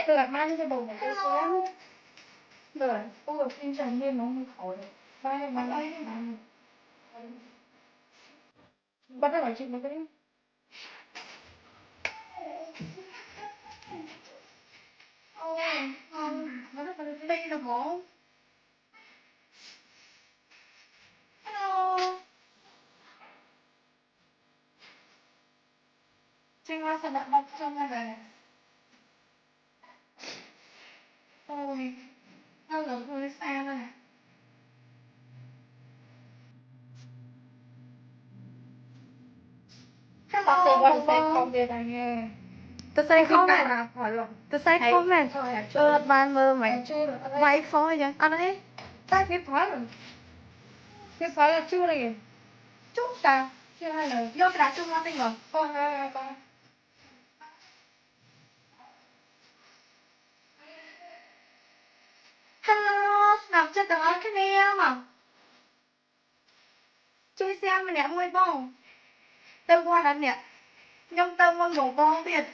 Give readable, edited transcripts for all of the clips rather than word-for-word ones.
Từ mang cho bầu một cái số rồi cô xin chào nhiên nó không khỏi ba ba bắt đầu nói chuyện với cái đây là món. Hello. ចេញមកសម្រាប់បាត់ជុំហ្នឹងអូយនៅលើខ្លួនស្អាតណាស់ Hello បងបង វាដែរ ទៅសេខំមែនទៅសេខំមែនអឺអត់បានមើលហ្មងវាយហ្វអញ្ចឹងអត់ទេ តែគេផលគេផលជួលគេ ជុំតា ជឿហើយ យកក្តារជុំមកតិចមក បងហើយបង Hello ស្នាប់ចិត្តទាំងអស់គ្នាមកជួយ share ម្នាក់មួយបងទៅវត្តអត់នេះខ្ញុំទៅមុនបងបងទៀត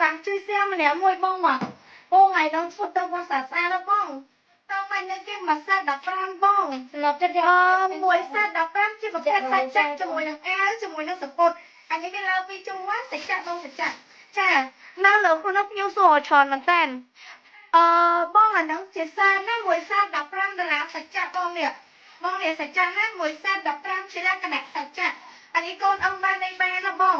តាំងជួយ share ម្នាក់មួយបងមកអូថ្ងៃហ្នឹងធ្វើទៅវត្តស្អាតស្អាតណាបងតើមិននៅគេមួយសេត15បង ស្លាប់ចិត្ត អឺមួយសេត15ជាប្រភេទសាច់ចាក់ជាមួយនឹងអាវជាមួយនឹងសពតអានេះគេលើពីជុំវសាច់ចាក់បងសាច់ចាក់ចានៅលើខ្លួននោះភ្ញៀវសួរច្រើនមែនតើអឺបងអាហ្នឹងជាសាណាមួយសា15ដុល្លារសាច់ចាក់បងនេះបងនេះសាច់ចាក់ណាមួយសា15ជាលក្ខណៈសាច់ចាក់អានេះកូនអឹមបាននៃបានណាបង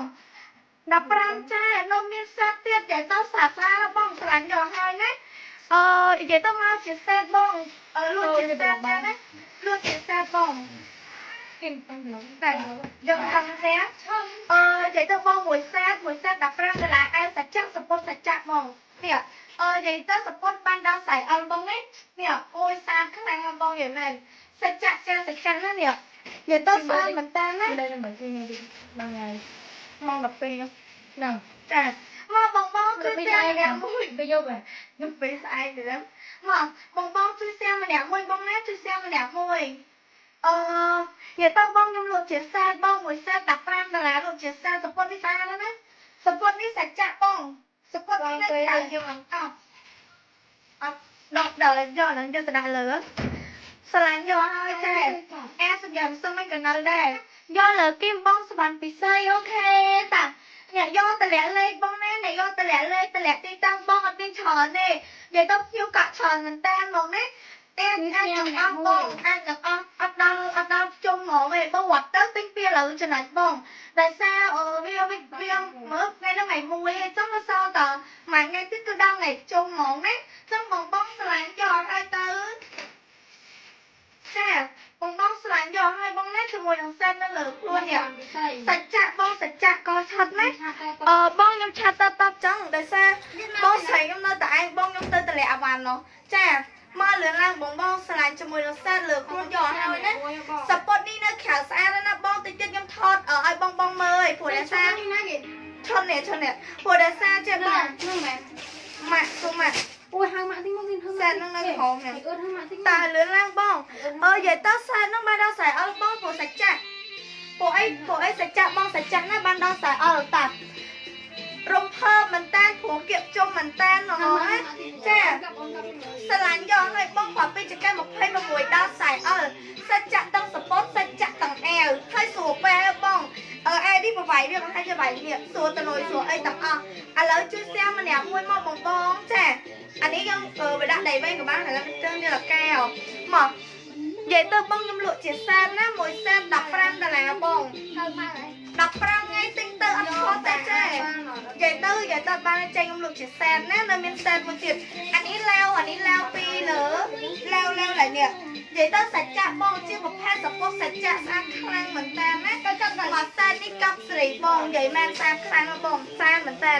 15ចានៅមានសាទៀតនិយាយទៅសាស្អាតបងស្រឡាញ់យកហើយណាអឺនិយាយទៅមកជាសេតបងលក់ជាសេតចាណាលក់ជាសេតបង គិនតាំងឡង តែយកតាំងផ្ទះអឺនិយាយទៅបងមួយសេតមួយសេត15ដុល្លារអែសាច់ចាក់សពុតសាច់ចាក់បងនេះអឺនិយាយទៅសពុតបានដល់ខ្សែអល់បងនេះនេះអូយសាខ្លាំងបងនិយាយមែនសាច់ចាក់ចាសាច់ចាក់ណានេះនិយាយទៅស្អាតមែនតើណា đây là mấy cái ngày đi ba ngày mong đập pin ហ្នឹង ចាមកបងបងជួយ share ម្នាក់មួយ ទៅយកបែ ខ្ញុំពេលស្អែកទៅមកបងបងជួយ share ម្នាក់មួយបងណាជួយ share ម្នាក់មួយអឺនិយាយទៅបងខ្ញុំលក់ជាសេតបងមួយសេត15ដុល្លារលក់ជាសេតសពុតនេះស្អាតណាស់សពុតនេះសាច់ចាក់បងសពុតនេះតែយើងអត់អត់ដកដល់យកហ្នឹងយកទៅដាក់លើស្រឡាញ់យកហើយចាអាសម្រាប់សុំមិនក៏នៅដែរយកលើគីមបងសវណ្ណពិសីអូខេតាអ្នកយកតម្លាក់លេខបងណាអ្នកយកតម្លាក់លេខតម្លាក់ទីតាំងបងអត់មានច្រើនទេនិយាយទៅភ្ញៀវកាក់ច្រើនមែនតើហ្មងណាតែអាចទាំងអស់បងអាចទាំងអស់អត់ដល់អត់ដល់ជុំហ្មងទេបងរត់ទៅទិញពីឥឡូវចំណេញបងដោយសារវាវាមើលថ្ងៃហ្នឹងថ្ងៃមួយហើយចឹងវាសល់តមួយថ្ងៃទៀតគឺដល់ថ្ងៃជុំហ្មងណាចឹងបងបងស្រឡាញ់យកឲ្យទៅចាបងបងស្រឡាញ់យកឲ្យបងណាជាមួយនឹងសេតនៅលើខ្លួននេះសាច់ចាក់បងសាច់ចាក់ក៏ឆាត់ណាអឺបងខ្ញុំឆាត់តតចឹងដោយសារបងស្រីខ្ញុំនៅតែឯងបងខ្ញុំទៅតម្លាក់អាវ៉ាន់នោះចាមកលឿនឡើងបងបងស្រឡាញ់ជាមួយនឹងសេតលើខ្លួនយកហើយណាសពតនេះនៅក្រៅស្អាតណាបងតិចទៀតខ្ញុំថតឲ្យបងបងមើលឯងព្រោះដោយសារឈុននេះឈុននេះព្រោះដោយសារចេះបង ហ្នឹងមែន ម៉ាក់សុំម៉ាក់ អូយហៅម៉ាក់តិចមកគេហៅ សេតហ្នឹងនៅក្រោមនេះ អឺហៅម៉ាក់តិច តើលឿនឡើងបងអឺនិយាយទៅសេតហ្នឹងបានដល់ខ្សែអល់បងព្រោះសាច់ចាក់ព្រោះអីព្រោះអីសាច់ចាក់បងសាច់ចាក់ណាបានដល់ខ្សែអល់តារំភើបមែនតាព្រោះគៀបជុំមែនតាហ្មងណាចាស្រឡាញ់យកឲ្យបងប្រាប់ពីចកេះ26ដល់ខ្សែអល់សាច់ចាក់ទាំងសពតសាច់ចាក់ទាំងអាវហើយស្រួលពេលបងអឺអែនេះប្រវាយវាបង្ហាញជាវាយនេះស្រួលទៅលុយស្រួលអីទាំងអស់ឥឡូវជួយ share ម្នាក់មួយមកបងបងចាអានេះយើងបដាក់ដៃវិញក៏បានឥឡូវទៅនេះលកែវមកនិយាយទៅបងខ្ញុំលក់ជាសេតណាមួយសេត15ដុល្លារបង ទៅមកហើយ 15ថ្ងៃទិញទៅអត់ខុសទេចានិយាយទៅនិយាយទៅបានចេញខ្ញុំលក់ជាសេតណានៅមានសេតមួយទៀតអានេះឡាវអានេះឡាវពីរលើឡាវឡាវឡើយនេះនិយាយទៅសាច់ចាក់បងជាប្រភេទសពុះសាច់ចាក់ស្អាតខ្លាំងមែនតើណាទៅចាប់មកសេតនេះកប់សេរីបងនិយាយមែនស្អាតខ្លាំងបងស្អាតមែនតើ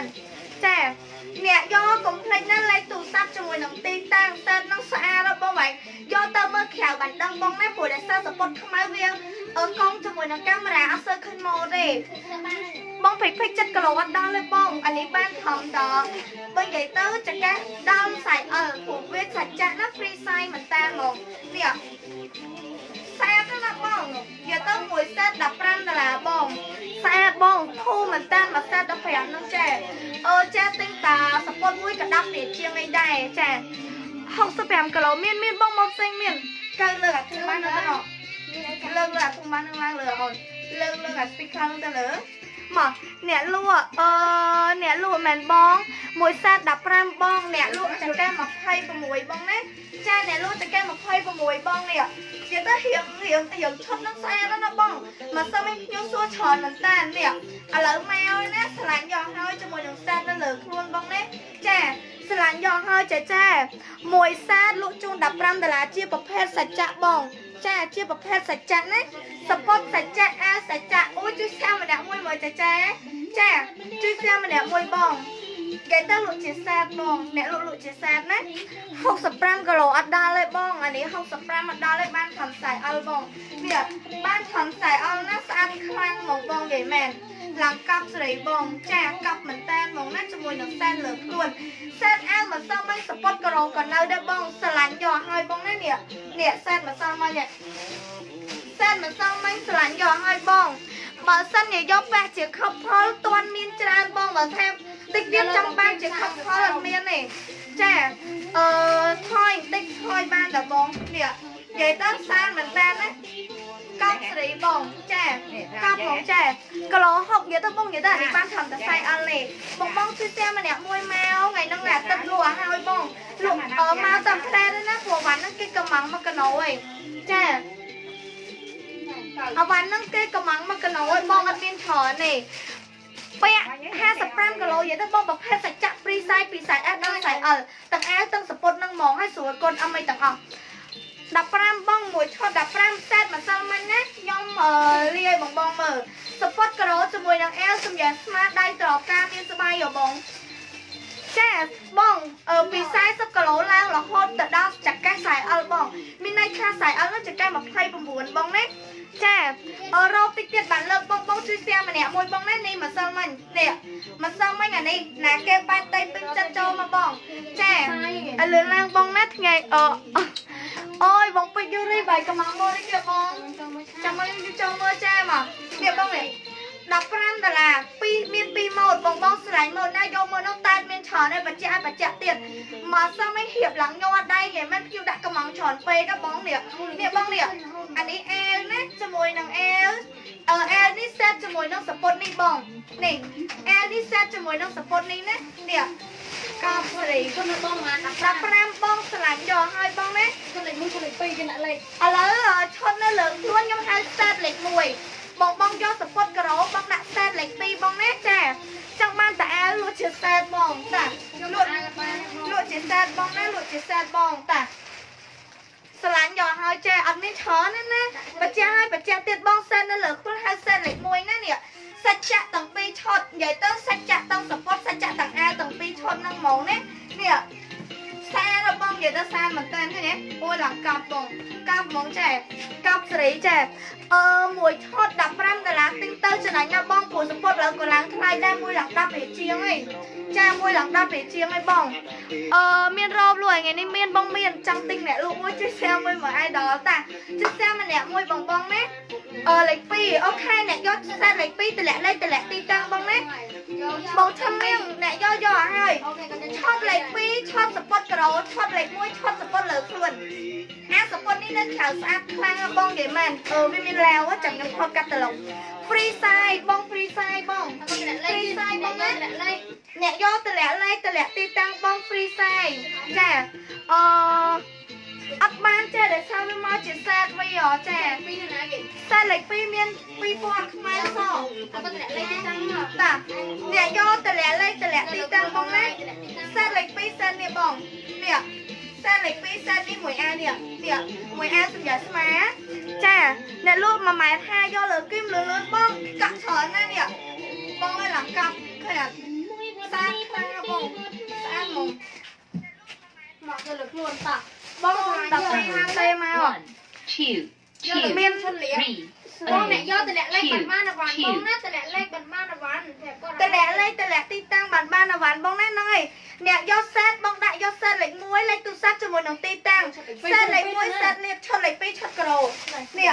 ចាអ្នកយកកុំភ្លេចណាលេខទូរស័ព្ទជាមួយនឹងទីតាំងសេតនឹងស្អាតបងឯងយកទៅមើលក្រៅបានដឹងបងណាព្រោះតែសពុតខ្មៅវាកងជាមួយនឹងកាមេរ៉ាអត់សូវឃើញម៉ូទេបងភិកភិកចិត្តគីឡូអត់ដល់ទេបងអានេះបានធំដល់បើនិយាយទៅចកាសដល់ខ្សែអល់ព្រោះវាសាច់ចាស់ណា free size មែនតើហ្មងនេះស្អាតណាស់បងនិយាយទៅមួយសេត15ដុល្លារបងស្អាតបងធូរ មែនតើមួយសេត15ហ្នឹងចាអឺចាទិញតាសពតមួយកដាប់រៀលជាងអីដែរចា65គីឡូមានមានបងមកផ្សេងមានកៅលើកអាធុងបាននៅទៅលើកលើអាធុងបាននឹងឡើងលើអូនលើកលើកអា speaker នឹងទៅលើមកអ្នកលក់អឺអ្នកលក់មែនបងមួយសេត15បងអ្នកលក់ចង្កេះ26បងណាចាអ្នកលក់ចង្កេះ26បងនេះនិយាយទៅរៀងរៀងរៀងឈុតនឹងស្អាតណាស់បងមកសិនមិនខ្ញុំសួរច្រើនមែនតើនេះឥឡូវមកណាស្រឡាញ់យកហើយជាមួយនឹងសេតនៅលើខ្លួនបងណាចាស្រឡាញ់យកហើយចាចាមួយសេតលក់ជូន15ដុល្លារជាប្រភេទសច្ចៈបងចាជាប្រភេទសច្ចៈណាសពតសច្ចៈអាសច្ចៈអូយជួយសាម្នាក់មួយមើលចាចាចាជួយសាម្នាក់មួយបងគេទៅលក់ជាសាតបងអ្នកលក់លក់ជាសាតណា65គីឡូអត់ដល់ទេបងអានេះ65អត់ដល់ទេបានខំខ្សែអល់បងនេះបានខំខ្សែអល់ណាស្អាតខ្លាំងហ្មងបងនិយាយមែនឡើងកប់សេរីបងចាកប់មែនតែនហ្មងណាជាមួយនឹងសែនលើខ្លួនសែនអាវមកសមមិនសពតក្រក៏នៅដែរបងស្រឡាញ់យកឲ្យបងណានេះនេះសែនមកសមមកសែនមកសមមិនស្រឡាញ់យកឲ្យបងបើសិនជាយកពាក់ជាខប់ផលតាន់មានច្រើនបងបើថាតិចទៀតចង់បានជាខប់ផលអត់មានទេចាអឺថយបន្តិចថយបានតបងនេះនិយាយទៅសានមែនតើណាកប់សេរីបងចាកប់បងចាគីឡូ6និយាយទៅបងនិយាយទៅអានេះបានធ្វើតែខ្សែអល់ទេបងបងជួយផ្ទះម្នាក់មួយមកថ្ងៃហ្នឹងអាទឹកលក់ឲ្យហើយបងលក់មកតាមផ្លែទេណាព្រោះវ៉ាន់ហ្នឹងគេកំងមកកណោឯងចាអវ៉ាន់ហ្នឹងគេកំងមកកណោឯងបងអត់មានច្រើនទេពាក់55គីឡូនិយាយទៅបងប្រភេទសច្ចៈព្រីសាយពីខ្សែ S ដល់ខ្សែ L ទាំងអាវទាំងសពុតនឹងហ្មងឲ្យស្រួលកូនអមអីទាំងអស់15បងមួយឈុត15សេតម្សិលមិញណាខ្ញុំលាយបងបងមើលសពតការ៉ូជាមួយនឹងអាវសម្រាប់ស្មាដៃត្រការមានស្បាយបងចាបងពី40គីឡូឡើងរហូតទៅដល់ចង្កេះខ្សែ L បងមានន័យថាខ្សែ L នោះចង្កេះ29បងណាចារោបតិចទៀតបានលើកបងបងជួយផ្ទះម្នាក់មួយបងណានេះម្សិលមិញនេះម្សិលមិញអានេះណាគេប៉ែតតៃពេញចិត្តចូលមកបងចាឲ្យលឿនឡើងបងណាថ្ងៃអអូយបងពេជ្រយូរីបាយកំងមកនេះគេបងចាំមកខ្ញុំចូលមើលចាមកនេះបងនេះ15ដុល្លារពីរមាន2ម៉ូតបងបងស្រឡាញ់ម៉ូតណាយកម៉ូតនោះតែមានច្រើនហើយបច្ចៈឲ្យបច្ចៈទៀតមកសមឲ្យហៀបឡើងញ័រដៃហ៎មិនភ្ញៀវដាក់កំងច្រើនពេកបងនេះនេះបងនេះអានេះអាវណាជាមួយនឹងអាវអាវនេះសេតជាមួយនឹងសពុតនេះបងនេះអាវនេះសេតជាមួយនឹងសពុតនេះណានេះកប់សេរីគុណបងបាន15បងស្រឡាញ់យកឲ្យបងណាគុណលេខ1គុណលេខ2គេដាក់លេខឥឡូវឈុតនៅលើខ្លួនខ្ញុំហៅសេតលេខ1បងបងយកសពតការ៉ូបងដាក់សេតលេខ2បងណាចាចង់បានតាអាវលក់ជាសេតបងតាលក់លក់ជាសេតបងណាលក់ជាសេតបងតាស្រឡាញ់យកឲ្យចាអត់មានច្រើនទេណាបច្ចាឲ្យបច្ចាទៀតបងសេតនៅលើខ្លួនហៅសេតលេខ1ណានេះសច្ចៈទាំងពីរឈុតនិយាយទៅសច្ចៈទាំងសពតសច្ចៈទាំងអាវទាំងពីរឈុតហ្នឹងហ្មងណានេះសាបងនិយាយទៅសាមែនតើឃើញទេអូយឡើងកប់បងកប់ហ្មងចាកប់សេរីចាអឺមួយឈុត15ដុល្លារទិញទៅចំណេញណាបងព្រោះសពតឡើងក៏ឡើងថ្លៃដែរមួយឡើង10រៀលជាងឯងចាមួយឡើង10រៀលជាងឯងបងអឺមានរោបលក់ថ្ងៃនេះមានបងមានចង់ទិញអ្នកលក់មួយជួយ share មួយមកអាយដល់តាជួយ share ម្នាក់មួយបងបងណាអឺលេខ2អូខេអ្នកយកសេតលេខ2តម្លាក់លេខតម្លាក់ទីតាំងបងណាបងឈឹងនាងអ្នកយកយកឲ្យហើយឆុតលេខ2ឆុតសពតការ៉ូឆុតលេខ1ឆុតសពតលើខ្លួនអាសពតនេះនៅក្រៅស្អាតខ្លាំងបងនិយាយមែនអឺវាមានឡាវចាំខ្ញុំថតកាត់តឡុក free size បង free size បង free size បងណាអ្នកយកតម្លាក់លេខតម្លាក់ទីតាំងបង free size ចាអឺអត់បានចេះដោយសារវាមកជាសេតវិញហ៎ចាពីរណាគេសេតលេខ2មាន2000ខ្មែរសអត់តម្លាក់លេខទីតាំងមកតាអ្នកយកតម្លាក់លេខតម្លាក់ទីតាំងបងណាសេតលេខ2សេតនេះបងនេះសេតលេខ2សេតនេះមួយអានេះនេះមួយអាសម្រាប់ស្មាចាអ្នកលក់1ម៉ែត្រ50យកលើគីមលឿនលឿនបងកាក់ច្រើនណាស់នេះបងឲ្យឡើងកាប់ឃើញអត់ស្អាតខ្លាំងបងស្អាតហ្មងមកទៅលើខ្លួនតាបង12ហាទេមក 2 មាន បងអ្នកយកតម្លាក់លេខបានបានអវ៉ាន់បងណាតម្លាក់លេខបានបានអវ៉ាន់ប្រាប់គាត់ តម្លាក់លេខតម្លាក់ទីតាំងបានបានអវ៉ាន់បងណាហ្នឹងហើយ អ្នកយកសេតបងដាក់យកសេតលេខ1លេខទូរស័ព្ទជាមួយនឹងទីតាំងសេតលេខ1សេតលៀបឈុតលេខ2ឈុតក្រូនេះ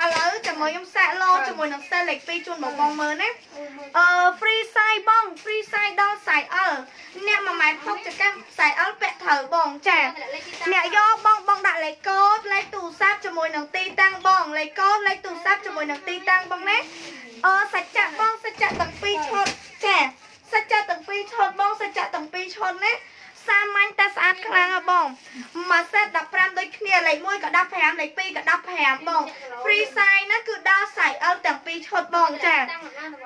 ឥឡូវចាំមកខ្ញុំសាកឡូជាមួយនឹងសេតលេខ2ជូនបងបងមើលណាអឺ free size បង free size ដល់ size L អ្នក1ម៉ែត្រ60ចង្កេះ size L ពាក់ត្រូវបងចាអ្នកយកបងបងដាក់លេខកូដលេខទូរស័ព្ទជាមួយនឹងទីតាំងបងលេខកូដលេខទូរស័ព្ទជាមួយនឹងទីតាំងបងណាអឺសច្ចៈបងសច្ចៈទាំងពីរឈុតចាសច្ចៈទាំងពីរឈុតបងសច្ចៈទាំងពីរឈុតណាសាមញ្ញតែស្អាតខ្លាំងហ៎បងមួយសេត15ដូចគ្នាលេខ1ក៏15លេខ2ក៏15បង free size ណាគឺដល់ size L ទាំងពីរឈុតបងចា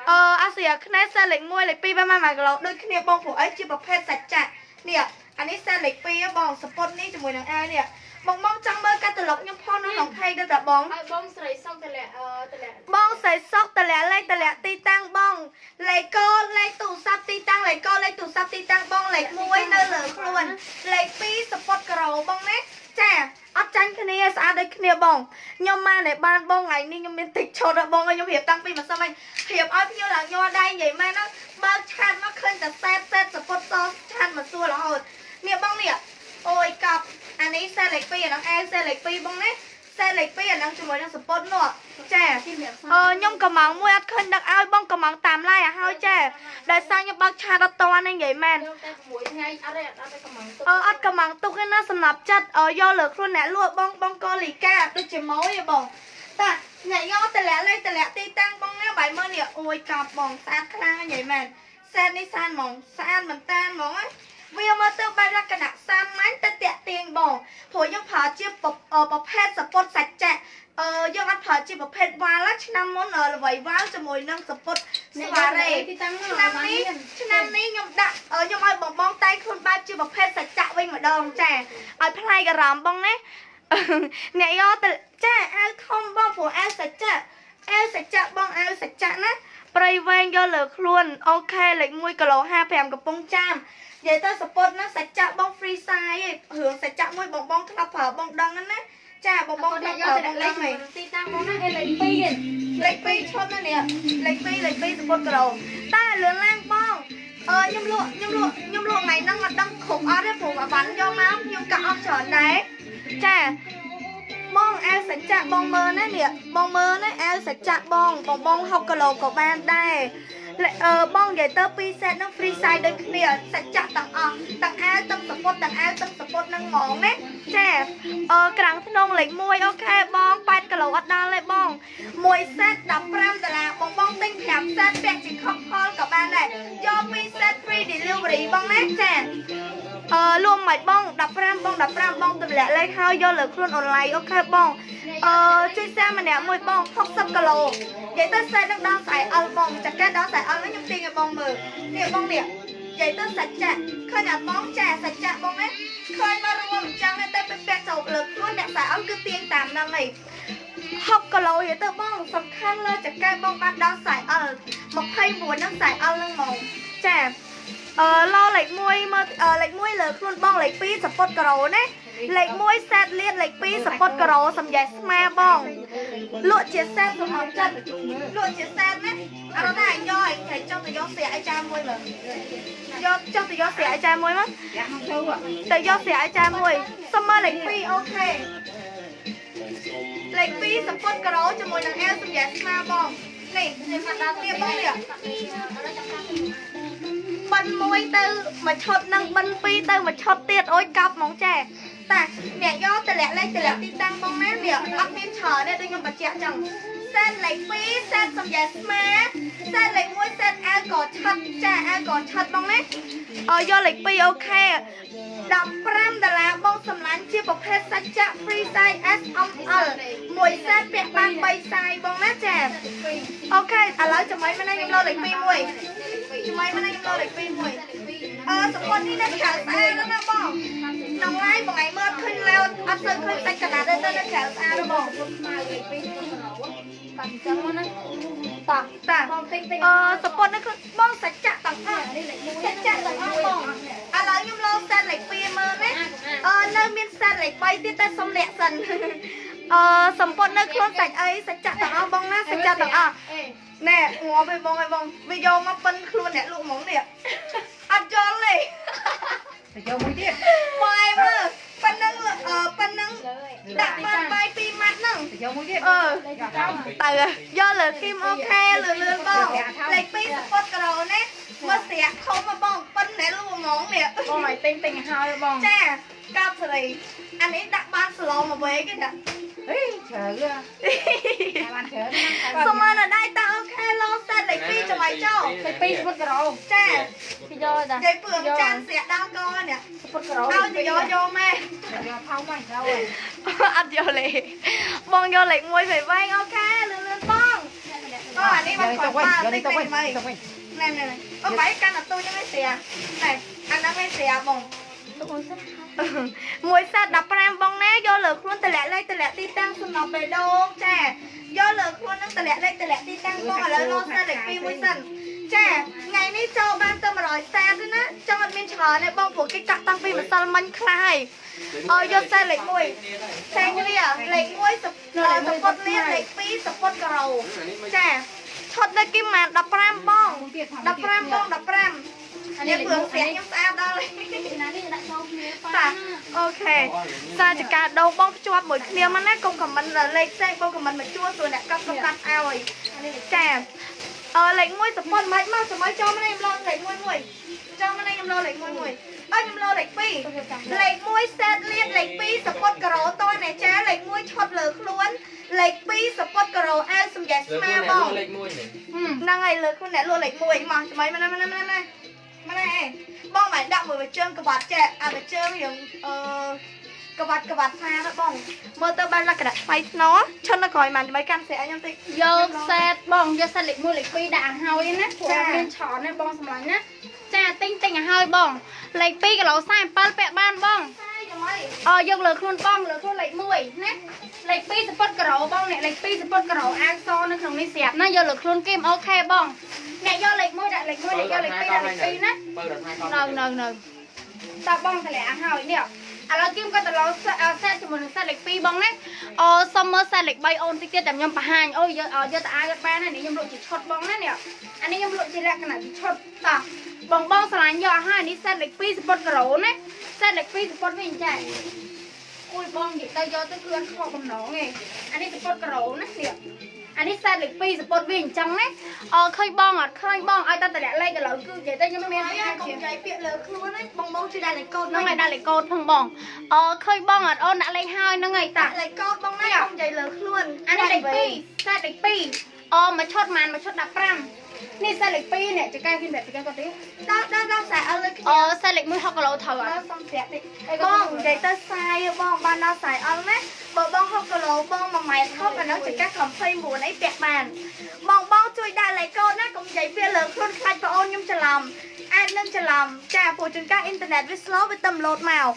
អឺអាស៊ីអាគ្នេយ៍សេតលេខ1លេខ2បាន1គីឡូដូចគ្នាបងព្រោះអីជាប្រភេទសច្ចៈនេះអានេះសេតលេខ2បងសពុតនេះជាមួយនឹងអានេះបងបងចង់មើលកាតាឡុកខ្ញុំផុសនៅក្នុង page ដែរតាបង ឲ្យបងស្រីសុកតម្លាក់តម្លាក់ បងស្រីសុកតម្លាក់លេខតម្លាក់ទីតាំងបងលេខកូដលេខទូរស័ព្ទទីតាំងលេខកូដលេខទូរស័ព្ទទីតាំងបងលេខ1នៅលើខ្លួនលេខ2សពុតការ៉ូបងណាចាអត់ចាញ់គ្នាស្អាតដូចគ្នាបងខ្ញុំមកណែបានបងថ្ងៃនេះខ្ញុំមានតិចឈុតបងខ្ញុំរៀបតាំងពីម្សិលមិញរៀបឲ្យភ្ញៀវឡើងញ័រដៃនិយាយមែនណាបើកឆាតមកឃើញតែសេតសេតសពុតសឆាតមកសួររហូតនេះបងនេះអូយកប់អានេះសេតលេខ2អានឹងអាវសេតលេខ2បងណាសេតលេខ2អានឹងជាមួយនឹងសពុតនោះចាអឺខ្ញុំកំងមួយអត់ឃើញដឹកឲ្យបងកំងតាមឡាយឲ្យហើយចាដោយសារខ្ញុំបើកឆាតអត់តនេះនិយាយមែន តែ6ថ្ងៃអត់ទេអត់ទេកំងទុក អឺអត់កំងទុកទេណាសម្រាប់ចិត្តយកលើខ្លួនអ្នកលក់បងបងកលីកាដូចជាមួយហ៎បងតាអ្នកយកតម្លាក់លេខតម្លាក់ទីតាំងបងណាបាយមើលនេះអូយកប់បងស្អាតខ្លាំងនិយាយមែនសេតនេះស្អាតហ្មងស្អាតមែនតាហ្មងណាវាមើលទៅបែបលក្ខណៈសាមញ្ញតែតាក់ទាញបងព្រោះយើងប្រើជាប្រភេទសពុតសច្ចៈអឺយើងអត់ប្រើជាប្រភេទវ៉ាល់ឆ្នាំមុនល្បីវ៉ាល់ជាមួយនឹងសពុតស្វារ៉េឆ្នាំនេះឆ្នាំនេះខ្ញុំដាក់ខ្ញុំឲ្យបងបងតែខ្លួនបែបជាប្រភេទសច្ចៈវិញម្ដងចាឲ្យប្លែកអារម្មណ៍បងណាអ្នកយកទៅចាអាវធំបងព្រោះអាវសច្ចៈអាវសច្ចៈបងអាវសច្ចៈណាព្រៃវែងយកលើខ្លួនអូខេលេខ1គីឡូ55កំពង់ចាមនិយាយទៅសពុតណាសច្ចៈបង free size ឯងរឿងសច្ចៈមួយបងបងធ្លាប់ប្រើបងដឹងណាចាបងបងធ្លាប់ប្រើបងដឹងហី ទីតាំងបងណាលេខ2 លេខ2ឈុតណានេះលេខ2លេខ2សពុតការ៉ូតែលឿនឡើងបងអឺខ្ញុំលក់ខ្ញុំលក់ខ្ញុំលក់ថ្ងៃហ្នឹងអត់ដឹងគ្រប់អត់ទេព្រោះអាវ៉ាន់យកមកខ្ញុំកាក់អស់ច្រើនដែរចាបងអាវសច្ចៈបងមើលណានេះបងមើលណាអាវសច្ចៈបងបងបង6គីឡូក៏បានដែរអឺបងនិយាយទៅ2សេតហ្នឹង free size ដូចគ្នាសច្ចៈទាំងអស់ទាំងអាវទាំងសពុតទាំងអាវទាំងសពុតហ្នឹងហ្មងណាចាអឺក្រាំងធ្នងលេខ1អូខេបង8គីឡូអត់ដល់ទេបង1សេត15ដុល្លារបងបងទិញ5សេតពាក់ជាខុសផលក៏បានដែរយក2សេត free delivery បងណាចាអឺលួមមិនបង15បង15បងទម្លាក់លេខហើយយកលើខ្លួនអនឡាញអូខេបងអឺជួយសាម្នាក់មួយបង60គីឡូនិយាយទៅសេតនឹងដល់ខ្សែ L បងចកេះដល់ខ្សែ L ហ្នឹងខ្ញុំទាញឲ្យបងមើលនេះបងនេះនិយាយទៅសច្ចៈឃើញអត់បងចាសច្ចៈបងណាឃើញមករួមអញ្ចឹងតែពេលពាក់ចូលលើខ្លួនអ្នកខ្សែ L គឺទាញតាមហ្នឹងឯង6គីឡូនិយាយទៅបងសំខាន់លើចកេះបងបានដល់ខ្សែ L 29ហ្នឹងខ្សែ L ហ្នឹងហ្មងចាអឺឡលេខ1មើលលេខ1លើខ្លួនបងលេខ2សពុតការ៉ូណាលេខ1សេតលៀតលេខ2សពុតការ៉ូសំយ៉ែស្មាបងលក់ជាសេតសម្រាប់ចិត្តលក់ជាសេតណាអត់ទេយកឲ្យគេចង់ទៅយកស្រាអីចាមួយមើលយកចង់ទៅយកស្រាអីចាមួយមកទៅយកស្រាអីចាមួយសុំមើលលេខ2អូខេលេខ2សពុតការ៉ូជាមួយនឹងអាវសំយ៉ែស្មាបងនេះនេះមកដល់ទៀតបងនេះបិណ្ឌមួយទៅមួយឈុតនឹងបិណ្ឌពីរទៅមួយឈុតទៀតអូយកប់ហ្មងចាតាអ្នកយកតម្លាក់លេខតម្លាក់ទីតាំងបងណានេះអត់មានច្រើនទេដូចខ្ញុំបញ្ជាក់ចឹងសេតលេខ2សេតសំយ៉ែស្មាសេតលេខ1សេតអាវក៏ឆិតចាអាវក៏ឆិតបងណាអើយកលេខ2អូខេ15ដុល្លារបងសម្លាញ់ជាប្រភេទសច្ចៈ free size S M L មួយសេតពាក់បាន3 size បងណាចាអូខេឥឡូវចាំមិនណាខ្ញុំលោលេខ2មួយចាំមិនណាខ្ញុំលោលេខ2មួយអឺសពុតនេះនៅក្រៅស្អាតណាបងក្នុងឡាយបងឯងមើលឃើញលោអត់សូវឃើញសាច់កណ្ដាលទេទៅនៅក្រៅស្អាតណាបង តាអញ្ចឹងណា តាតាអឺសពុតនេះគឺបងសច្ចៈទាំងអស់សច្ចៈទាំងអស់បងឥឡូវខ្ញុំលោសេតលេខ2មើលណាអឺនៅមានសេតលេខ3ទៀតតែសុំលាក់សិនអឺសម្ពុតនៅខ្លួនសាច់អីសច្ចៈទាំងអស់បងណាសច្ចៈទាំងអស់ណែងាប់ឯងបងឯងបងវាយកមកប៉ិនខ្លួនអ្នកលក់ហ្មងនេះអត់យល់ទេ យកមួយទៀត បងឯងមើលប៉ុណ្ណឹងប៉ុណ្ណឹងដាក់បានបាយ2ម៉ាត់ហ្នឹង យកមួយទៀត អឺទៅយកលើគីម OK លឿនលឿនបងលេខ2សពតការ៉ូណាមើលស្រាក់ធំមកបងប៉ុណ្ណេះលូហ្មងនេះ បងឲ្យទិញទិញហើយបង ចាកោបសេរីអានេះដាក់បានសឡមកវិញគេដាក់ ហេជ្រៅបានជ្រៅ សុំមកដៃតា OK ឡូសេតលេខ2ចាំឲ្យចូល លេខ2សពុតការ៉ូ ចា គេយកតា និយាយពឿងចានស្រាក់ដល់កនេះ សពុតការ៉ូ ឲ្យទៅយកយកម៉ែ យកផោមកចូល អត់យកលេបងយកលេខ1វែង OK លឿនលឿនបងអូអានេះមកខំបាទតិចតិចមិនណែណែអូបាយកាន់អត់ទូហ្នឹងឯងស្រាណែអាហ្នឹងឯងស្រាបងមួយសេត15បងណាយកលើខ្លួនតម្លាក់លេខតម្លាក់ទីតាំងសំណប់បេះដូងចាយកលើខ្លួននឹងតម្លាក់លេខតម្លាក់ទីតាំងបងឥឡូវលោសេតលេខ2មួយសិនចាថ្ងៃនេះចូលបានទៅ100សេតទេណាចង់អត់មានច្រើនទេបងព្រោះគេកាក់តាំងពីម្សិលមិញខ្លះហើយអើយកសេតលេខ1ផ្សេងគ្នាលេខ1សពតលៀនលេខ2សពតការ៉ូចាឆុតនៅគីម៉ាន15បង15បង15នេះពឿងស្រាក់ខ្ញុំស្អាតដល់ ណានេះដាក់ចូលគ្នា តាអូខេសារចកាដូងបងភ្ជាប់មួយគ្នាមកណាកុំខមមិនលេខផ្សេងបងខមមិនមកជួសួរអ្នកកប់កប់កាត់ឲ្យចាអឺលេខ1សពតមិនមកសម័យចូលមកនេះខ្ញុំឡងលេខ1មួយចូលមកនេះខ្ញុំឡងលេខ1មួយអើខ្ញុំឡងលេខ2លេខ1សេតលៀនលេខ2សពតការ៉ូតនេះចាលេខ1ឆុតលើខ្លួនលេខ2សពតការ៉ូអាវសំយ៉ែស្មាបង លេខ1នេះ ហ្នឹងហើយលើខ្លួនអ្នកលក់លេខ1មកសម័យមកណាមកណាមកណាមកណែបងមិនដាក់មួយជើងក្បាត់ចេះអាមួយជើងយើងអឺក្បាត់ក្បាត់ស្អាតបងមើលទៅបានលក្ខណៈថ្លៃថ្នូរឈិននៅក្រោយបានដើម្បីកាន់ស្រាក់ខ្ញុំតិច យកសេតបងយកសេតលេខ1លេខ2ដាក់ឲ្យណាព្រោះមានច្រើនណាបងសម្លាញ់ណាចាទិញទិញឲ្យបងលេខ2គីឡូ47ពាក់បានបងអឺយកលើខ្លួនបងលើខ្លួនលេខ1ណាលេខ2សពតការ៉ូបងអ្នកលេខ2សពតការ៉ូអាវសនៅក្នុងនេះស្រាប់ណាយកលើខ្លួនគីមអូខេបងអ្នកយកលេខ1ដាក់លេខ1អ្នកយកលេខ2ដាក់លេខ2ណានៅនៅតើបងតម្លាក់ហើយនេះឥឡូវគីមក៏ទៅឡសេតជាមួយនឹងសេតលេខ2បងណាអូសុំមើលសេតលេខ3អូនតិចទៀតតែខ្ញុំបង្ហាញអូយកយកទៅអាវបានណានេះខ្ញុំលក់ជាឈុតបងណានេះអានេះខ្ញុំលក់ជាលក្ខណៈជាឈុតតោះបងបងស្រឡាញ់យកហើយនេះសេតលេខ2សពតការ៉ូណាសេតលេខ2សពតវិញចាអូយបងនិយាយទៅយកទៅគឺអត់ខកបំណងទេអានេះសពតការ៉ូណានេះអានេះសេតលេខ2សពតវាអញ្ចឹងណាអឃើញបងអត់ឃើញបងឲ្យតែតម្លាក់លេខឥឡូវគឺនិយាយទៅខ្ញុំមាន កុំនិយាយពាក្យលើខ្លួនណាបងបងជួយដាក់លេខកូដ ហ្នឹងហើយដាក់លេខកូដផងបងអឃើញបងអត់អូនដាក់លេខហើយហ្នឹងហើយតា លេខកូដបងណាកុំនិយាយលើខ្លួន អានេះលេខ2សេតលេខ2អូមួយឈុតប៉ុន្មានមួយឈុត15នេះសេតលេខ2នេះចកែគេប្រាប់ចកែគាត់ទេ ដល់ដល់ដល់ខ្សែអល់លើគ្នា អូសេតលេខ1 6គីឡូត្រូវអត់ សុំស្រាក់តិចបងនិយាយទៅខ្សែបងបានដល់ខ្សែអល់ណាបើបង6គីឡូបង1ម៉ែត្រហុកអានោះចកែ29អីពាក់បានបងបងជួយដាក់លេខកូដណាកុំនិយាយវាលើខ្លួនខ្លាចប្អូនខ្ញុំច្រឡំអាចនឹងច្រឡំចាព្រោះជួនកាលអ៊ីនធឺណិតវា slow វាទៅលោតមក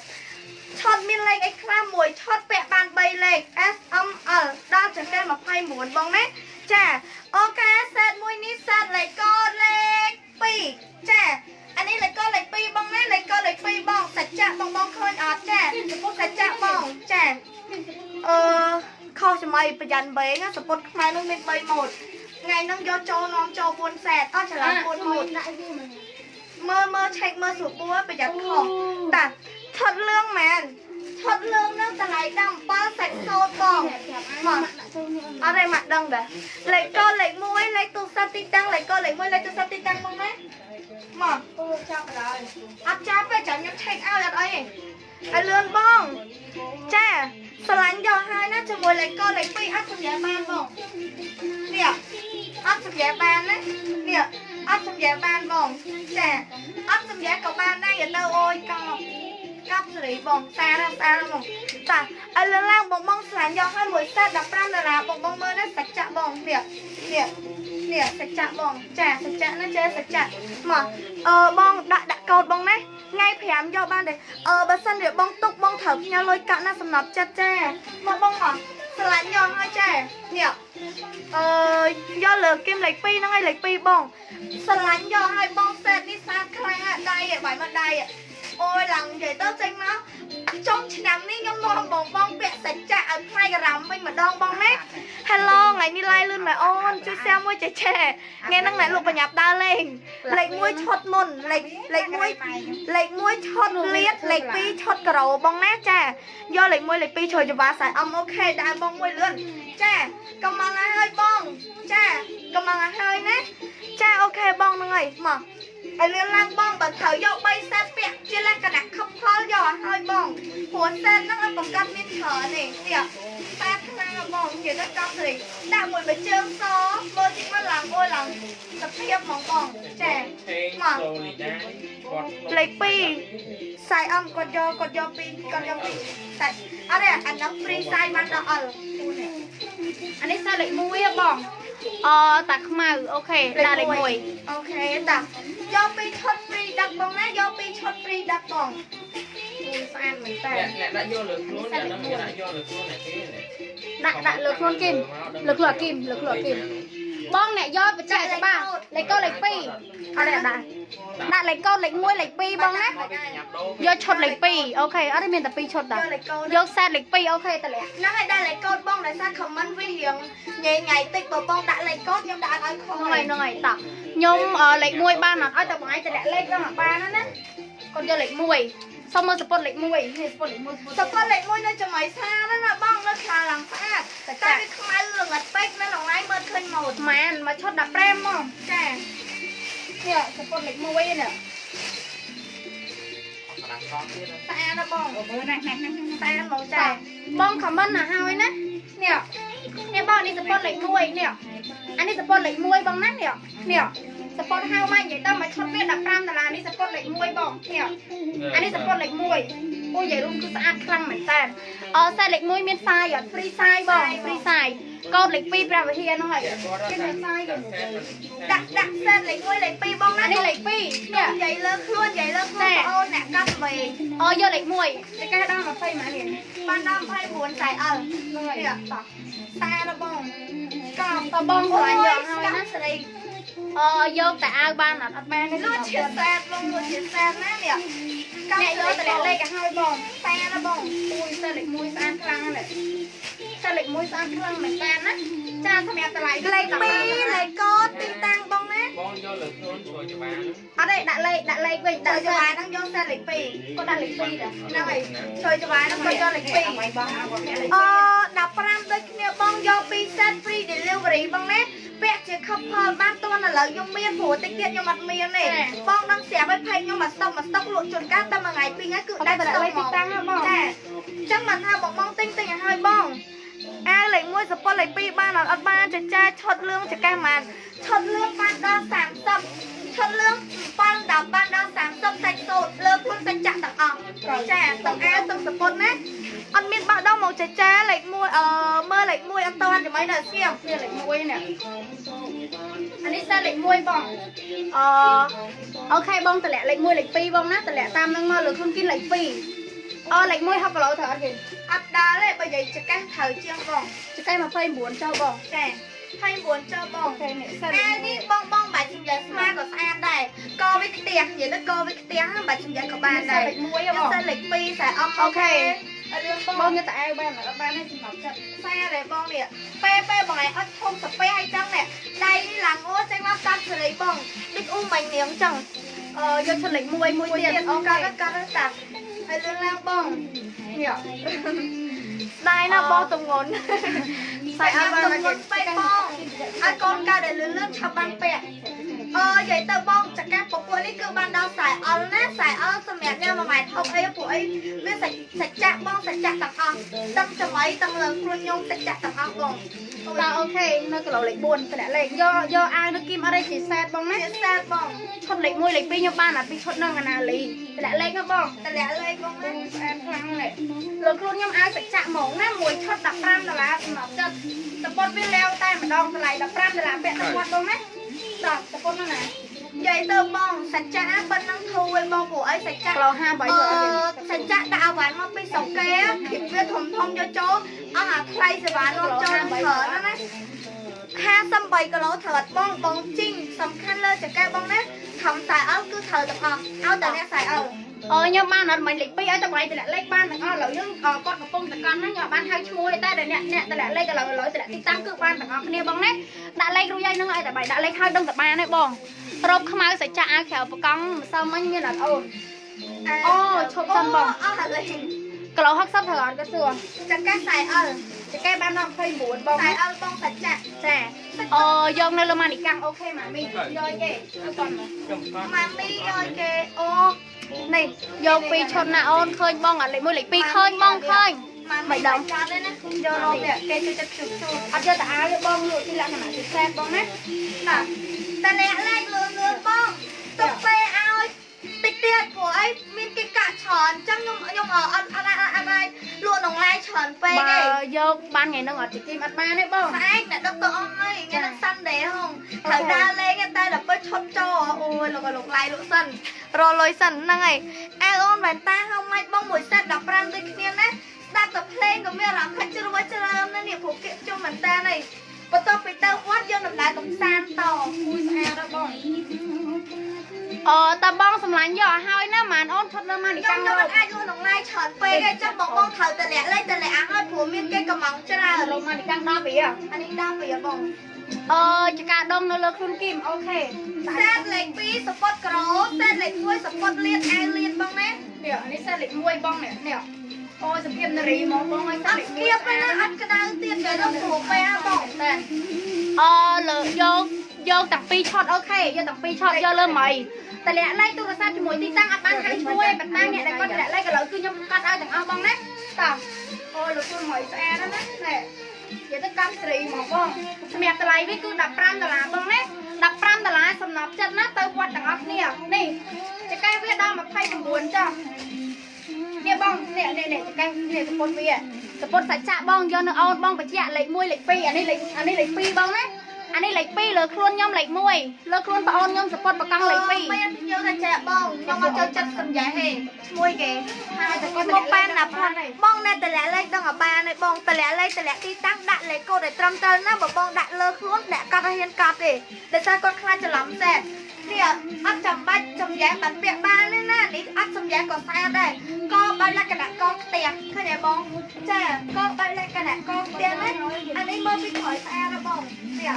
ឆុតមានលេខអីខ្លះមួយឆុតពាក់បាន3លេខ S M L ដល់ចង្កេះ29បងណាចាអូខេសេតមួយនេះសេតលេខកូដលេខ2ចាអានេះលេខកូដលេខ2បងណាលេខកូដលេខ2បងសច្ចៈបងបងឃើញអត់ចាសច្ចៈបងចាអឺខុសសម័យប្រយ័ត្នវែងសពុតខ្មែរនោះមាន3ម៉ូតថ្ងៃហ្នឹងយកចូលនាំចូល4សេតអស់ច្រឡំ4ម៉ូតមើលមើលឆែកមើលស្រួលប្រយ័ត្នខុសតាឆុតលឿងមែនឆុតលឿងនឹងតម្លៃ17សាច់សូត្របងមកអត់ទេមកដឹងដែរលេខកូដលេខ1លេខទូរស័ព្ទទីតាំងលេខកូដលេខ1លេខទូរស័ព្ទទីតាំងបងណាមក អូចាប់ដល់ អត់ចាប់ទេចាំខ្ញុំឆែកឲ្យអត់អីទេឲ្យលឿនបងចាស្រឡាញ់យកហើយណាជាមួយលេខកូដលេខ2អត់សម្រាប់បានបងនេះអត់សម្រាប់បានណានេះអត់សម្រាប់បានបងចាអត់សម្រាប់ក៏បានដែរទៅអូយកប់កប់សេរីបងសាណាស្អាតបងតាឲ្យលឿនឡើងបងបងស្រឡាញ់យកហើយមួយសេត15ដុល្លារបងបងមើលណាសច្ចៈបងនេះនេះនេះសច្ចៈបងចាសច្ចៈណាចេះសច្ចៈមកអឺបងដាក់ដាក់កូដបងណាថ្ងៃ5យកបានទេអឺបើសិនជាបងទុកបងត្រូវផ្ញើលុយកាក់ណាសំណប់ចិត្តចាមកបងមកស្រឡាញ់យកហើយចានេះអឺយកលើគីមលេខ2ហ្នឹងហើយលេខ2បងស្រឡាញ់យកហើយបងសេតនេះស្អាតខ្លាំងដៃបាយមកដៃអូយឡើងនិយាយទៅចេញមក ខ្ចុងឆ្នាំនេះខ្ញុំនាំបងបងពាក់សាច់ចាក់ឲ្យផ្នែកអារម្មណ៍វិញម្ដងបងណា Hello ថ្ងៃនេះឡាយលឿនម៉ែអូនជួយ share មួយចេះចេះថ្ងៃហ្នឹងអ្នកលោកបញ្ញាប់ដើរលេងលេខ1ឈុតមុនលេខលេខ1លេខ1ឈុតលៀតលេខ2ឈុតការ៉ូបងណាចាយកលេខ1លេខ2ជួយចវាសាយអំ OK ដើរបងមួយលឿនចាកំងឲ្យបងចាកំងឲ្យណាចា OK បងហ្នឹងហើយមកឲ្យលឿនឡើងបងបើត្រូវយក3សេតពាក់ជាលក្ខណៈខំផលយកឲ្យហើយបងព្រោះសេតហ្នឹងឲ្យបង្កាត់មានច្រើននេះនេះតែខ្លាំងបងនិយាយទៅកង់សេរីដាក់មួយបើជើងសមើលតិចមកឡើងអូយឡើងសភាពហ្មងបងចាមកលេខ2សាយអំគាត់យកគាត់យក2គាត់យក2តែអត់ទេអាហ្នឹង free size បានដល់អល់អានេះសាលេខ1ហ៎បងអតាខ្មៅ OK ដាក់លេខ1 OK តាយកពីឈុត free ដឹកបងណាយកពីឈុត free ដឹកបងស្អាតមែនតើអ្នកដាក់យកលើខ្លួនអ្នកហ្នឹងដាក់យកលើខ្លួនអ្នកគេដាក់ដាក់លើខ្លួនគីមលើខ្លួនគីមលើខ្លួនគីមបងអ្នកយកបច្ចេកច្បាស់លេខកូដលេខ2អត់ទេដាក់ដាក់លេខកូដលេខ1លេខ2បងណាយកឈុតលេខ2 OK អត់ទេមានតែ2ឈុតដែរយកសេតលេខ2 OK តលាក់ហ្នឹងហើយដាក់លេខកូដបងដោយសារ comment វារៀងញ៉ៃញ៉ៃតិចបើបងដាក់លេខកូដខ្ញុំដាក់ឲ្យខុសហ្នឹងហើយហ្នឹងហើយតោះខ្ញុំលេខ1បានអត់ឲ្យតែបងឯងតម្លាក់លេខហ្នឹងបានណាគាត់យកលេខ1សុំមើលសពុតលេខ1នេះសពុតលេខ1សពុតលេខ1នៅចំណៃសាហ្នឹងណាបងនៅខ្លាឡើងស្អាតតែវាខ្មៅល្ងិតពេកនៅក្នុងឡាយមើលឃើញម៉ូតម៉ានមកឈុត15មកចានេះសពុតលេខ1នេះស្អាតណាបងមើលណាណាណាស្អាតហ្មងចាបងខមមិនណាហើយណានេះនេះបងនេះសពុតលេខ1នេះអានេះសពុតលេខ1បងណានេះនេះសពុតហៅមកនិយាយទៅមកឈុតវា15ដុល្លារនេះសពុតលេខ1បងនេះអានេះសពុតលេខ1អូនិយាយរួមគឺស្អាតខ្លាំងមែនតើអសេតលេខ1មានសាយអត់ free size បង free size កូដលេខ2ព្រះវិហារនោះហើយគេមានសាយគេដាក់ដាក់សេតលេខ1លេខ2បងណានេះលេខ2នេះនិយាយលើខ្លួននិយាយលើខ្លួនបងអូនអ្នកកាត់វិញអូយកលេខ1តែគេដល់20ម៉ានេះបានដល់29ខ្សែអល់ហ្នឹងហើយតោះតាដល់បងកប់តបងស្រឡាញ់យកហើយណាស្រីអយកតែអាវបានអត់អត់បានទេលក់ជាសេតបងលក់ជាសេតណានេះអ្នកយកតែលេខឲ្យហើយបងតាណាបងអូយសេតលេខ1ស្អាតខ្លាំងណាស់សេតលេខ1ស្អាតខ្លាំងមែនតើណាចាសម្រាប់តម្លៃលេខ2លេខកូដទីតាំងបងណាបងយកលើខ្លួនជួយច្បាស់អត់ទេដាក់លេខដាក់លេខវិញដាក់ច្បាស់ហ្នឹងយកសេតលេខ2គាត់ដាក់លេខ2ដែរហ្នឹងហើយជួយច្បាស់ហ្នឹងគាត់យកលេខ2អ15ដូចគ្នាបងយក2សេត free delivery បងណាពាក់ជា couple បានតន់ឥឡូវខ្ញុំមានព្រោះតិចទៀតខ្ញុំអត់មានទេបងដឹងស្រាប់ហើយផេកខ្ញុំមកស្តុកមកស្តុកលក់ជួនកាលតែមួយថ្ងៃពីរថ្ងៃគឺដាច់ស្តុកទីតាំងហ៎បងចាអញ្ចឹងមិនថាបងបងទិញទិញឲ្យហើយបងអាវលេខ1សប៉ុលលេខ2បានអត់អត់បានចាចាឈុតលឿងចកេះបានឈុតលឿងបានដល់30ឈុតលឿង7ដល់បានដល់30សាច់សូត្រលើខ្លួនសាច់ចាក់ទាំងអស់ចាទាំងអាវទាំងសប៉ុលណាអត់មានបោះដងមកចាចាលេខ1មើលលេខ1អត់តាន់ចំណៃនៅស្ងៀមនេះលេខ1នេះអានេះសេតលេខ1បងអអូខេបងតម្លាក់លេខ1លេខ2បងណាតម្លាក់តាមនឹងមកលើខ្លួនគិនលេខ2អលេខ1 60គីឡូត្រូវអត់គេអត់ដល់ទេបើនិយាយចកេះត្រូវជាងបងចកេះ29ចុះបងចា29ចុះបងអូខេនេះសេតនេះបងបងបាច់សម្រាប់ស្មាក៏ស្អាតដែរកវាខ្ទះនិយាយទៅកវាខ្ទះហ្នឹងបាច់សម្រាប់ក៏បានដែរលេខ1បងសេតលេខ2ខ្សែអំអូខេរឿងបងយកតែអាវបានអត់បានទេសម្រាប់ចិត្តខ្សែដែរបងនេះពេលពេលបងឯងអត់ធំសាពះអីចឹងនេះដៃនេះឡើងអូចេញមកកាត់សេរីបងដូចអ៊ូមិញនាងចឹងអយកឈុតលេខ1មួយទៀតអូកាត់កាត់តាហើយលឿនឡើងបងនេះស្ដាយណាបងទងន់ស្ដាយអត់បានទងន់ពេកបងឲ្យកូនកើតដែលលឿនលឿនឆាប់បានពាក់អនិយាយទៅបងចកាពពោះនេះគឺបានដល់ខ្សែអល់ណាខ្សែអល់សម្រាប់ញ៉ាំ1ម៉ែត្រ60អីពួកអីវាសាច់ចាក់បងសាច់ចាក់ទាំងអស់ទាំងចំណៃទាំងលើខ្លួនខ្ញុំសាច់ចាក់ទាំងអស់បងតើអូខេនៅគីឡូលេខ4តម្លាក់លេខយកយកអាវនៅគីមអរិយជាសេតបងណាជាសេតបងឈុតលេខ1លេខ2ខ្ញុំបានអាពីឈុតហ្នឹងអាណាលីតម្លាក់លេខណាបងតម្លាក់លេខបងណាស្អាតខ្លាំងនេះលើខ្លួនខ្ញុំអាវសាច់ចាក់ហ្មងណាមួយឈុត15ដុល្លារសម្រាប់ចិត្តតប៉ុតវាលាវតែម្ដងតម្លៃ15ដុល្លារពាក់ទៅគាត់បងណាតោះតប៉ុតហ្នឹងណា និយាយទៅបងសាច់ចាក់ប៉ុណ្ណឹងធូរឯងបងព្រោះអីសាច់ចាក់គីឡូ58ទៅសាច់ចាក់ដាក់អវ៉ាន់មកពីស្រុកគេគិតវាធំធំយកចូលអស់អាថ្លៃសេវានាំចូលច្រើនណាស់ណា58គីឡូត្រូវអត់បងបងជីងសំខាន់លើចកេះបងណាខំខ្សែអល់គឺត្រូវទាំងអស់ឲ្យតែអ្នកខ្សែអល់ អឺខ្ញុំបានអត់មិញលេខ2ឲ្យតែបងឯងតម្លាក់លេខបានទាំងអស់ឥឡូវយើងគាត់កំពុងតកង់ណាខ្ញុំបានហៅឈ្មោះទេតែអ្នកអ្នកតម្លាក់លេខឥឡូវឥឡូវតម្លាក់ទីតាំងគឺបានទាំងអស់គ្នាបងណាដាក់លេខរួចហើយនឹងឲ្យតែបងដាក់លេខហើយដឹងតែបានទេបងរ៉ូបខ្មៅសាច់ចាក់អាវក្រៅប្រកង់ម្សិលមិញមានអត់អូនអូឈប់សិនបង អស់ហើយ គីឡូ60ត្រូវអត់ក៏សួរ ចង្កេះខ្សែអល ចង្កេះបានដល់29បង ខ្សែអលបងសាច់ចាក់ ចាអូយកនៅលើម៉ានីកាំងអូខេម៉ាមីយកគេគាត់ ម៉ាមីយកគេអូ នេះយកពីឈុតណាអូនឃើញបងអាលេខ1លេខ2ឃើញបងឃើញ មិនដឹងចត់ទេណាយករោមនេះគេជួយចិត្តជុំជុំ អត់យកតែអាវបងលក់ទីលក្ខណៈពិសេសបងណា បាទតែអ្នកលេខលឿនលឿនបងទុកពេលឲ្យតិចទៀតព្រោះអីមានគេកាក់ច្រើនអញ្ចឹងខ្ញុំខ្ញុំអត់អត់អត់អត់អាចលក់ក្នុងឡាយច្រើនពេក ទេបើយកបានថ្ងៃហ្នឹងអត់ជីគីមអត់បានទេបង ស្អែកអ្នកដឹកទៅអស់ហើយថ្ងៃហ្នឹង Sunday ហងត្រូវដើរលេងតែដល់ពេលឈប់ចូលអូយលោកលោកឡាយលក់សិនរលុយសិនហ្នឹងហើយអែអូនវ៉ែនតាហៅម៉ាច់បងមួយសេត15ដូចគ្នាណាស្ដាប់តែភ្លេងក៏មានអារម្មណ៍ថាជ្រួយជ្រើមណាស់នេះព្រោះគៀកជុំមែនតើហើយបន្ទាប់ពីទៅវត្តយើងដំណើរកំសាន្តត មួយស្អាតដល់បងអឺតើបងសម្លាញ់យកឲ្យហើយណាម៉ានអូនឈុតលើម៉ានីកាំង ខ្ញុំមិនអាចលក់ក្នុងឡាយច្រើនពេកទេចាំបងបងត្រូវតែលាក់លេខតែលាក់ឲ្យព្រោះមានគេកំងច្រើន លើម៉ានីកាំងដល់ពី អានេះដល់ពីបង អឺចកាដងនៅលើខ្លួនគីមអូខេ សេតលេខ2សពតក្រូសេតលេខ1សពតលៀនអាវលៀនបងណា នេះអានេះសេតលេខ1បងនេះនេះអូសភាពនារីមកបងឲ្យ អត់ស្គៀបទេណាអត់ក្តៅទៀតគេទៅព្រោះពេលបង តែអឺលើយកយកតាំងពីឆតអូខេយកតាំងពីឆតយកលើមីតម្លាក់លេខទូរស័ព្ទជាមួយទីតាំងអត់បានហៅឈ្មោះទេប៉ុន្តែអ្នកដែលគាត់តម្លាក់លេខឥឡូវគឺខ្ញុំកាត់ឲ្យទាំងអស់បងណាតោះអូលោកខ្លួនមីស្អាតណាស់ណានេះនិយាយទៅកម្មស្រីហ្មងបងសម្រាប់តម្លៃវាគឺ15ដុល្លារបងណា15ដុល្លារសំណប់ចិត្តណាទៅវត្តទាំងអស់គ្នានេះចកេះវាដល់29ចុះនេះបងនេះនេះនេះចកេះនេះសពុតវាសពុតសាច់ចាក់បងយកនៅអូនបងបញ្ជាក់លេខ1លេខ2អានេះលេខអានេះលេខ2បងណាអានេះលេខ2លើខ្លួនខ្ញុំលេខ1លើខ្លួនប្អូនខ្ញុំសពុតបកង់លេខ2 មានខ្ញុំថាចាក់បងខ្ញុំអត់ចូលចិត្តសំយ៉ាទេឈ្មោះគេ ហើយតែគាត់ មកប៉ែនណាផាត់បងនៅតម្លាក់លេខដឹងឲ្យបានហើយបងតម្លាក់លេខតម្លាក់ទីតាំងដាក់លេខកូដឲ្យត្រឹមត្រូវណាបើបងដាក់លើខ្លួនអ្នកកាត់ឲ្យហ៊ានកត់ទេដោយសារគាត់ខ្លាចច្រឡំសេតនេះអត់ចាំបាច់សំយ៉ាបានពាក់បានទេណានេះអត់សំយ៉ាក៏ស្អាតដែរកបែបលក្ខណៈកផ្ទះឃើញទេបងចាកបែបលក្ខណៈកផ្ទះណាអានេះមើលពីក្រោយស្អាតណាបងនេះ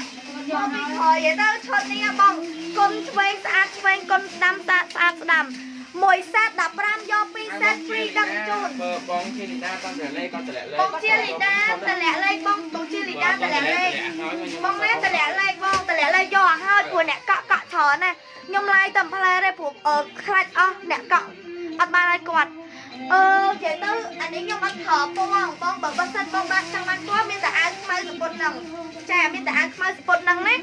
មើលពីក្រោយទៅឈុតនេះបងគុណឆ្វេងស្អាតឆ្វេងគុណស្ដាំស្អាតស្អាតស្ដាំមួយសេត15យក2សេតហ្វ្រីដឹកជូន បើបងជាលីដាគាត់តម្លាក់លេខគាត់តម្លាក់លេខ បងជាលីដាតម្លាក់លេខបងបងជាលីដាតម្លាក់លេខបងណាតម្លាក់លេខបងតម្លាក់លេខយកឲ្យហើយព្រោះអ្នកកក់កក់ច្រើនណាខ្ញុំឡាយតែផ្លែទេព្រោះខ្លាចអស់អ្នកកក់អត់បានឲ្យគាត់អឺនិយាយទៅអានេះខ្ញុំអត់ប្រើពណ៌បងបើបើសិនបងបានចង់បានពណ៌មានតែអាវខ្មៅសពុតហ្នឹងចាមានតែអាវខ្មៅសពុតហ្នឹងណា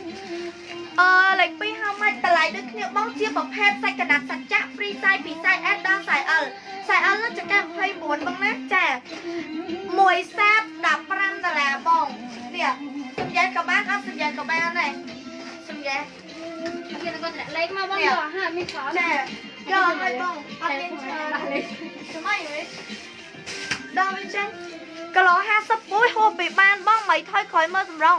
អឺលេខ2ហៅម៉េចតម្លៃដូចគ្នាបងជាប្រភេទសាច់កណាត់សាច់ចាក់ free size ពី size S ដល់ size L size L នោះចង្កេះ29បងណាចាមួយសេត15ដុល្លារបងនេះសំយ៉ាក៏បានអត់សំយ៉ាក៏បានដែរសំយ៉ា គេក៏តម្លាក់លេខមកបងយកហើយមានច្រើន ចាយកឲ្យបងអត់មានច្រើនថ្មីហ៎ដល់វាចឹងគីឡូ51ហួសពីបានបងមិនថយក្រោយមើលសម្រង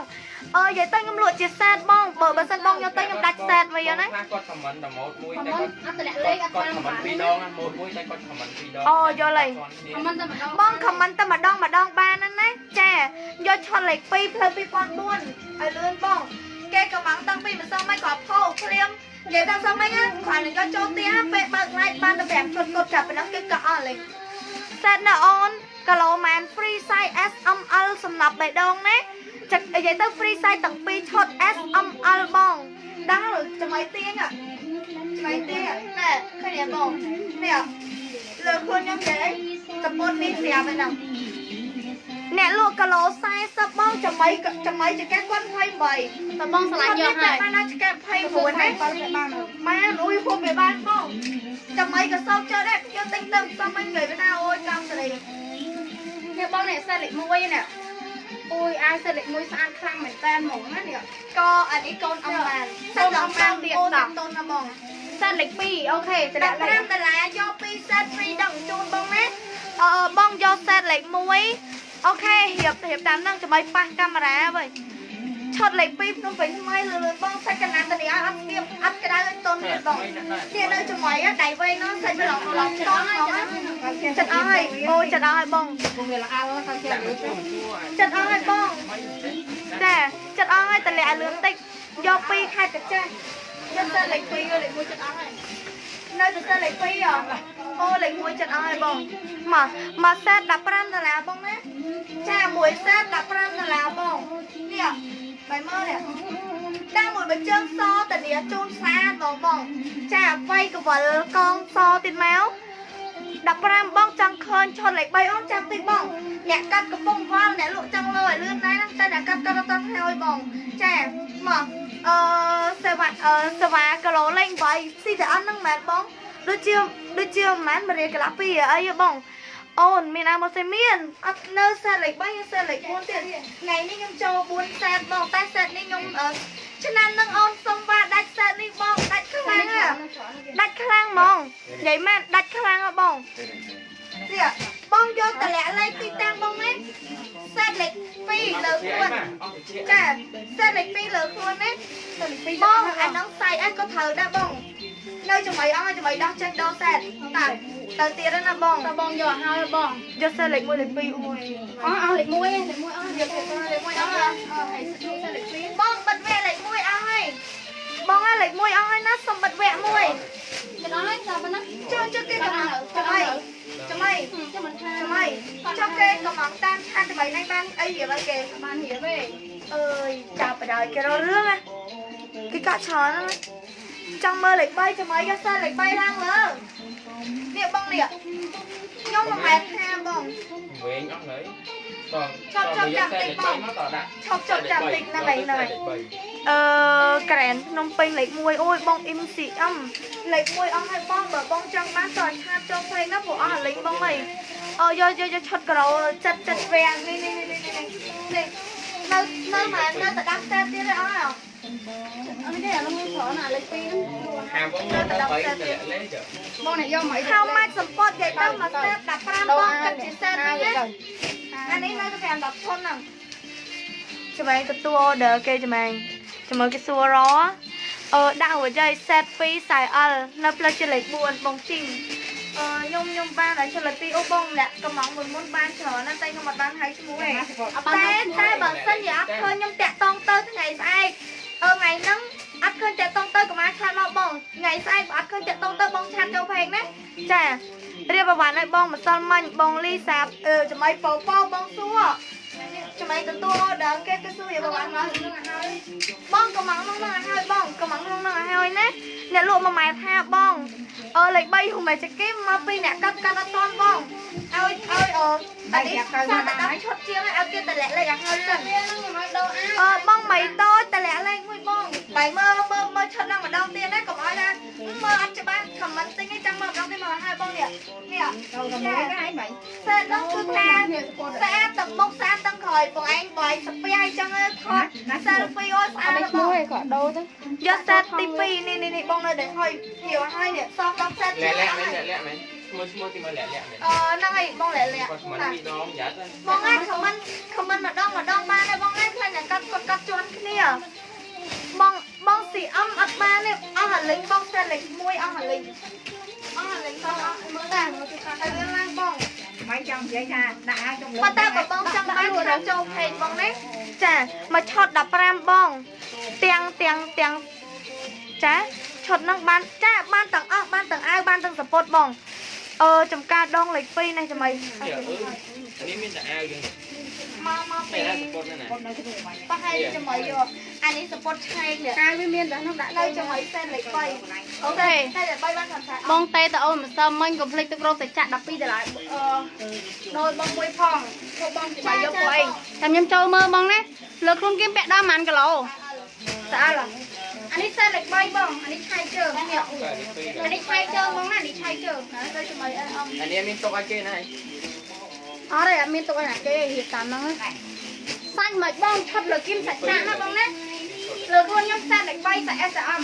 អឺនិយាយទៅខ្ញុំលក់ជាសេតបងបើបើសិនបងយកទៅខ្ញុំដាច់សេតវិញណា ខ្លះគាត់ខមមិនតែម៉ូតមួយតែគាត់ អត់តម្លាក់លេខអត់ គាត់ បាន ខមមិនពីរដងណាម៉ូតមួយតែគាត់ខមមិនពីរដង អូយល់ហើយ ខមមិនតែម្ដង បងខមមិនតែម្ដងម្ដងបានណាណាចាយកឆុតលេខ2ផ្លូវ2004ឲ្យលឿនបងគេកំងតាំងពីម្សិលមិញក៏ផោភ្លាមនិយាយដល់សមមិញគ្រាន់តែយកចូលផ្ទះពេលបើកឡាយបានតែ5ឈុតគាត់ចាប់ប៉ុណ្ណឹងគេក៏អស់លេខសេតណាអូនគីឡូម៉ាន free size S M L សម្រាប់បេះដូងណាចានិយាយទៅ free size ទាំងពីរឈុត S M L បងដល់ចំណៃទៀងចំណៃទៀងណែឃើញទេបងនេះលើខ្លួនខ្ញុំនិយាយសពុតនេះស្រាប់ឯហ្នឹងអ្នកលក់គីឡូ40បងចំណៃចំណៃចង្កេះគាត់28 តើបងឆ្លាញ់យកហើយ បានណាចង្កេះ29ណា បាន បានអ៊ុយហូបវាបានបងចំណៃក៏សោកចិត្តដែរយកទិញទៅសំមិញនិយាយថាអូយកម្មសេរី នេះបងនេះសេតលេខ1នេះអូយអាវសេតលេខ1ស្អាតខ្លាំងមែនតើហ្មងណានេះ ក៏អានេះកូនអមបាន កូនអមបានទៀត អូ តោះ តូនណាបង សេតលេខ2អូខេតម្លាក់លេខ 15ដុល្លារយក2សេត free ដឹកជូនបងណាអឺបងយកសេតលេខ1អូខេរៀបរៀបតាមហ្នឹងចាំឲ្យប៉ះកាមេរ៉ាវិញឆុតលេខ2ភ្នំពេញថ្មីលឿនបងសាច់កណាត់តនេះឲ្យអត់ស្គៀមអត់ក្តៅឲ្យតុនទៀតប បងនេះនៅចំណៃដៃវែងនោះសាច់វាឡងឡងតោះចិត្តអស់ហើយអូចិត្តអស់ហើយបងចិត្តអស់ហើយបងចាចិត្តអស់ហើយតម្លាក់លឿនតិចយក2ខេត្តកាចេះយកទៅលេខ2លេខ1ចិត្តអស់ហើយនៅទៅលេខ2ហ៎អូលេខ1ចិត្តអស់ហើយបងមកមួយសេត15ដុល្លារបងណាចាមួយសេត15ដុល្លារបងនេះបាយមើលនេះដាក់មួយបញ្ជើងសតានីជូនស្អាតបងបងចាវាយកវលកងសទៀតមក15បងចង់ឃើញឈុតលេខ3អូនចាំតិចបងអ្នកកាត់កំពុងវល់អ្នកលក់ចង់លើឲ្យលឿនដែរតែអ្នកកាត់កាត់អត់តាន់ហើយបងចាមកអឺសេវាសេវាគីឡូលេខ8ស៊ីតែអត់ហ្នឹងមែនបងដូចជាប្រហែល1រៀលកន្លះ2អីបងអូនមានអាមកសេមានអត់នៅសេតលេខ3សេតលេខ4ទៀតថ្ងៃនេះខ្ញុំចូល4សេតបងតែសេតនេះខ្ញុំឆ្នាំនឹងអូនសុំវ៉ាដាច់សេតនេះបងដាច់ខ្លាំងដាច់ខ្លាំងហ្មងនិយាយមែនដាច់ខ្លាំងហ៎បងនេះបងយកតម្លាក់លេខទីតាំងបងណាសេតលេខ2លើខ្លួនចាសេតលេខ2លើខ្លួនណាបងអានោះសៃអីក៏ត្រូវដែរបងនៅចំណៃអស់ចំណៃដោះចេញដោះសេតតាទៅទៀតណាបងតើបងយកឲ្យបងយកសេតលេខ1លេខ2អូយអស់អស់លេខ1លេខ1អស់យកលេខ1អស់ហើយសេតលេខ2បងបិទវគ្គលេខ1អស់ហើយបងលេខ1អស់ហើយណាសុំបិទវគ្គ1មិនអស់ហើយចាំប៉ុណ្ណាចុះចុះគេកំចំណៃចំណៃចាំមិនថាចំណៃចុះគេកំងតាមឆាតចំណៃនេះបានអីរៀបឲ្យគេបានរៀបទេអើយចាប់បដ ாய் គេរករឿងណាគេកក់ច្រើនណាចង់មើលលេខ3ចំណៃយកសេតលេខ3ឡើងលើនេះបងនេះខ្ញុំ1.50ម៉ែត្របងវែងអស់ហើយឈប់ឈប់ចាំតិចបងឈប់ឈប់ចាំតិចហ្នឹងហើយហ្នឹងហើយអឺក្រែនភ្នំពេញលេខ1អូយបង MCM លេខ1អស់ហើយបងបើបងចង់បានតើឆាតចូលពេកណាព្រោះអស់លេខបងហើយអូយកយកយកឈុតក្រោចិត្តចិត្តវាំងនេះនេះនេះនេះនេះនៅនៅមកនៅតែដាំសេតទៀតទេអស់ហើយអត់ទេអានោះមានច្រើនអាលេខ2ហ្នឹង ហាបងនៅតែ3ទៀតលេខបងនេះយកមកហៅម៉ាច់សម្ពត់និយាយទៅមួយសេត15បងគិតជាសេតវិញណាអានេះនៅតែ5 10ឈុនហ្នឹងចំណែងទទួល order គេចំណែងចាំមើលគេសួររអឺដាក់រួចហើយសេត2ខ្សែ L នៅផ្លូវជាលេខ4បងជីងអឺខ្ញុំបានឲ្យឆ្លុត2អូបងម្នាក់កំងមុនមុនបានច្រើនណាស់តែខ្ញុំអត់បានហៅឈ្មោះទេតែបើសិនជាអត់ឃើញខ្ញុំតាក់តងទៅថ្ងៃស្អែកអឺថ្ងៃហ្នឹងអត់ឃើញតាក់តងទៅកុំអាចឆាតមកបងថ្ងៃស្អែកបើអត់ឃើញតាក់តងទៅបងឆាតចូលផេកណាចារៀបប្រវត្តិឲ្យបងម្សិលមិញបងលីសាអឺចំណៃប៉ោប៉ោបងសួរចំណៃទទួល order គេគេសួររៀបប្រវត្តិមកបងកំងក្នុងហ្នឹងឲ្យហើយបងកំងក្នុងហ្នឹងឲ្យហើយណាអ្នកលក់1ម៉ែត្រថាបងអឺលេខ3ហ៊ូមែចគេមកពីអ្នកកាត់កាត់អត់តាន់បងឲ្យឲ្យអឺអានេះសាតែ10ឈុតជាងឲ្យគេតម្លាក់លេខឲ្យហើយសិនអឺបងមិនតូចតម្លាក់លេខមួយបងបាយមើលមើលមើលឈុតហ្នឹងម្ដងទៀតណាកុំឲ្យថាមើលអត់ច្បាស់ខមមិនទិញឯងចាំមើលម្ដងទៀតមកឲ្យបងនេះនេះទៅមួយឯងបាយសេតហ្នឹងគឺការស្អាតទាំងមុខស្អាតទាំងក្រោយបងឯងបាយស្ពះអញ្ចឹងថត selfie អូស្អាតបង ឯងគាត់ដូរទៅយកសេតទី2នេះនេះបងនៅតែហើយហៀវហើយនេះសោះ10សេត លាក់លាក់លាក់មែនឈ្មោះឈ្មោះទីមកលាក់លាក់មែនអឺហ្នឹងហើយបងលាក់លាក់ គាត់មិនពីដងយ៉ាត់ បងឯងខមមិនខមមិនម្ដងម្ដងបានទេបងឯងខ្លាចតែកាត់គាត់កាត់ជន់គ្នាបងបង CM អត់បានទេអស់អាលិញបងសេតលេខ1អស់អាលិញអស់អាលិញបងអស់មើលតាហើយវាឡើងបង មិនចង់និយាយថាដាក់ឲ្យខ្ញុំ ប៉ុន្តែបើបងចង់បានខាងចូលពេកបងណាចាមកឆុត15បងទាំងទាំងទាំងចាឈុតហ្នឹងបានចាបានទាំងអស់បានទាំងអាវបានទាំងសពតបងអឺចំការដងលេខ2នេះចំណៃ នេះមានតែអាវយើង មកមកពីប្រហែលចំណៃយកអានេះសពតឆែកនេះ អាវវាមានតែនោះដាក់ នៅចំណៃសេនលេខ3អូខេតែលេខ3បានខាងซ้าย បងទេតអូនម្សិលមិញកុំភ្លេចទឹករោគតែចាក់12ដុល្លារអឺដោយបងមួយផងពួកបងច្បាស់យកពួកឯងតែខ្ញុំចូលមើលបងណាលើខ្លួនគេពាក់ដល់ប៉ុន្មានគីឡូស្អាតអានេះសេតលេខ3បងអានេះឆៃជើងនេះអានេះឆៃជើងបងណានេះឆៃជើង ណាទៅចំណៃអីអអានេះមានទុកឲ្យគេណា អត់ទេអត់មានទុកឲ្យណាគេរៀបតាមហ្នឹងសាច់មិនបងឆាប់លើគីមសាច់ចាក់ណាបងណាលើខ្លួនខ្ញុំសេតលេខ3សាច់ SM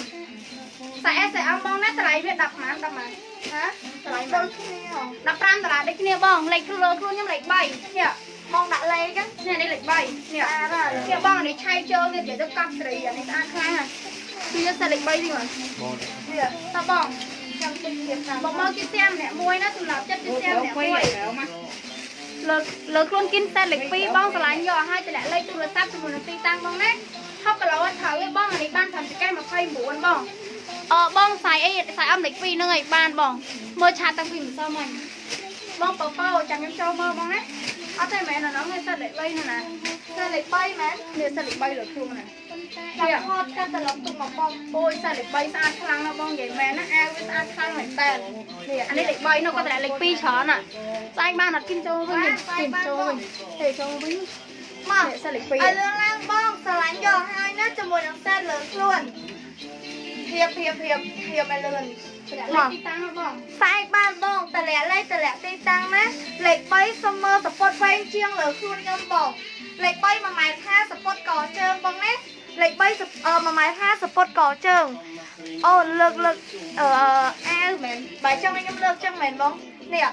សាច់ SM បងណាតម្លៃវា10ម៉ាន10ម៉ាន ហ៎តម្លៃដូចគ្នា 15ដុល្លារដូចគ្នាបងលេខលើខ្លួនខ្ញុំលេខ3នេះ បងដាក់លេខ នេះនេះលេខ3នេះនេះបងនេះឆៃជើងនេះនិយាយទៅកប់ត្រីអានេះស្អាតខ្លាំងណាស់គឺយកសេតលេខ3នេះមកនេះតបង ចាំតិចទៀតតាម បងមកជាសៀមម្នាក់មួយណាសម្រាប់ចិត្តជាសៀមម្នាក់មួយលើលើខ្លួនគិនសេតលេខ2បងស្រឡាញ់យកឲ្យតម្លាក់លេខទូរស័ព្ទជាមួយនឹងទីតាំងបងណា60គីឡូអត់ត្រូវទេបងអានេះបានត្រឹមចកេះ29បងអឺបងខ្សែអីខ្សែអំលេខ2ហ្នឹងឯងបានបងមើលឆាតតាំងពីម្សិលមិញបងប៉ប៉ចាំខ្ញុំចូលមើលបងណាអត់ទេមែនអានោះនេះសិតលេខ3ហ្នឹងណា សិតលេខ3មែននេះសិតលេខ3លើខ្លួនណា ចាំថតកាត់ត្រឡប់ទុកមកបង អូយសិតលេខ3ស្អាតខ្លាំងណាស់បងនិយាយមែនណាអាវវាស្អាតខ្លាំងមែនតើនេះអានេះលេខ3នោះគាត់តម្លាក់លេខ2ច្រើនណាស្អែកបានអត់គិនចូលវិញគិនចូលវិញទេចូលវិញ មក សិតលេខ2 ឲ្យលឿនឡើងបងស្រឡាញ់យកហើយណាជាមួយនឹងសេតលើខ្លួនធៀបធៀបធៀបធៀបឲ្យលឿន មកទីតាំងបង ស្អែកបានបងតម្លាក់លេខតម្លាក់ទីតាំងណាលេខ3សុំមើលសពតវែងជាងលើខ្លួនខ្ញុំបងលេខ3 1ម៉ែត្រ50សពតកជើងបងណាលេខ3 1ម៉ែត្រ50សពតកជើងអូលើកលើកអឺអាវមែនបើចង់ឲ្យខ្ញុំលើកចឹងមែនបងនេះ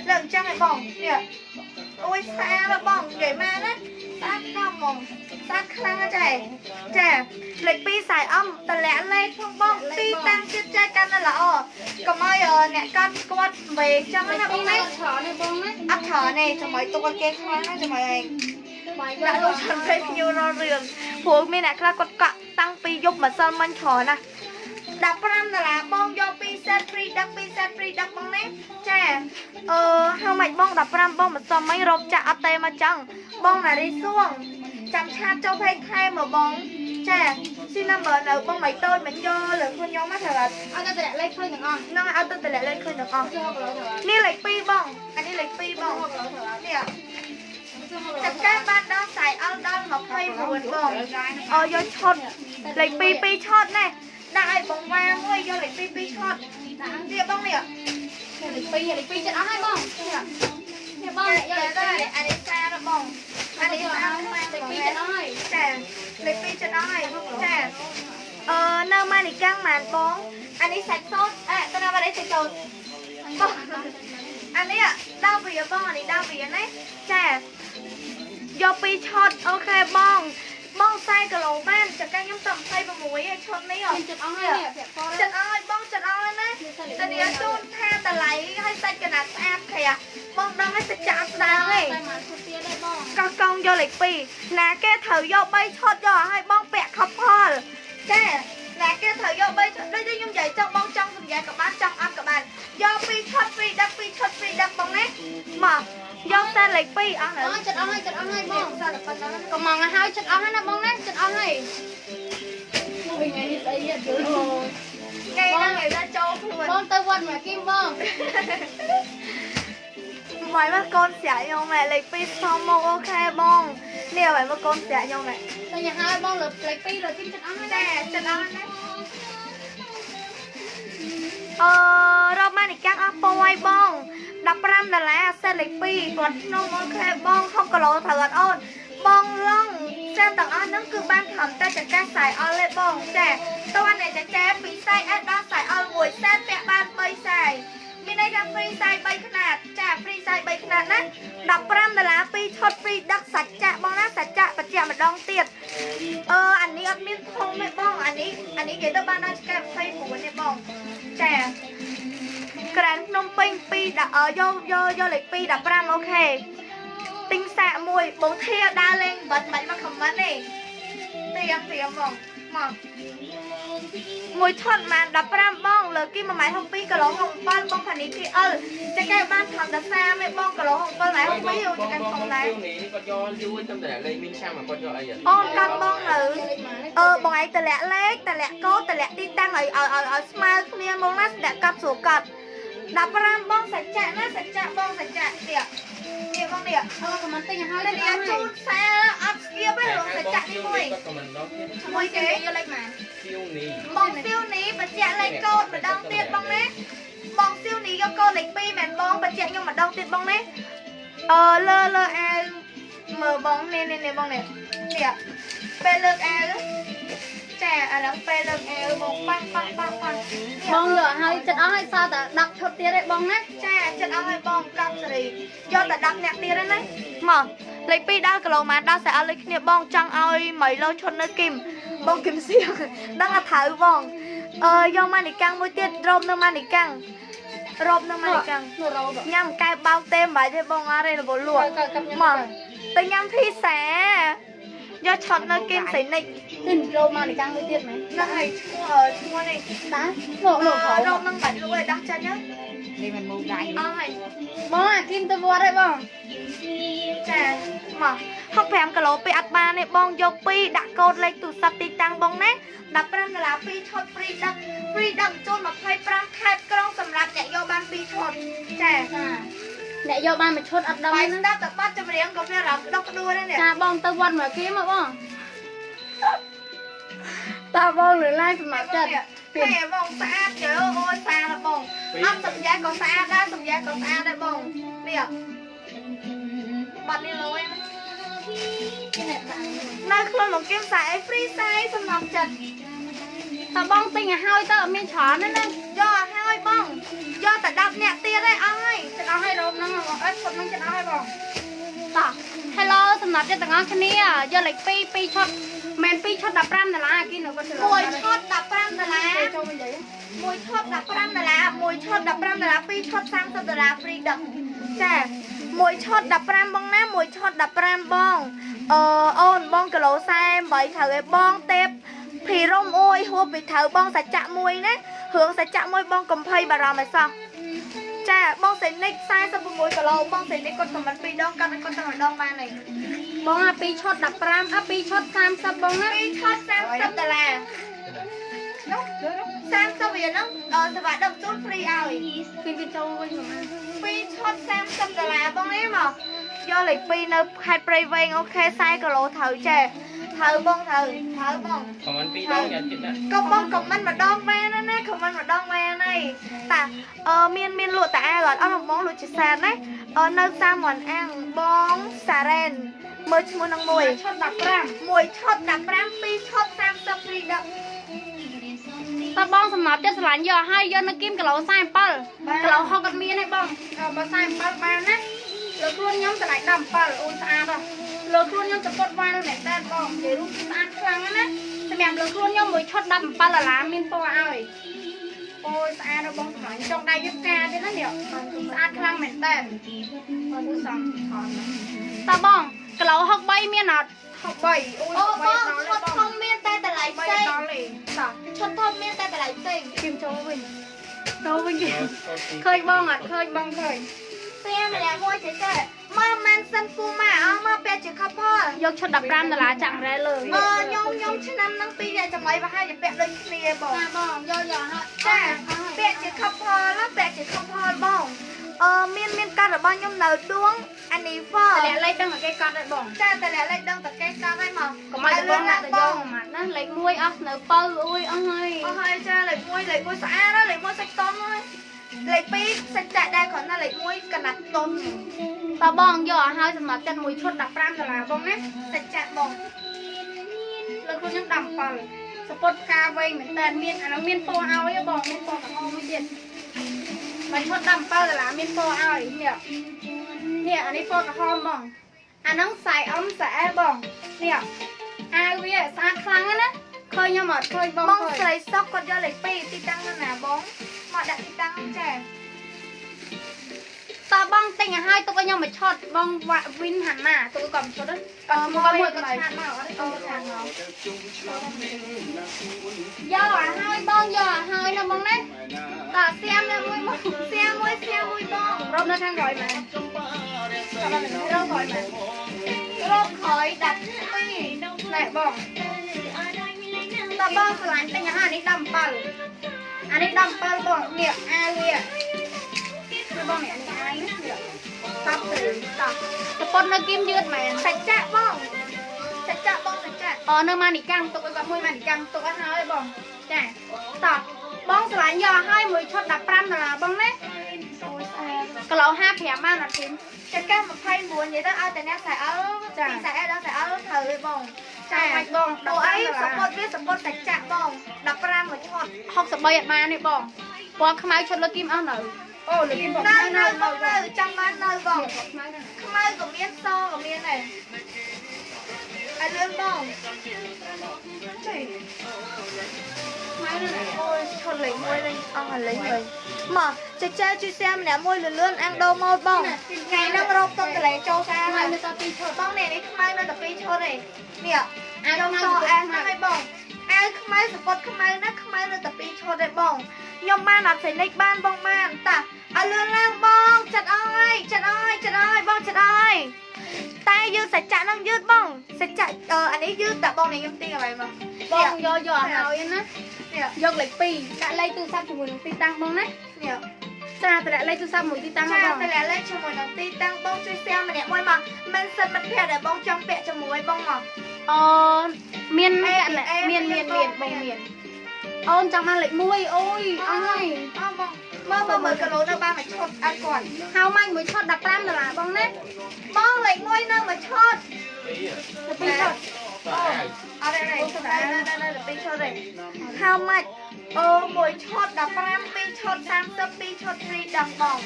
លើកចឹងឲ្យបងនេះអូយស្អាតបងនិយាយមែនណាស្អាតខ្លាំងហ្មងស្អាតខ្លាំងណាស់ចាចាលេខ2ខ្សែអំតម្លាក់លេខផងបងទីតាំងទៀតចាកាន់តែល្អកុំឲ្យអ្នកកាត់គាត់វែងចឹងណាបងណា ច្រើនទេបងណា អត់ច្រើនទេចាំឲ្យទុកឲ្យគេខ្លាំងណាចាំឲ្យឯងដាក់លោកឆាន់ពេកភ្ញៀវរករឿងព្រោះមានអ្នកខ្លះគាត់កក់តាំងពីយប់ម្សិលមិញច្រើនណា15ដុល្លារបងយក2សេត free ដឹក2សេត free ដឹកបងណាចាអឺហៅម៉េចបង15បងម្សិលមិញរោបចាក់អត់ទេមកចឹងបងណារីសួងចាំឆាតចូលពេកខែមកបងចាស៊ី number នៅបងមិនតូចមិនយកលើខ្លួនខ្ញុំមកត្រូវអត់ ឲ្យទៅតម្លាក់លេខឃើញទាំងអស់ ហ្នឹងឲ្យទៅតម្លាក់លេខឃើញទាំងអស់នេះលេខ2បងអានេះលេខ2បងនេះចកេះបានដល់ខ្សែអល់ដល់29បងអើយកឈុតលេខ2 2ឈុតណាដាក់ឲ្យបងវ៉ាមួយយកលេខ2 2ឈុតនេះបងនេះ លេខ2លេខ2ចិត្តអស់ហើយបងនេះបងយកលេខ2អានេះសារបងអានេះសារ លេខ2ចិត្តអស់ហើយ ចាលេខ2ចិត្តអស់ហើយចាអឺនៅម៉ានីកាំងម៉ានបងអានេះសាច់សូត្រអេទៅណាបាត់អីសាច់សូត្របងអានេះដល់វាបងអានេះដល់វាណាចាយក2ឈុតអូខេបងបង40គីឡូបានចកេះខ្ញុំតែ26ឯងឈុតនេះ ចិត្តអស់ហើយនេះ ចិត្តអស់ហើយបងចិត្តអស់ហើយណាតានាជូនថាតម្លៃឲ្យសាច់កណាត់ស្អាតក្រាស់បងដឹងហើយសាច់ចាក់ស្ដើងឯង តែមកឈុតទៀតទេបង កោះកង់យកលេខ2ណាគេត្រូវយក3ឈុតយកឲ្យបងពាក់ខផលចាណាគេត្រូវយក3ឈុតដូចខ្ញុំនិយាយចង់បងចង់សម្យាក៏បានចង់អត់ក៏បានយក2ឈុត free ដឹក2ឈុត free ដឹកបងណាមកយកតែលេខ2អស់ហើយ ចិត្តអស់ហើយចិត្តអស់ហើយបង តែប៉ុណ្ណឹង កំងឲ្យហើយចិត្តអស់ហើយណាបងណាចិត្តអស់ហើយថ្ងៃនេះស្អីទៀតយល់ ថ្ងៃហ្នឹងគេថាចូលខ្លួន បងទៅវត្តមកគីមបង មកមកកូនស្រាក់ខ្ញុំម៉ែលេខ2សមមកអូខេបងនេះឲ្យមកកូនស្រាក់ខ្ញុំម៉ែ តែញ៉ាំហើយបងលើលេខ2លើគីមចិត្តអស់ហើយ ចាចិត្តអស់ហើយណាអឺរកម៉ានីកាំងអស់ពណ៌ឲ្យបង15ដុល្លារសេតលេខ2គាត់ភ្នំអូខេបង6គីឡូត្រូវអត់អូនបងឡងសេតទាំងអស់ហ្នឹងគឺបានត្រឹមតែចកាខ្សែអល់ទេបងចាតើអ្នកចកាពីខ្សែអត់ដល់ខ្សែអល់មួយសេតពាក់បាន3ខ្សែមានន័យថា free size 3ខ្នាតចា free size 3ខ្នាតណា15ដុល្លារ2ឈុត free ដឹកសាច់ចាក់បងណាសាច់ចាក់បញ្ជាក់ម្ដងទៀតអឺអានេះអត់មានធំទេបងអានេះអានេះនិយាយទៅបានដល់ឆ្កែ29ទេបងចាក្រានភ្នំពេញ2ដាក់យកយកយកលេខ2 15អូខេទិញសាកមួយបងធាដើរលេងបាត់បាច់មកខមមិនទេទៀមទៀមបងមកមួយឈុតបាន15បងលើគី1ម៉ែត្រ62គីឡូ67បងផានី PL ចកែបានត្រឹមតែ30ឯបងគីឡូ67ម៉ែត្រ62អូចកែធំដែរ នេះគាត់យកយូរតែតម្លាក់លេខមានចាំគាត់យកអី អូនកាត់បងនៅអឺបងឯងតម្លាក់លេខតម្លាក់កូដតម្លាក់ទីតាំងឲ្យឲ្យឲ្យស្មើគ្នាមកណាស្នាក់កាត់ស្រួលកាត់15បងសច្ចៈណាសច្ចៈបងសច្ចៈនេះនេះបងនេះ អឺខមមិនទិញឲ្យហើយ នេះជូនសារអត់ស្គៀបទេរងសច្ចៈនេះមួយ មួយគេយកលេខម៉ាន សៀវនេះ បងសៀវនេះបញ្ជាក់លេខកូដម្ដងទៀតបងណាបងសៀវនេះយកកូដលេខ2មែនបងបញ្ជាក់ខ្ញុំម្ដងទៀតបងណាអឺលើលើអាវមើលបងនេះនេះនេះបងនេះនេះពេលលើកអាវ ចាអាហ្នឹងពេលលើកអាវបងប៉ះប៉ះប៉ះប៉ះ បងយកឲ្យចិត្តអស់ហើយសល់តែ10ឈុតទៀតឯងបងណា ចាចិត្តអស់ហើយបងកប់សេរីយកតែ10នាក់ទៀតណាមកលេខ2ដល់គីឡូម៉ែត្រដល់ស្អែកលើគ្នាបងចង់ឲ្យ1ឡូឈុតនៅគឹមបងគឹមសៀងដឹងថាត្រូវបងអឺយកម៉ានីកាំងមួយទៀតរោមនៅម៉ានីកាំងរោមនៅម៉ានីកាំងញ៉ាំកែបោកទេមិនបាច់ទេបងអត់ទេរវល់លក់មកទៅញ៉ាំភីសាយកឆត់នៅគឹមសៃនិច ទិញរោមម៉ានីកាំងមួយទៀតមែន ហ្នឹងហើយឈ្មោះឈ្មោះនេះ តាមកលោក រោមនឹងបាច់លក់ឲ្យដោះចាញ់ហ្នឹង នេះមិនមូដៃ អស់ហើយ បងអាគឹមទៅវត្តហើយបង ចាមក65គីឡូពីអត់បានទេបងយក2ដាក់កូដលេខទូរស័ព្ទទីតាំងបងណា15ដុល្លារ2ឈុត free ដឹក free ដឹកជូន25ខេត្តក្រុងសម្រាប់អ្នកយកបាន2ឈុតចាអ្នកយកបានមួយឈុតអត់ដឹងណាស្ដាប់តែបាត់ចម្រៀងក៏មានអារម្មណ៍ក្តុកក្តួលដែរនេះ ចាបងទៅវត្តមកគេមកបងតាបងលើឡាយសម្រាប់ចិត្ត ទេបងស្អាតជើអូយស្អាតបងអត់សម្យាក៏ស្អាតដែរសម្យាក៏ស្អាតដែរបងនេះបាត់នេះលយនៅខ្លួនមកគឹមខ្សែ free size សម្រាប់ចិត្ត តើបងទិញឲ្យហើយទៅអត់មានច្រើនទេណា យកឲ្យហើយបងយកតែ10នាក់ទៀតឯងអស់ហើយ ចិត្តអស់ហើយរោមហ្នឹងបងអើឈុតហ្នឹងចិត្តអស់ហើយបងតោះ Hello សម្រាប់ចិត្តទាំងអស់គ្នាយកលេខ2 2ឈុតមែន2ឈុត15ដុល្លារគេនៅគាត់ មួយឈុត15ដុល្លារ ចូលវិញនិយាយ មួយឈុត15ដុល្លារមួយឈុត15ដុល្លារ2ឈុត30ដុល្លារ free ដឹកចាមួយឈុត15បងណាមួយឈុត15បងអឺអូនបងគីឡូ48ត្រូវឯបងទេពភីរំអូយហួសពីត្រូវបងសច្ចៈមួយណារឿងសច្ចៈមួយបងកំភៃបារម្ភឲ្យសោះចាបងសេនិច46គីឡូបងសេនិចគាត់ខមមិន2ដងកាត់គាត់តែម្ដងបានហើយ បងអា2ឈុត15អា2ឈុត30បងណា 2ឈុត30ដុល្លារនោះ30រៀលហ្នឹងសេវាដឹកជូន free ឲ្យ គេគេចូលវិញមក 2ឈុត30ដុល្លារបងនេះមកយកលេខ2នៅខេត្តព្រៃវែងអូខេ40គីឡូត្រូវចេះត្រូវបងត្រូវត្រូវបង ខមមិន2ដងយ៉ាទៀតណា កុំបងខមមិនម្ដងបានណាខមមិនម្ដងបានហើយតាអឺមានមានលក់តាអាវអត់អត់បងលក់ជាសាតណានៅផ្សារមន់អាំងបងសារ៉ែនមើលឈ្មោះនឹងមួយ ឈុត15 មួយឈុត15 2ឈុត30 free ដឹក តើបងសម្រាប់ចិត្តស្រឡាញ់យកឲ្យយកនៅគីមគីឡូ47គីឡូ60អត់មានទេបងបើ47បានណាលើខ្លួនខ្ញុំតម្លៃ17អូនស្អាតហ៎លើខ្លួនខ្ញុំចពុតវ៉ាល់មែនតើបងនិយាយរួមស្អាតខ្លាំងណាសម្រាប់លើខ្លួនខ្ញុំមួយឈុត17ដុល្លារមានពណ៌ឲ្យអូយស្អាតដល់បងស្រឡាញ់ចង់ដៃយកការទៀតណានេះស្អាតខ្លាំងមែនតើបងសំថនតើបងគីឡូ63មានអត់63អូយបងឈុតធំមានតែតម្លៃផ្សេងឈុតធំមានតែតម្លៃផ្សេង គៀមចូលវិញចូលវិញឃើញបងអត់ឃើញបងឃើញ ផ្ទះម្នាក់មួយចេះចេះមកម៉ាន់សិនពូម៉ាអស់មកពាក់ជា couple យកឈុត15ដុល្លារចាក់រ៉ែលើ អឺខ្ញុំខ្ញុំឆ្នាំហ្នឹងពីរអ្នកចំណៃប្រហែលជាពាក់ដូចគ្នាបង ចាបងយកយកហើយ ចាពាក់ជា couple ណាពាក់ជា couple បងអឺមានមានកាត់របស់ខ្ញុំនៅដួងអានីហ្វ តលាក់លេខដឹងតែគេកត់ហើយបង ចាតលាក់លេខដឹងតែគេកត់ហើយមក កុំឲ្យបងដាក់ទៅយកមួយម៉ាត់ណាលេខ1អស់នៅពៅអួយអស់ហើយ អស់ហើយចាលេខ1លេខ1ស្អាតណាលេខ1សាច់តុនហើយលេខ2សាច់ចាក់ដែរគ្រាន់តែលេខ1កណាត់តុន តើបងយកឲ្យហើយសម្រាប់ចិត្តមួយឈុត15ដុល្លារបងណា សាច់ចាក់បង លើខ្លួនខ្ញុំ17សពុតផ្កាវែងមែនតើមានអានោះមានពណ៌ឲ្យបងមានពណ៌ក្រហមមួយទៀតមួយឈុត17ដុល្លារមានពណ៌ឲ្យនេះនេះអានេះពណ៌ក្រហមបងអាហ្នឹងខ្សែអមខ្សែអែបងនេះអាវវាស្អាតខ្លាំងណាឃើញខ្ញុំអត់ឃើញបង បងស្រីសុកគាត់យកលេខ2ទីតាំងនៅណាបងមកដាក់ទីតាំងចា តើបងទិញឲ្យហើយទុកឲ្យខ្ញុំមួយឈុតបងវិនហាន់ណាទុកឲ្យគាត់មួយឈុតគាត់មកមួយគាត់ឆាតមកអត់គាត់ឆាតមកយកឲ្យហើយបងយកឲ្យហើយណាបងណាតើសៀមណាមួយមក សៀមមួយសៀមមួយបង រំនៅខាងក្រោយមែនរំក្រោយមែន រំក្រោយ12 ណែបងតើបងស្រឡាញ់ទិញឲ្យហើយនេះ17អានេះ17បងនេះអាវវាបងនេះនេះអាយនេះតបទៅតតប៉ុននៅគីមយឺតមែន សាច់ចាក់បងសាច់ចាក់បងសាច់ចាក់ អនៅម៉ានីកាំងទុកឲ្យគាត់មួយម៉ានីកាំងទុកឲ្យហើយបងចាតបងស្រឡាញ់យកឲ្យមួយឈុត15ដុល្លារបងណា អូយស្អាត គីឡូ55បានអត់ធីម ចកេះ29និយាយទៅឲ្យតែអ្នកខ្សែអល់ពីខ្សែអល់ដល់ខ្សែអល់ត្រូវទេបង ចាអាចបងអូអីសពតវាសពតសាច់ចាក់បង15មួយឈុត 63អត់បានទេបងពណ៌ខ្មៅឈុតលើគីមអស់នៅអូលើគីមបងនៅបងនៅចាំបាននៅបងខ្មៅក៏មានសក៏មានដែរឲ្យលឿនបងចេះខ្មៅនៅអូយឈុតលេខ1លេខអស់លេខវិញមកចេះចេះជួយសែម្នាក់មួយលឿនអាំងដូម៉ូតបងថ្ងៃហ្នឹងរកតុងតលេចូលសាខ្មៅនៅតែ2ឈុតបងនេះខ្មៅនៅតែ2ឈុតទេនេះអាវសអាវហ្នឹងឯងបងអាវខ្មៅសពតខ្មៅណាខ្មៅនៅតែ2ឈុតទេបងខ្ញុំបានអត់សេនិចបានបងបានតាឲ្យលឿនឡើងបងចិត្តអើយចិត្តអើយចិត្តអើយបងចិត្តអើយតែយឺតសាច់ចាក់ហ្នឹងយឺតបងសាច់ចាក់អានេះយឺតតែបងនេះខ្ញុំទីអ្វីមកបងយកយកឲ្យហើយណាយកលេខ2ដាក់លេខទូរស័ព្ទជាមួយនឹងទីតាំងបងណានេះចាតម្លាក់លេខទូរស័ព្ទមួយទីតាំងបងចាតម្លាក់លេខជាមួយនឹងទីតាំងបងជួយសែម្នាក់មួយមកមិនសិនមិត្តភ័ក្តិដែលបងចង់ពាក់ជាមួយបងមកអូមានមានមានមានបងមានអូនចង់បានលេខ1អូយអស់ហើយអស់បងមើលមើលគីឡូនៅបានមួយឈុតអត់គាត់ហៅម៉ាញ់មួយឈុត15ដុល្លារបងណាបងលេខ1នៅមួយឈុតពីរឈុតអូអត់ទេនៅនៅពីរឈុតទេហៅម៉ាច់អូមួយឈុត15ពីរឈុត30ពីរឈុត3ដងបង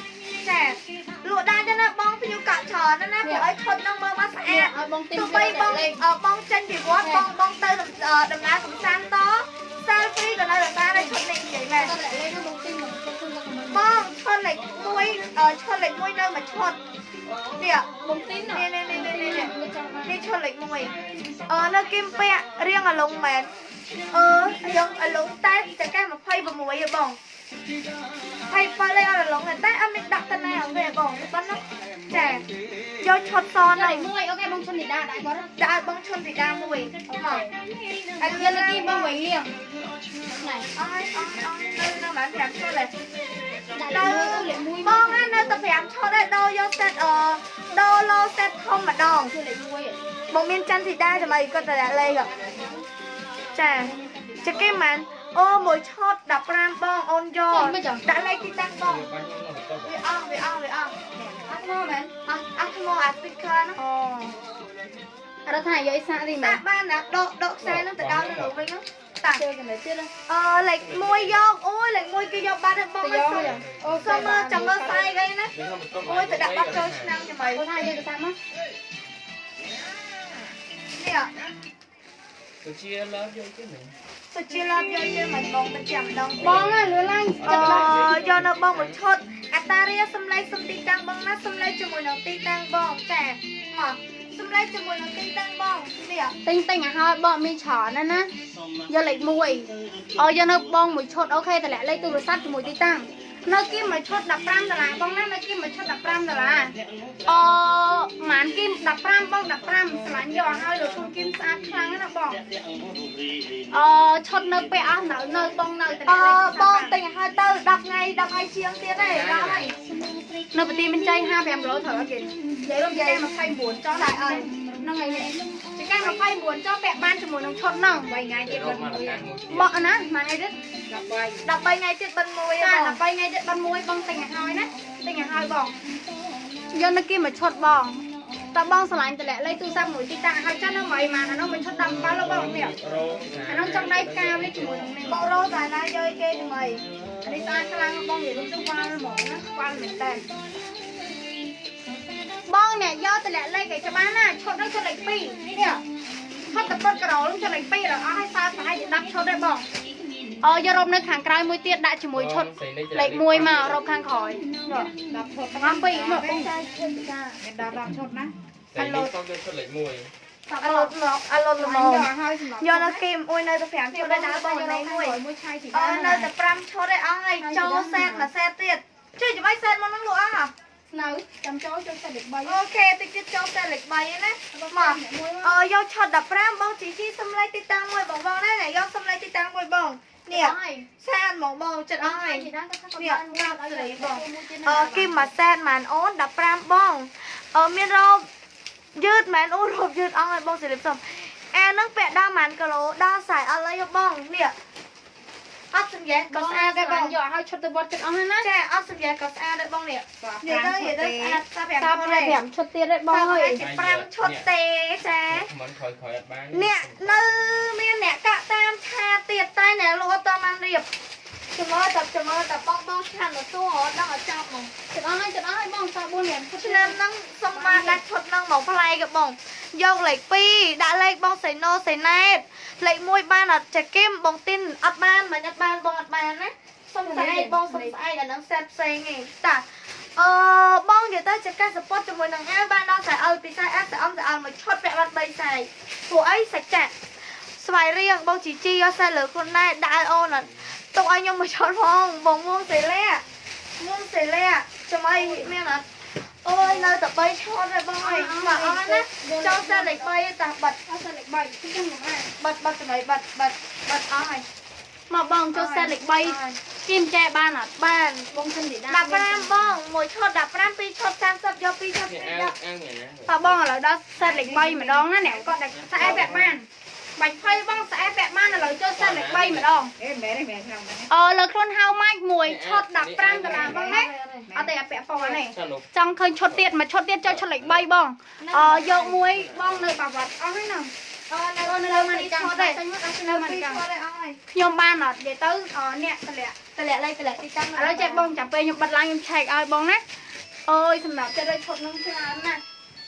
ចាលក់ដែរណាបងភ្ញៀវកក់ច្រើនណាព្រោះឲ្យឈុតនឹងមើលមកស្អាត ឲ្យបងទិញ ទោះបីបងបងចេញពីវត្តបងបងទៅដំណើរកំសាន្តត selfie ក៏នៅរក្សានៅឈុតនេះនិយាយមែនបងឈុតលេខ1ឈុតលេខ1នៅមួយឈុតនេះបងទិញនេះនេះនេះនេះនេះឈុតលេខ1អឺនៅគីមពាក់រៀងអាឡុងមែនអឺរៀងអាឡុងតែចកេះ26ឯងបងហើយបើលេខអត់អាឡុងតែអត់មានដាក់ទៅណាអត់ទេបងប៉ុណ្ណឹងចាយកឈុតសហ្នឹងមួយអូខេបងឈុនធីតាដាក់គាត់ដាក់ឲ្យបងឈុនធីតាមួយមកហើយយកលើគីបងវិញលៀងណែអើយអស់នៅនៅបាន5ឈុតទេ នៅលេខ1បងណានៅតែ5ឈុតទេដូរយកសេតអដូរឡូសេតធំម្ដងលេខ1បងមានច័ន្ទធីតាចាំអីគាត់តែលេខចាចាគេម៉ានអូមួយឈុត15បងអូនយកដាក់លេខទីតាំងបងវាអស់វាអស់វាអស់អត់មកមែនអត់អត់មកអា speaker ហ្នឹងអូអត់ថាយកសាកទីមែន បានណាដកដកខ្សែហ្នឹងទៅដល់នៅវិញហ្នឹងតាជើកណ្ដាលទៀតអឺលេខ1យកអូយលេខ1គេយកបាត់ហើយបងអូសុំមើលចាំមើលស្អែកអីណាអូយទៅដាក់បាត់ចូលឆ្នាំចាំអី គាត់ថាយកទៅសាកមក នេះ ទៅជាលើយកទេមែន ទៅជាលើយកទេមិនបងទៅចាំម្ដង បងណាលឿនឡើង ចិត្តយកនៅបងមួយឈុតអតារាសំឡេងសំទីតាំងបងណាសំឡេងជាមួយនឹងទីតាំងបងចាមកសំឡេងជាមួយនឹងទីតាំងបងនេះ ទិញទិញឲ្យហើយបងមានច្រើនណាស់ណាយកលេខ1អូយកនៅបងមួយឈុតអូខេតម្លាក់លេខទូរស័ព្ទជាមួយទីតាំងនៅគីមមួយឈុត15ដុល្លារបងណានៅគីមមួយឈុត15ដុល្លារអូម៉ានគីម15បង15ស្រឡាញ់យកឲ្យហើយលោកគីមស្អាតខ្លាំងណាស់បងអូឈុតនៅពេលអស់នៅនៅបងនៅតម្លាក់លេខបងទិញឲ្យហើយទៅ10ថ្ងៃ10ថ្ងៃជាងទៀតទេដល់ហើយ នៅប្រទីមានជ័យ55គីឡូត្រូវអត់គេនិយាយរួមចែ29ចុះដែរអត់ហ្នឹងហើយចកែ29ចុះពាក់បានជាមួយនឹងឈុតហ្នឹង 3ថ្ងៃទៀតបិណ្ឌមួយ មកណាមួយថ្ងៃទៀត 13ថ្ងៃទៀតបិណ្ឌមួយ ចា13ថ្ងៃទៀតបិណ្ឌមួយបងទិញឲ្យហើយណាទិញឲ្យហើយបងយកនៅគេមួយឈុតបងតើបងស្រឡាញ់តម្លាក់លេខទូរស័ព្ទមួយទីតាំងឲ្យចាស់នៅមួយម៉ានអានោះមួយឈុត17លោកបងនេះអានោះចង់ដៃផ្កាវាជាមួយនឹងនេះ បងរោតែណាយកគេថ្មី នេះស្អាតខ្លាំងបងនិយាយទៅវ៉ាល់ហ្មងណាវ៉ាល់មែនតើបងអ្នកយកតម្លាក់លេខឲ្យច្បាស់ណាឈុតនោះឈុតលេខ2នេះឈុតតពតក្រោលឈុតលេខ2ដល់អស់ហើយសល់ប្រហែលជា10ឈុតទេបងអូយករ៉ូបនៅខាងក្រោយមួយទៀតដាក់ជាមួយឈុតលេខ1មករ៉ូបខាងក្រោយ 10ឈុត ទាំងអស់ពីរមកបង ចាមានដល់10ឈុតណា តែនេះសុំយកឈុតលេខ1 អលត់មកអលត់ល្មមយកនៅគីមមួយនៅតែ5ឈុតដែរបងលេខ1 មួយឆៃទី អឺនៅតែ5ឈុតឯអស់ហើយចូលសេតមួយសេតទៀតជួយចាំឲ្យសេតមកនឹងលក់អស់ នៅចាំចូលចូលសេតលេខ3 អូខេតិចទៀតចូលសេតលេខ3ឯណាមកអឺយកឈុត15បងជីជីសំឡេងទីតាំងមួយបងបងណាយកសំឡេងទីតាំងមួយបងនេះស្អាតហ្មងបងចិត្តអស់ហើយនេះងាប់ស្រីបងអឺគីមមួយសេតម៉ានអូន15បងអឺមានរ៉ូបយឺតមែនអូរ៉ូបយឺតអស់ហើយបងសេរីសុំអានឹងពាក់ដល់ម៉ានគីឡូដល់ខ្សែអត់អីបងនេះអត់ សម្យះក៏ស្អាតដែរបង យកឲ្យឈុតទៅវត្តចិត្តអស់ហើយណា ចាអត់សម្យះក៏ស្អាតដែរបងនេះនិយាយទៅនិយាយទៅស្អាតតា5ឈុតទេ 5ឈុតទៀតទេបងអើយ 5ឈុតទេចា មិនក្រោយក្រោយអត់បាន អ្នកនៅមានអ្នកកាក់តាមឆាទៀតតែអ្នកលក់អត់បានរៀបចាំមើលតែចាំមើលតែបងបងឆានទៅទួរត់ដល់ឲ្យចប់ហ្មង ចិត្តអស់ហើយចិត្តអស់ហើយបងសល់4 5ឈុត ឆ្នាំហ្នឹងសុំបានដាក់ឈុតហ្នឹងមកផ្លែកបងយកលេខ2ដាក់លេខបងសៃណូសៃណែតលេខ1បានអត់ចាគឹមបងទីនអត់បានមិនអត់បានបងអត់បានណាសុំស្អែកបងសុំស្អែកអាហ្នឹងសេតផ្សេងឯងតាអឺបងនិយាយទៅចកសពតជាមួយនឹងអាវបានដល់ខ្សែអលពីខ្សែអសអំខ្សែអលមួយឈុតពាក់បាត់3ខ្សែពួកអីសាច់ចាក់ស្វាយរៀងបងជីជីយកខ្សែលើខ្លួនដែរដាក់ឲ្យអូនទុកឲ្យខ្ញុំមួយឈុតផងបងមួងសេលាមួងសេលាចាំអីមានអត់អូយនៅតែ3ឈុតទេបងអើយមកអស់ណាចង់សេលេខ3តាបាត់ អត់សេលេខ3ខ្ញុំមកអា បាត់បាត់ចំណៃបាត់បាត់បាត់អស់ហើយ មកបងចូលសេលេខ3គីមចែបានអត់ បាន បងសិនទីដា 15បងមួយឈុត15 2ឈុត30យក2ឈុត នេះអាវអាវថ្ងៃណា តើបងឥឡូវដល់សេលេខ3ម្ដងណាអ្នកគាត់ដាក់ស្អែពាក់បានបាច់ភ័យបងស្អែពាក់បានឥឡូវចូលសេលេខ3ម្ដង អេមែនទេមែនក្នុងហ្នឹង អឺលើខ្លួនហៅម៉ាច់មួយឈុត15ដុល្លារបងណាអត់ទេអាពាក់ហ្វនេះ ចាលោក ចង់ឃើញឈុតទៀតមួយឈុតទៀតចូលឈុតលេខ3បងអឺយកមួយបងនៅបាវត្តអស់ហើយណា អឺនៅ អូនៅ នៅ លើមក នេះ ចាំ ឈុតទេ ចេញមកដល់នៅមក ពី ចាំ ឈុតទេអស់ហើយ ខ្ញុំបានអត់និយាយទៅអ្នកតម្លាក់ តម្លាក់លេខតម្លាក់ទីតាំង ឥឡូវចេះបងចាំពេលខ្ញុំបិទឡើងខ្ញុំឆែកឲ្យបងណាអូយសម្រាប់ចិត្តឲ្យឈុតនឹងច្រើនណាស់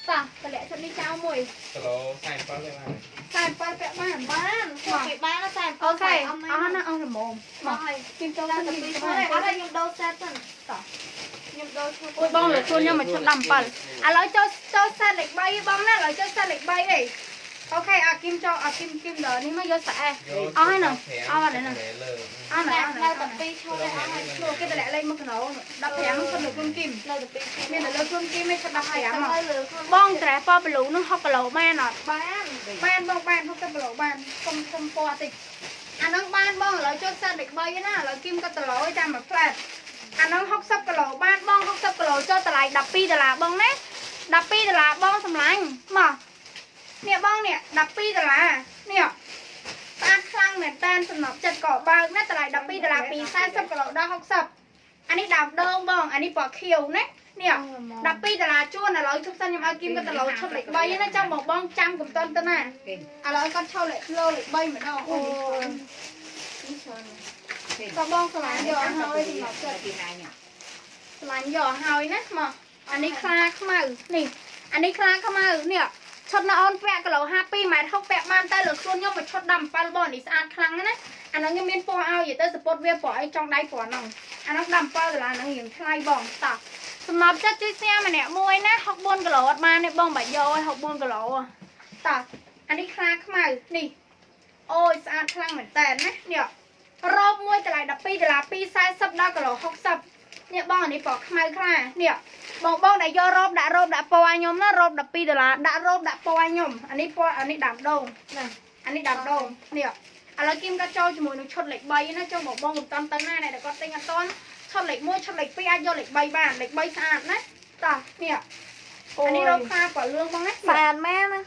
តោះតម្លាក់ឈុតនេះចោលមួយ គីឡូ47ទេបាន 47ពាក់បាន បានពួកគេបានតែ អូខេអស់ណាអស់ល្មម មកហើយ ខ្ញុំចូល តែ ទៅ ពី ពី ឈុតទេអត់ទេខ្ញុំដូរសេតសិនតោះខ្ញុំដូរឈុត អូយបងលើខ្លួនខ្ញុំមកឈុត17ឥឡូវចូលចូលសេតលេខ3បងណាឥឡូវចូលសេតលេខ3អីអូខេអាគីមចូលអាគីមគីមដល់នេះមកយកស្អែអស់ហើយហ្នឹងអស់ហើយហ្នឹង លើ អស់ហើយ នៅតែពីឈុតទេអស់ហើយ ឈ្មោះគេតម្លាក់លេខមកកណោ15ឈុតលើខ្លួនគីម នៅតែពីឈុត មានតែលើខ្លួនគីមឯងឈុត15 ហើយលើខ្លួន បងត្រេះពណ៌ប្លូនឹង6គីឡូបានអត់ បាន បានបងបាន60គីឡូបានសុំសុំពណ៌តិចអាហ្នឹងបានបងឥឡូវចូលសេតលេខ3ណាឥឡូវគីមក៏តឡូចាំមួយផ្លែតអាហ្នឹង60គីឡូបានបង60គីឡូចូលតម្លៃ12ដុល្លារបងណា12ដុល្លារបងសម្លាញ់មកនេះបងនេះ12ដុល្លារនេះស្អាតខ្លាំងមែនតើសំណប់ចិត្តក៏បើកណាតម្លៃ12ដុល្លារពី40គីឡូដល់60អានេះដើមដងបងអានេះពណ៌ខៀវណានេះ12ដុល្លារជួនឥឡូវជប់សិនខ្ញុំឲ្យគីមក៏តឡូឈុតលេខ3ណាចាំបងបងចាំកំតន់ទៅណាឥឡូវគាត់ឈោលេខឡូលេខ3ម្ដងអូយក៏បងស្រឡាញ់យកហើយសំណប់ចិត្ត ពីណាញ៉ា ស្រឡាញ់យកហើយណាមកអានេះខ្លាខ្មៅនេះអានេះខ្លាខ្មៅនេះឈុតនៅអូនពាក់គីឡូ52ម៉ែត្រ60ពាក់បានតែលើខ្លួនខ្ញុំមួយឈុត17បងនេះស្អាតខ្លាំងណាអាហ្នឹងខ្ញុំមានពណ៌ឲ្យនិយាយទៅសពតវាពណ៌អីចង់ដៃពណ៌ហ្នឹងអាហ្នឹង17ដុល្លារហ្នឹងរៀងថ្លៃបងតោះសំណប់ចិត្តជួយស្យាម្នាក់មួយណា64គីឡូអត់បានទេបងបាច់យកឲ្យ64គីឡូតោះអានេះខ្លាខ្មៅនេះអូយស្អាតខ្លាំងមែនតើណានេះរ៉ូបមួយតម្លៃ12ដុល្លារ240ដល់គីឡូ60នេះបងអានេះពណ៌ខ្មៅខ្លានេះបងបងដែលយករ៉ូបដាក់រ៉ូបដាក់ពណ៌ឲ្យខ្ញុំណារ៉ូប12ដុល្លារដាក់រ៉ូបដាក់ពណ៌ឲ្យខ្ញុំអានេះពណ៌អានេះដើមដូងណាអានេះដើមដូងនេះឥឡូវគីមក៏ចូលជាមួយនឹងឈុតលេខ3ណាចូលបងបងកំតន់ទៅណាអ្នកដែលគាត់ទិញអត់តន់ឈុតលេខ1ឈុតលេខ2អាចយកលេខ3បានលេខ3ស្អាតណាតោះនេះអានេះរ៉ូបខ្លាពណ៌លឿងបងណា ស្អាតមែនណា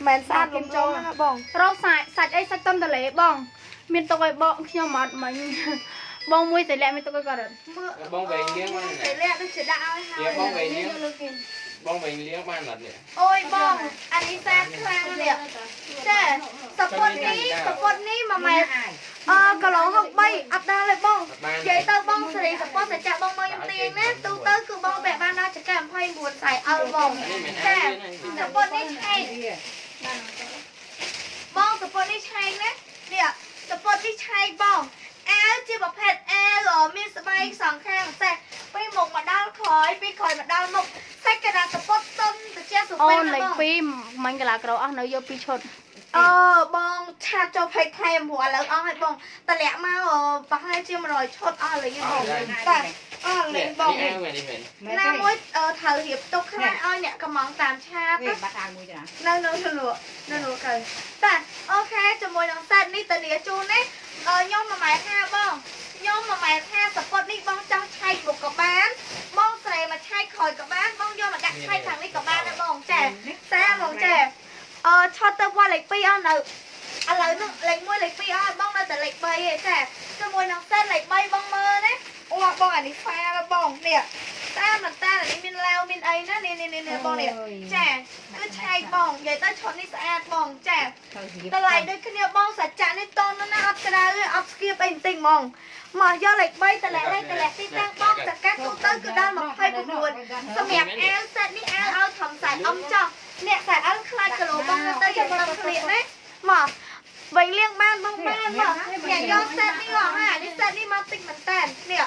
មែនស្អាតលំចូលណាបង រ៉ូបសាច់សាច់អីសាច់តុនតលេបងមានទុកឲ្យបងខ្ញុំអត់មិញបងមួយសៃលាក់មានទុកឲ្យគាត់អត់ មើល បងវែងលៀងបាន តែលាក់ដូចជាដាក់ឲ្យហើយ បងវែងលៀង យកលើគេ បងវែងលៀងបានអត់នេះ អូយបងអានេះសាខ្លាំងនេះចាសពតនេះសពតនេះ1ម៉ែត្រអឺគីឡូ63អត់ដល់ទេបងនិយាយទៅបងសេរីសពតតែចាក់បងមកខ្ញុំទាញណាទូទៅគឺបងពាក់បានដល់ចង្កេះ29ខ្សែអលបងចាសពតនេះឆែកបងសពតនេះឆែកណានេះសពតនេះឆែកបងអាវជាប្រភេទអាវមានស្បែកសងខាងសេះពីមុខមកដល់ក្រោយពីក្រោយមកដល់មុខសាច់កណ្ដាលសពតទុនទៅជាសុ អូ ពេ នលេខ2មិញកន្លះក្រូអស់នៅយក2ឈុត អឺបងឆាតចូលផេកថែមព្រោះឥឡូវអស់ហើយបងតម្លាក់មកប្រហែលជា100ឈុតអស់ឥឡូវយើងបងតែអស់លេងបង នេះអាវនេះមែន ណាមួយត្រូវរៀបទុកខ្លះឲ្យអ្នកកំងតាមឆាត វាបាត់អាវមួយចា នៅនៅលក់នៅលក់ទៅតែអូខេជាមួយនឹងសេតនេះតានីជូននេះខ្ញុំ1ម៉ែត្រ50បងខ្ញុំ1ម៉ែត្រ50សពតនេះបងចង់ឆែកមុខក៏បានបងស្រែមកឆែកក្រោយក៏បានបងយកមកដាក់ឆែកខាងនេះក៏បានដែរបងចាចាបងចាអឺឆតទៅវត្តលេខ2អស់នៅឥឡូវហ្នឹងលេខ1លេខ2អស់បងនៅតែលេខ3ឯងចាជាមួយនឹងសេតលេខ អានេះហ្វាបងនេះតាមមែនតើនេះមានឡាវមានអីណានេះនេះនេះបងនេះចាគឺឆែកបងនិយាយទៅឈុតនេះស្អាតបងចាតម្លៃដូចគ្នាបងសច្ចៈនេះតនណាអត់ក្តៅអត់ស្គៀបអីបន្តិចហ្មងមកយកលេខ3តម្លាក់ឲ្យតម្លាក់ទីតាំងបងតកាទូទៅគឺដល់29សម្រាប់អាវសេតនេះអាវឲ្យធំខ្សែអំចោះអ្នកខ្សែអល់ខ្លាចគីឡូបងទៅយកតាមក្លៀកណាមកវិញលៀងបានបងបានមកអ្នកយកសេតនេះហ៎អានេះសេតនេះមកតិចមែនតើនេះ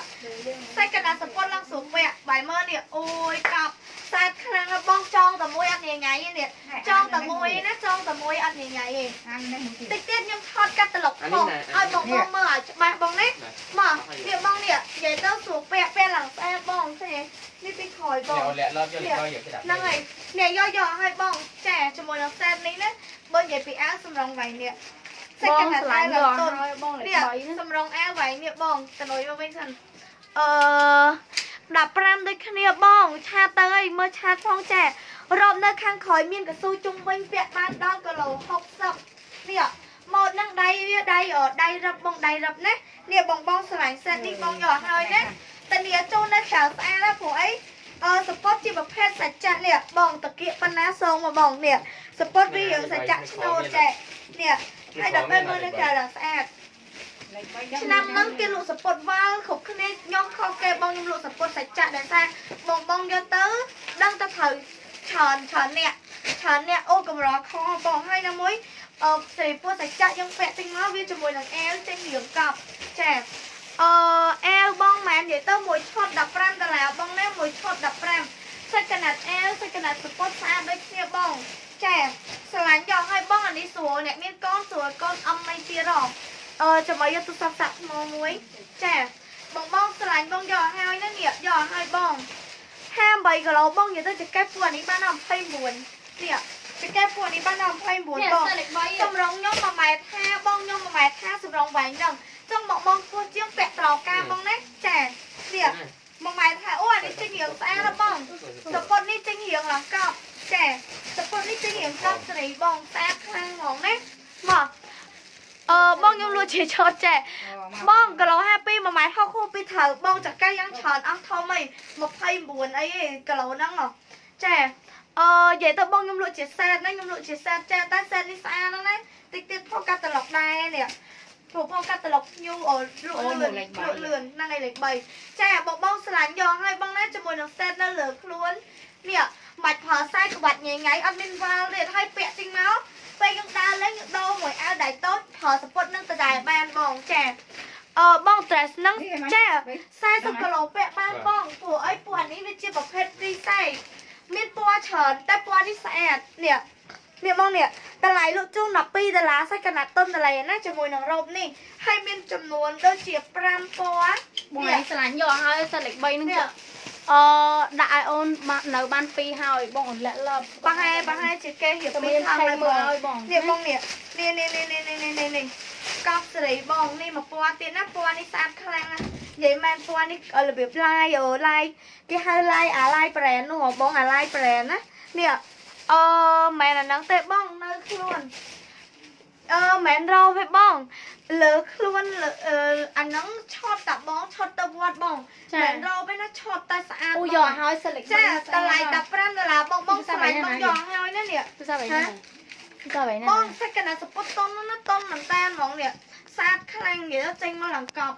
សាច់កណ្ដាលសពតឡើងស្រួលពាក់បាយមើលនេះអូយកប់ស្អាតខ្លាំងបងចងតែមួយអត់ញ៉ៃញ៉ៃនេះចងតែមួយណាចងតែមួយអត់ញ៉ៃញ៉ៃទេតិចទៀតខ្ញុំថតកាត់ត្រឡប់ផងឲ្យបងបងមើលឲ្យច្បាស់បងនេះមកនេះបងនេះនិយាយទៅស្រួលពាក់ពាក់ឡើងស្អាតបងឃើញនេះពីក្រោយបងហ្នឹងហើយអ្នកយកយកឲ្យបងចាជាមួយនឹងសេតនេះណាបើនិយាយពីអាវសម្រងវ៉ៃនេះ បងស្រឡាញ់យកឲ្យបងលេខ3សម្រងអាវវ៉ៃនេះបងតនុយមកវិញសិនអឺ15ដូចគ្នាបងឆាតទៅអីមើលឆាតផងចារ៉បនៅខាងក្រោយមានកស៊ូជុំវិញពាក់បានដល់គីឡូ60នេះម៉ូតនឹងដៃវាដៃដៃរឹបបងដៃរឹបណានេះបងបងស្រឡាញ់សេតនេះបងយកឲ្យណាតានីចូលនៅក្រៅស្អាតណាព្រោះអីអឺសពតជាប្រភេទសច្ចៈនេះបងតកៀកប៉ុណ្ណាសងមកបងនេះសពតវារឿងសច្ចៈឆ្នោតចេះនេះហើយដល់ពេលមើលនៅក្រៅឡើងស្អាតឆ្នាំហ្នឹងគេលក់សពតវ៉ាល់គ្រប់គ្នាខ្ញុំខុសគេបងខ្ញុំលក់សពតសច្ចៈដែលថាបងបងយកទៅដឹងទៅត្រូវច្រើនច្រើនអ្នកច្រើនអ្នកអូកម្រខបងហើយណាមួយអឺសេរីពោះសច្ចៈយើងពាក់ចេញមកវាជាមួយនឹងអាវចេញរៀងកប់ចាអឺអាវបងម៉ែននិយាយទៅមួយឈុត15ដុល្លារបងណាមួយឈុត15សាច់កណាត់អាវសាច់កណាត់សពតស្អាតដូចគ្នាបងចាស្រឡាញ់យកឲ្យបងអានេះស្រួលអ្នកមានកូនស្រួលកូនអំមិនទៀតហ៎អឺចាំឲ្យយកទូរស័ព្ទសាក់ថ្មមួយចាបងបងស្រឡាញ់បងយកឲ្យណានេះយកឲ្យបង58គីឡូបងនិយាយទៅចកេះពួកអានេះបានដល់29នេះចកេះពួកនេះបានដល់29បងសម្រងខ្ញុំ1ម៉ែត្រ50បងខ្ញុំ1ម៉ែត្រ50សម្រងវែងហ្នឹងចង់បងបងពោះជាងពាក់ត្រកាបងណាចានេះ1ម៉ែត្រ50អូអានេះចេញរៀងស្អាតណាបងសពតនេះចេញរៀងឡើងកប់ចាសពតនេះចេញរៀងកប់សេរីបងស្អាតខ្លាំងហ្មងណាមកអឺបងខ្ញុំលក់ជាឈុតចាបងគីឡូ52 1ម៉ែត្រ60ហូបពីត្រូវបងចកេះយ៉ាងច្រើនអស់ធំអី29អីគីឡូហ្នឹងចាអឺនិយាយទៅបងខ្ញុំលក់ជាសេតណាខ្ញុំលក់ជាសេតចាតែសេតនេះស្អាតណាស់ណាតិចទៀតផុសកាតាឡុកដែរនេះព្រោះផងកាតាឡុកញូលក់លឿនលក់លឿនហ្នឹងឯលេខ3ចាបងបងស្រឡាញ់យកឲ្យបងណាជាមួយនឹងសេតនៅលើខ្លួននេះមិនប្រើខ្សែក្បាច់ញ៉ៃញ៉ៃអត់មានវ៉ាល់ទៀតឲ្យពាក់ចេញមកពេលយើងដើរលេងយើងដូរមួយអាវដៃតូចប្រើសពុតនឹងដដែលបានបងចាអឺបង dress ហ្នឹងចា40គីឡូពាក់បានបងព្រោះអីពួកអានេះវាជាប្រភេទ free size មានពណ៌ច្រើនតែពណ៌នេះស្អាតនេះនេះបងនេះតម្លៃលក់ជូន12ដុល្លារសាច់កណាត់តុនតម្លៃណាជាមួយនឹងរ៉ូបនេះហើយមានចំនួនដូចជា5ពណ៌បងឯងស្រឡាញ់យកឲ្យសិតលេខ3ហ្នឹងចាអឺដាក់ឲ្យអូននៅបាន2ហើយបងអូនលាក់លបប្រហែលជាគេរៀបមានខាងនៅមើលឲ្យបងនេះបងនេះនេះនេះនេះនេះនេះនេះកប់សេរីបងនេះមួយពណ៌ទៀតណាពណ៌នេះស្អាតខ្លាំងណាស់និយាយមែនពណ៌នេះរបៀបឡាយអូឡាយគេហៅឡាយអាឡាយប្រែននោះបងអាឡាយប្រែនណានេះអឺមែនអាហ្នឹងទេបងនៅខ្លួនអឺមែនរោទេបងលើខ្លួនអាហ្នឹងឆតតាបងឆតទៅវត្តបងមែនរោទេណាឆតតែស្អាតអូយកឲ្យសិលិចចាតម្លៃ15ដុល្លារបងបងស្រឡាញ់បងយកឲ្យណានេះទូរស័ព្ទអីណាទូរស័ព្ទអីណាបងសាច់កណាសពុតតុនណាតុនមែនតាហ្មងនេះស្អាតខ្លាំងនិយាយចេញមកឡើងកប់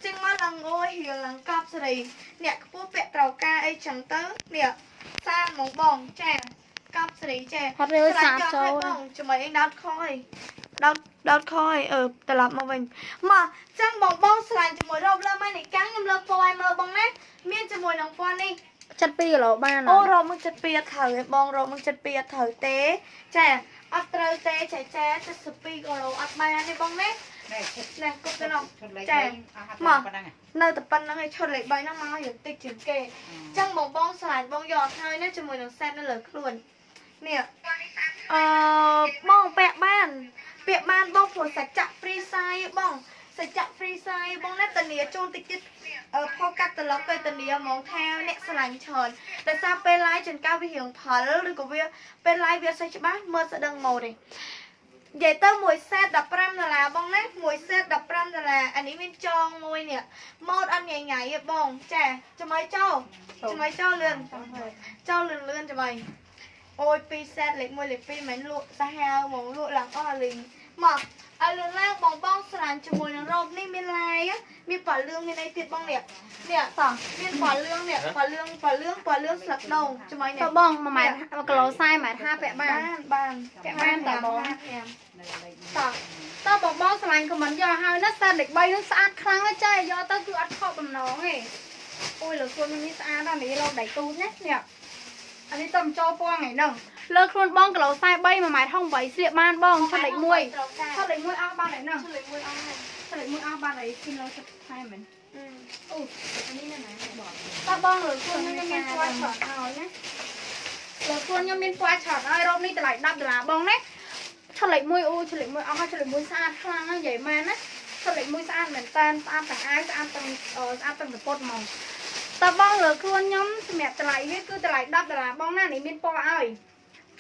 ចេញមកឡើងអូយរៀងឡើងកប់សេរីអ្នកខ្ពស់ពាក់ត្រូវការអីចឹងទៅនេះស្អាតហ្មងបងចាកប់សេរីចេះ អត់រើសាចូលបងជាមួយអីដោតខអីដោតខអីអឺត្រឡប់មកវិញមកចឹងបងបងស្រឡាញ់ជាមួយរ៉ូបលើម៉ៃនៃកាំងខ្ញុំលើកពណ៌ឲ្យមើលបងណាមានជាមួយនឹងពណ៌នេះ 72គីឡូបានអូរ៉ូបមក72អត់ត្រូវទេបងរ៉ូបមក72អត់ត្រូវទេចាអត់ត្រូវទេចាចា72គីឡូអត់បានទេបងណានេះគប់ទៅនោះចាមកនៅតែប៉ុណ្្នឹងឯងឈុតលេខ3ហ្នឹងមករៀងតិចជាងគេចឹងបងបងស្រឡាញ់បងយកឲ្យណាជាមួយនឹងសេតនៅលើខ្លួននេះអឺបងពាក់បានពាក់បានបងព្រោះសច្ចៈ free size បងសច្ចៈ free size បងណាតានីជូនតិចទៀតផុសកាត់ត្រឡប់ទៅតានីហ្មងថាអ្នកស្រឡាញ់ច្រើនតែសារពេល live ចង្កៅវារៀងផលឬក៏វាពេល live វាអត់សូវច្បាស់មើលស្ដឹងម៉ូទេ និយាយទៅមួយសេត15ដុល្លារបងណាមួយសេត15ដុល្លារអានេះមានចងមួយនេះម៉ូតអត់ញ៉ៃញ៉ៃទេបងចាចាំឲ្យចូលចាំឲ្យចូលលឿនចូលលឿនលឿនចាំឲ្យអូយ2សេតលេខ1លេខ2មិនលក់សាហាវហ្មងលក់ឡើងអស់លីងមកឲ្យលឿនឡើងបងបងស្រានជាមួយនឹងរ៉ូបនេះមានឡាយមានពណ៌លឿងមានអីទៀតបងនេះនេះតោះមានពណ៌លឿងនេះពណ៌លឿងពណ៌លឿងពណ៌លឿងស្លឹកដូងជាមួយនេះ តបង1ម៉ែត្រ1គីឡូ40ម៉ែត្រ50ពាក់បាន បាន ពាក់បានតបងតោះតើបងបងស្រឡាញ់ខមមិនយកហើយណាសេតលេខ3នឹងស្អាតខ្លាំងណាស់ចាយកទៅគឺអត់ខកបំណងទេអូយលើខ្លួននេះស្អាតណាស់នេះលោកដៃទូចណានេះអានេះតំចូលពណ៌ថ្ងៃហ្នឹងលើខ្លួនបងគីឡូ43 1ម៉ែត្រ68ស្លៀកបានបងឈុតលេខ1ឈុតលេខ1អស់បានហើយហ្នឹង ឈុតលេខ1អស់ហើយ ឈុតលេខ1អស់បានហើយគីឡូ70ថែមមែនអូអានេះណាបងតើបងលើខ្លួនខ្ញុំមានពណ៌ឆតឲ្យណាលើខ្លួនខ្ញុំមានពណ៌ឆតឲ្យរ៉ូបនេះតម្លៃ10ដុល្លារបងណាឈុតលេខ1អូឈុតលេខ1អស់ហើយឈុតលេខ1ស្អាតខ្លាំងណាស់និយាយមែនណាឈុតលេខ1ស្អាតមែនតើស្អាតទាំងអាវស្អាតទាំងស្អាតទាំងសពតហ្មងតើបងលើខ្លួនខ្ញុំសម្រាប់តម្លៃវាគឺតម្លៃ10ដុល្លារបងណានេះមានពណ៌ឲ្យ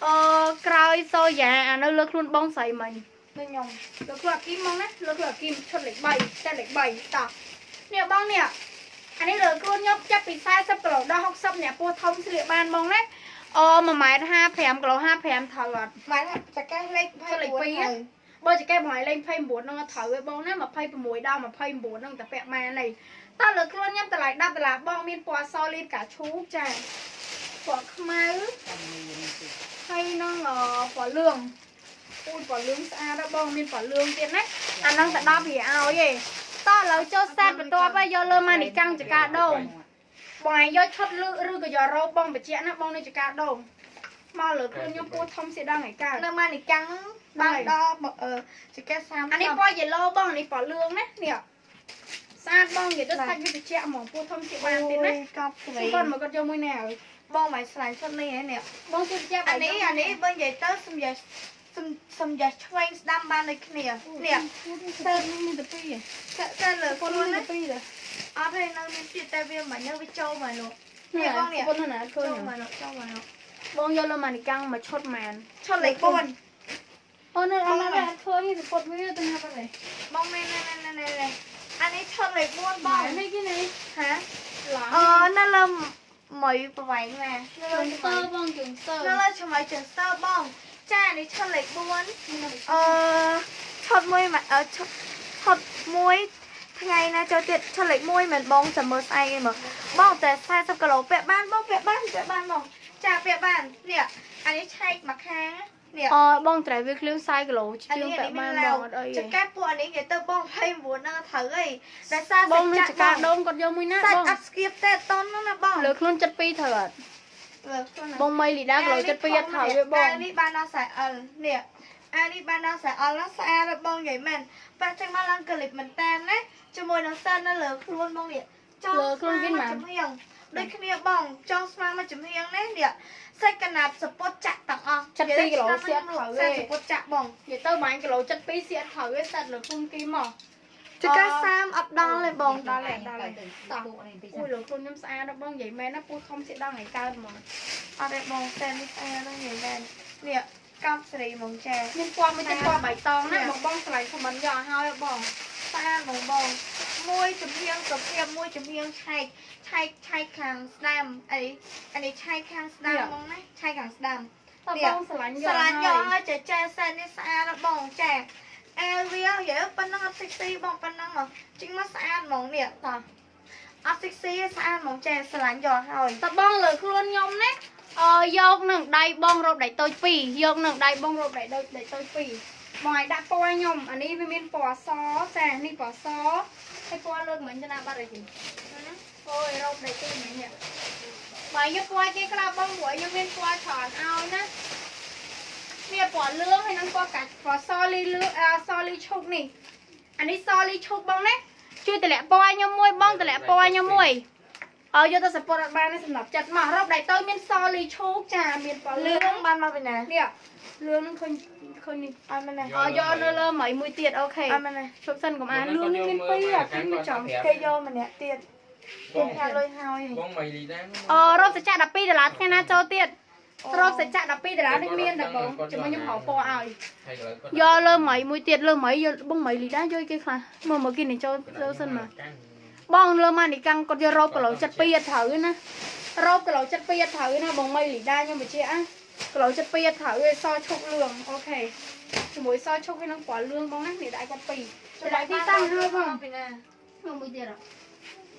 អឺក្រោយសូយ៉ាអានៅលើខ្លួនបងស្រីមិញ នឹងខ្ញុំ លើខ្លួនអាគីមហ្មងណាលើខ្លួនអាគីមឈុតលេខ3តែលេខ3តោះនេះបងនេះអានេះលើខ្លួនខ្ញុំចាប់ពី40គីឡូដល់60អ្នកពោះធំស្លៀកបានបងណាអ1ម៉ែត្រ55គីឡូ55ត្រូវអត់ ម៉ែត្រចកេះលេខ 29បើចកេះបងឯងលេខ29ហ្នឹងត្រូវឯបងណា26ដល់29ហ្នឹងតែពាក់បាននេះតើលើខ្លួនខ្ញុំតម្លៃ10ដុល្លារបងមានពណ៌សលីផ្កាឈូកចាពណ៌ខ្មៅហើយនឹងពណ៌លឿងអូយពណ៌លឿងស្អាតណាស់បងមានពណ៌លឿងទៀតណាអាហ្នឹងតែ10រៀលឲ្យទេតើឥឡូវចូលសេតបន្ទាប់ហើយយកលើម៉ានីកាំងចកាដូងបងឯងយកឈុតលឺឬក៏យករ៉ូបបងបញ្ជាក់ណាបងនៅចកាដូងមកលើខ្លួនខ្ញុំពោះធំសៀដល់ថ្ងៃកើត នៅម៉ានីកាំងបានដល់ចកេះ30 អានេះពណ៌យេឡូបងអានេះពណ៌លឿងណានេះស្អាតបងនិយាយទៅសាច់វាត្រជាក់ហ្មងពោះធំជាបានទៀតណា កប់ស្រី គាត់មកគាត់យកមួយណាហើយ បងមិនស្លាញ់ឈុតនេះហ៎នេះ បងជឿជាក់ អានេះអានេះបើនិយាយទៅសំយ៉ាសំយ៉ាឆ្វេងស្ដាំបានដូចគ្នានេះ សើមានតែពីរ សើលើ ខ្លួន ខ្លួនណា មានតែពីរ អត់ទេនៅមានទៀតតែវាមិននៅវាចូលមកនោះ នេះបងនេះបងណាឃើញ ចូលមកនោះចូលមកនោះ បងយកលើម៉ានីកាំងមកឈុតម៉ាន ឈុតលេខ4 អូនៅអត់អត់ឃើញទេពុតវាទៅណាបាត់ហើយ បងនេះនេះនេះនេះអានេះឈុតលេខ4បង នេះគេនេះ ហាអឺនៅលើមួយប្រវែងណានៅលើ ជើងសើបងជើងសើ នៅលើឆ្មៃជើងសើបងចានេះឈុតលេខ4អឺឈុតមួយឈុតមួយថ្ងៃណាចូលទៀតឈុតលេខ1មិនបងចាំមើលស្អែកឯងមើលបងតែ40គីឡូពាក់បានបងពាក់បានពាក់បានបងចាពាក់បាននេះអានេះឆែកមកខាងនេះ អបងត្រៃវាឃ្លៀង40គីឡូជាងពាក់បានបងអត់អី ចកេះពួកអានេះនិយាយទៅបង29ហ្នឹងត្រូវអីតែសារ បងនឹងចកាដូងគាត់យកមួយណាបង អត់ស្គៀបទេតនហ្នឹងណាបង លើខ្លួន72ត្រូវអត់ លើខ្លួន បងមីលីដាគីឡូ72អត់ត្រូវទេបង អានេះបានដល់ខ្សែ L នេះអានេះបានដល់ខ្សែ L ណាស្អាតបងនិយាយមែនប៉ះចេញមកឡើងក្លីបមែនតាណាជាមួយនឹងសិននៅលើខ្លួនបងនេះចង់ លើខ្លួនវិញមក ចំហៀងដូចគ្នាបងចង់ស្មាមកចំហៀងនេះនេះសាច់កណាប់សពុតចាក់ទាំងអស់ 72គីឡូសៀតត្រូវទេ សពុតចាក់បង និយាយទៅប្រហែលគីឡូ72សៀតត្រូវទេសាច់លើខ្លួនគីមក ចកេះ30អត់ដល់ទេបង ដល់ទេដល់ទេតោះអូយលើខ្លួនខ្ញុំស្អាតណាស់បងនិយាយមែនណាពោះធំសៀតដល់ថ្ងៃកើតហ្មង អត់ទេបងតែនេះស្អាតណាស់និយាយមែននេះកប់សេរីហ្មងចា មានពណ៌មួយទៀតពណ៌បៃតងណាបងបងឆ្លៃខមមិនយកឲ្យបង ស្អាតបងបងមួយចំហៀងសុភាពមួយចំហៀងឆែកឆែកឆែកខាងស្ដាំអីអានេះឆែកខាងស្ដាំហ្មងណាឆែកខាងស្ដាំ តើបងស្រឡាញ់យក ស្រឡាញ់យកឲ្យចាចាសែននេះស្អាតណាស់បងចាអាវវានិយាយប៉ុណ្ណឹងអត់សិចស៊ីបងប៉ុណ្ណឹងមកជីងមកស្អាតហ្មងនេះតោះអត់សិចស៊ីស្អាតហ្មងចាស្រឡាញ់យកហើយ តើបងលើខ្លួនខ្ញុំណាអយកនឹងដៃបងរ៉ូបដៃតូច2យកនឹងដៃបងរ៉ូបដៃតូចដៃតូច2បងឲ្យដាក់ពណ៌ខ្ញុំអានេះវាមានពណ៌សចានេះពណ៌សហើយពណ៌លើកមិញទៅណាបាត់ហើយអូយរ៉ូបដៃតូចមិញនេះបើយកពណ៌គេខ្លះបងព្រោះខ្ញុំមានពណ៌ច្រើនឲ្យណាមានពណ៌លឿងហើយនឹងពណ៌កាច់ពណ៌សលីលឿងសលីឈូកនេះអានេះសលីឈូកបងណាជួយតម្លាក់ពណ៌ខ្ញុំមួយបងតម្លាក់ពណ៌ខ្ញុំមួយអើយកទៅសពតអត់បានទេសម្រាប់ចិត្តមករ៉ូបដៃតូចមានសលីឈូកចាមានពណ៌លឿង បានមកពីណា នេះលឿងនឹងឃើញឃើញនេះ អត់មែនទេ អយកនៅលើមីមួយទៀតអូខេ អត់មែនទេ ជប់សិនកុំអាលឿងនេះមានពីរអាពីរមួយចំ គេយកម្នាក់ទៀត បង គេលុយហើយ បងមីលីដា អរ៉ូបសច្ចៈ12ដុល្លារថ្ងៃណាចូលទៀត រ៉ូបសាច់ចាក់12ដុល្លារនេះមានតែបងជាមួយខ្ញុំរកពណ៌ឲ្យយកលើមីមួយទៀតលើមីយកបងមីលីដាយកគេខ្លះមើលមើលគេនេះចូលចូលសិនមកបងលើម៉ានីកាំងគាត់យករ៉ូបគីឡូ72អត់ត្រូវណារ៉ូបគីឡូ72អត់ត្រូវណាបងមីលីដាខ្ញុំបញ្ជាក់គីឡូ72អត់ត្រូវទេសឈុកលឿងអូខេជាមួយសឈុកហើយនឹងពណ៌លឿងបងណានេះដាក់គាត់ពីរដាក់ទីតាំងហើយបងពីណាមួយទៀត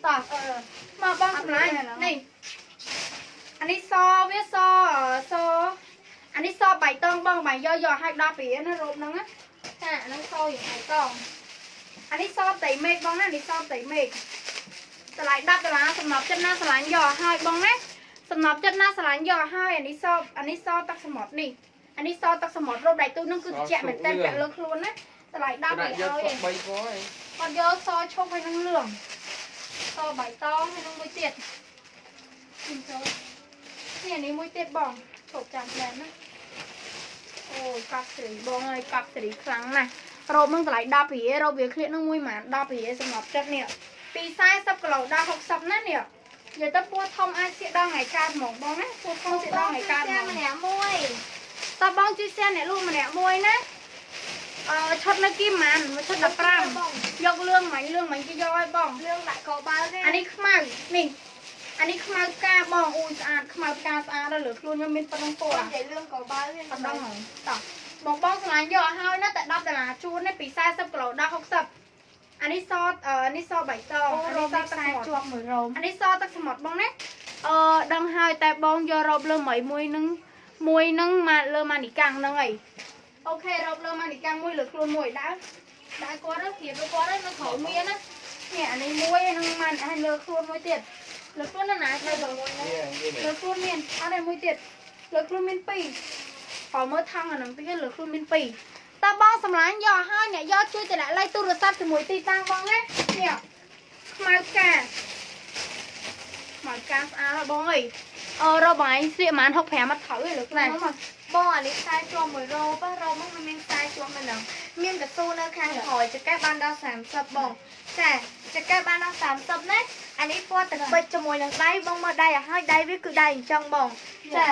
តោះមកបងសម្លាញ់នេះអានេះសវាសសអានេះសបៃតងបងបាយយកយកឲ្យ10រៀលណារ៉ូបហ្នឹងណាចាអាហ្នឹងសយ៉ាងបៃតងអានេះសតៃមេឃបងណានេះសតៃមេឃតម្លៃ10ដុល្លារសំណប់ចិត្តណាស្រឡាញ់យកឲ្យបងណាសំណប់ចិត្តណាស្រឡាញ់យកឲ្យអានេះសអានេះសទឹកសមុទ្រនេះអានេះសទឹកសមុទ្ររ៉ូបដៃទូនឹងគឺត្រជាក់មែនតើពាក់លើខ្លួនណាតម្លៃ10រៀលឲ្យ 3ពណ៌ឯងគាត់យកសឈុកឲ្យនឹងលឿងសបៃតងហើយនឹងមួយទៀតចូលនេះនេះមួយទៀតបងឈប់ចាំផ្លែណាអូកាប់សេរីបងអើយកាប់សេរីខ្លាំងណាស់រ៉ូបនឹងតម្លៃ10រៀលរ៉ូបវាឃ្លៀកនឹងមួយម៉ាន10រៀលសម្រាប់ចិត្តនេះពី40គីឡូដល់60ណានេះនិយាយទៅពោះធំអាចសៀកដល់ថ្ងៃកើតហ្មងបងណាពោះធំសៀកដល់ថ្ងៃកើតហ្មង ម្នាក់មួយ តើបងជួយសៀកអ្នកលក់ម្នាក់មួយណាអឺឈុតនៅគីម៉ានមួយឈុត15យកលឿងមិញលឿងមិញគេយកឲ្យបង លឿងដាក់កបើទេ អានេះខ្មៅនេះអានេះខ្មៅផ្កាបងអូយស្អាតខ្មៅផ្កាស្អាតដល់លើខ្លួនខ្ញុំមានប៉ុណ្ណឹងពណ៌ និយាយលឿងកបើទេ ប៉ុណ្ណឹងហ្មងតោះបងបងស្រឡាញ់យកឲ្យណាតែ10ដុល្លារជួននេះពី40គីឡូដល់60អានេះសអានេះសបៃតងអានេះសទឹកសមុទ្រ ជាប់មួយរោម អានេះសទឹកសមុទ្របងណាអឺដឹងហើយតែបងយករ៉ូបលើមីមួយនឹងមួយនឹងមកលើម៉ានីកាំងហ្នឹងអីអូខេរ៉ូបលើម៉ានីកាំងមួយលើខ្លួនមួយដើដើគាត់ទៅរៀបគាត់ទៅនៅក្រោមមានណានេះអានេះមួយនឹងម៉ានឲ្យលើខ្លួនមួយទៀតលើខ្លួនណាណាទៅមួយណាលើខ្លួនមានអត់ទេមួយទៀតលើខ្លួនមានពីរបើមើលថងអាហ្នឹងតិចលើខ្លួនមានពីរតើបងសម្លាញ់យកឲ្យអ្នកយកជួយតម្លាក់លេខទូរស័ព្ទជាមួយទីតាំងបងណានេះខ្មៅផ្កាខ្មៅផ្កាស្អាតបងអើយអឺរ៉ូបបងឯងស្លៀកប្រហែល65អត់ត្រូវទេលើខ្លួន បងអានេះខ្សែជាប់មួយរ៉ូបរ៉ូបមកមានខ្សែជាប់នៅហ្នឹងមានកស៊ូនៅខាងក្រោយចកេះបានដល់30បងចាចកេះបានដល់30ណាអានេះពណ៌ទឹកបិចជាមួយនឹងដៃបងមើលដៃឲ្យហើយដៃវាគឺដៃអញ្ចឹងបងចា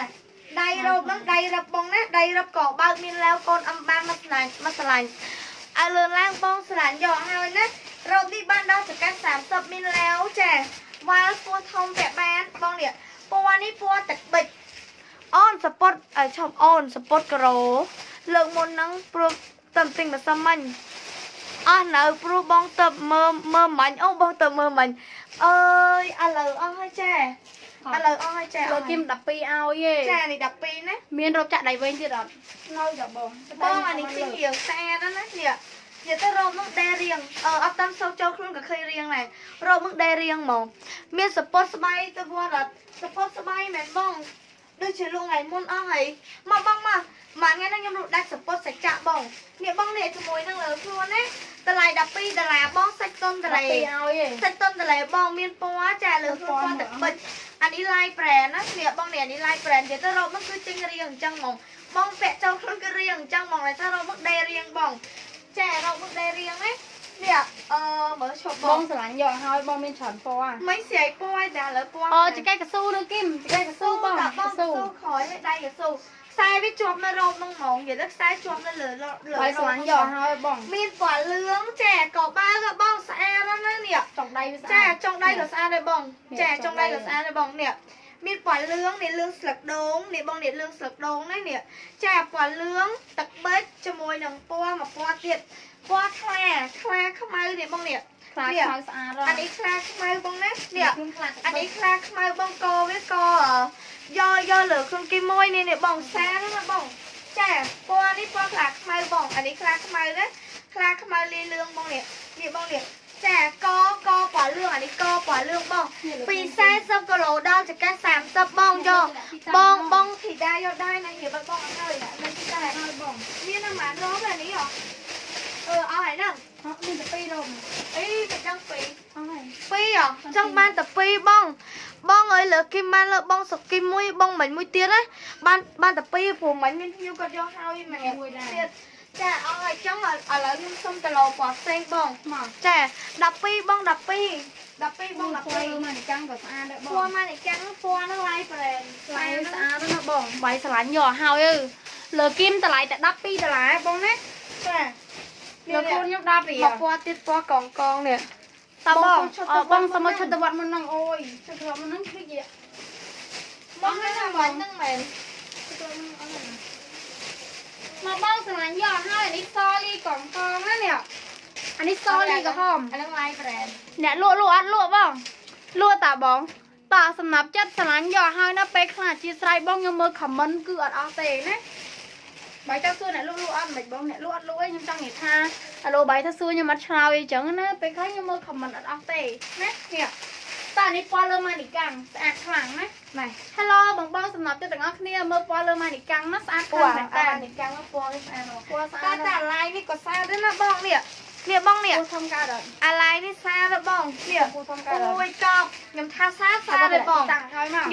ដៃរ៉ូបហ្នឹងដៃរឹបបងណាដៃរឹបក៏បើកមានឡាវកូនអំបានមកស្លាញ់មកស្លាញ់ឲ្យលឿនឡើងបងស្លាញ់យកហើយណារ៉ូបនេះបានដល់ចកេះ30មានឡាវចាវ៉ាល់ពោះធំពាក់បានបងនេះពណ៌នេះពណ៌ទឹកបិចអូនសពតឲ្យឈប់អូនសពតការ៉ូលើកមុនហ្នឹងព្រោះតែទិញម្សិលមិញអស់នៅព្រោះបងទៅមើលមើលមិញអូបងទៅមើលមិញអើយឥឡូវអស់ហើយចាឥឡូវអស់ហើយចា លោកគឹម12ឲ្យទេ ចានេះ12ណា មានរោបចាក់ដៃវែងទៀតអត់នៅចាបង បងអានេះគឺរៀងស្អាតណាស់នេះនិយាយទៅរោមនឹងដេរៀងអត់តាមសូវចូលខ្លួនក៏ឃើញរៀងដែររោមនឹងដេរៀងហ្មងមានសពតស្បៃទៅវត្តអត់សពតស្បៃមែនបងដូចជាលក់ថ្ងៃមុនអស់ហើយមកបងមកមួយថ្ងៃហ្នឹងខ្ញុំលក់ដាច់សពតសាច់ចាក់បងនេះបងនេះជាមួយនឹងលើខ្លួនណាតម្លៃ12ដុល្លារបងសាច់តុនតលេសាច់តុនតលេបងមានពណ៌ចាលើខ្លួនពណ៌ទឹកបិចអានេះ live brand ណានេះបងនេះអានេះ live brand និយាយទៅរោមហ្នឹងគឺចេញរៀងអញ្ចឹងហ្មងបងពាក់ចូលខ្លួនគឺរៀងអញ្ចឹងហ្មងតែថារោមហ្នឹងដេរៀងបងចារោមហ្នឹងដេរៀងណានេះអឺមើលឈប់ បងស្រឡាញ់យកឲ្យបងមានច្រើនពណ៌ មិនស្រាយពណ៌តែឥឡូវពណ៌ អូចកែកស៊ូនៅគឹមចកែកស៊ូបង កស៊ូក្រោយមិនដៃកស៊ូខ្សែវាជាប់នៅរោមហ្នឹងហ្មងនិយាយទៅខ្សែជាប់នៅលើលើ ហើយស្រឡាញ់យកឲ្យបង មានពណ៌លឿងចាក៏បើក៏បងស្អាតណាស់នេះ ចុងដៃវាស្អាត ចាចុងដៃក៏ស្អាតដែរបងចាចុងដៃក៏ស្អាតដែរបងនេះមានពណ៌លឿងនេះលឿងស្លឹកដូងនេះបងនេះលឿងស្លឹកដូងនេះនេះចាពណ៌លឿងទឹកបិចជាមួយនឹងពណ៌មួយពណ៌ទៀតពណ៌ខ្លាខ្លាខ្មៅនេះបងនេះ ខ្លាខ្មៅស្អាត អានេះខ្លាខ្មៅបងណានេះអានេះខ្លាខ្មៅបងកវាកយកយកលើខ្លួនគេមួយនេះនេះបងសាណាបងចាពណ៌នេះពណ៌ខ្លាខ្មៅបងអានេះខ្លាខ្មៅណាខ្លាខ្មៅលាយលឿងបងនេះនេះបងនេះចាកកពណ៌លឿងអានេះកពណ៌លឿងបងពី40គីឡូដល់ចកេះ30បងយកបងបងធីតាយកដែរណានិយាយបងអត់ហើយមិនធីតា ហើយបង មានអាម៉ានរោមអានេះហ៎អឺអស់ហើយហ្នឹង អត់មានតែពីររោម អីមិនដឹងពីរ អស់ហើយ ពីរចង់បានតែពីរបងបងអើយលើគីមបានលើបងសុកគីមមួយបងមិញមួយទៀតណាបានបានតែពីរព្រោះមិញមានភ្ញៀវគាត់យកហើយម្នាក់ទៀតចាអស់ហើយចង់ឥឡូវខ្ញុំសុំតឡោពណ៌ផ្សេងបង មក ចា12បង12 12បង12 ម៉ានីកាំងក៏ស្អាតដែរបង ពណ៌ម៉ានីកាំងពណ៌ហ្នឹងឡាយប្រេន ឡាយស្អាតណាស់បងបាយស្រឡាញ់យកឲ្យអើលើគីមតម្លៃតែ12ដុល្លារបងណា ចា លើខ្លួនខ្ញុំ10រៀល មកពណ៌ទៀតពណ៌កងកងនេះ តើបងបងសុំមកឈុតទៅវត្តមុនហ្នឹងអូយឈុតទៅវត្តមុនហ្នឹងគឺយ បងហ្នឹងមិនហ្នឹងមែន មកបងស្រឡាញ់យកឲ្យអានេះសលីកងកងណានេះអានេះសលីក្រហម អាហ្នឹងឡាយប្រេន អ្នកលក់លក់អត់លក់បងលក់តាបងតើសម្រាប់ចិត្តស្រឡាញ់យកឲ្យណាពេលខ្លះអធិស្ឋានបងខ្ញុំមើល comment គឺអត់អស់ទេណាបាយចង់សួរអ្នកលក់លក់អត់មិនបងអ្នកលក់អត់លក់អីខ្ញុំចង់និយាយថាអាឡូបាយថាសួរខ្ញុំអត់ឆ្លើយអីចឹងណាពេលខ្លះខ្ញុំមើល comment អត់អស់ទេណានេះតើនេះពណ៌លើម៉ានីកាំងស្អាតខ្លាំងណា ណែ Hello បងបងសម្រាប់ទាំងអស់គ្នាមើលពណ៌លើម៉ានីកាំងណាស្អាតខ្លាំងមែនតើ ម៉ានីកាំងពណ៌នេះស្អាត ពណ៌ស្អាត តែតែឡាយនេះក៏ស្អាតដែរណាបងនេះនេះបងនេះ ធំកើតអត់ អាឡាយនេះស្អាតទេបងនេះ ធំកើត អូយកប់ខ្ញុំថាស្អាតស្អាតទេបង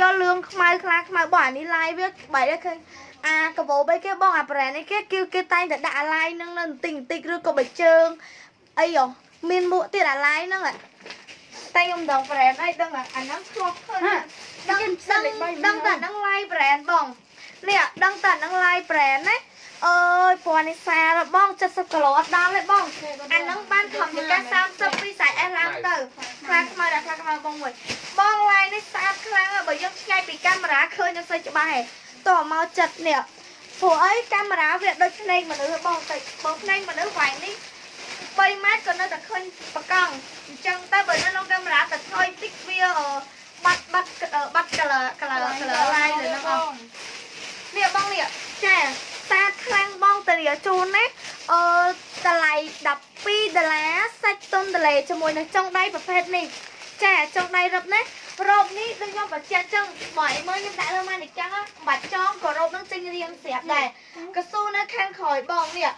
យកលឿងខ្មៅខ្លាខ្មៅបងអានេះឡាយវាបែរឃើញអាកបោបីគេបងអាប្រែនេះគេគេតែងតែដាក់អាឡាយនឹងនៅបន្តិចបន្តិចឬក៏បើជើងអីហ៎មានមួកទៀតអាឡាយហ្នឹងតែខ្ញុំដឹងប្រែនអីដឹងអាហ្នឹងធ្លាប់ឃើញដឹងដឹងតែហ្នឹងឡាយប្រែនបងនេះដឹងតែហ្នឹងឡាយប្រែនណាអើយពណ៌នេះសាបង70គីឡូអត់ដល់ទេបងអាហ្នឹងបានខំជាការ30ពីសាយអេសឡើងទៅខ្លាខ្មៅដល់ខ្លាខ្មៅបងមួយបងឡាយនេះស្អាតខ្លាំងបើយើងឆ្ងាយពីកាមេរ៉ាឃើញអត់សូវច្បាស់ទេតោះមកចិត្តនេះព្រោះអីកាមេរ៉ាវាដូចភ្នែកមនុស្សបងតិចបងភ្នែកមនុស្សវ៉ៃនេះ3ម៉ែត្រក៏នៅតែឃើញបកង់អញ្ចឹងតែបើនៅក្នុងកាមេរ៉ាតែថយតិចវាបាត់បាត់បាត់ color color color ឡាយលើហ្នឹងអស់នេះបងនេះចាស្អាតខ្លាំងបងតារាជូនណាអឺតម្លៃ12ដុល្លារសាច់តុនតលេជាមួយនឹងចុងដៃប្រភេទនេះចាចុងដៃរឹបណារ៉ូបនេះដូចខ្ញុំបញ្ជាក់ចឹងបើឲ្យមើលខ្ញុំដាក់លើម៉ានីកាំងបាច់ចងក៏រ៉ូបនឹងចេញរៀងស្រាប់ដែរកស៊ូនៅខាងក្រោយបងនេះ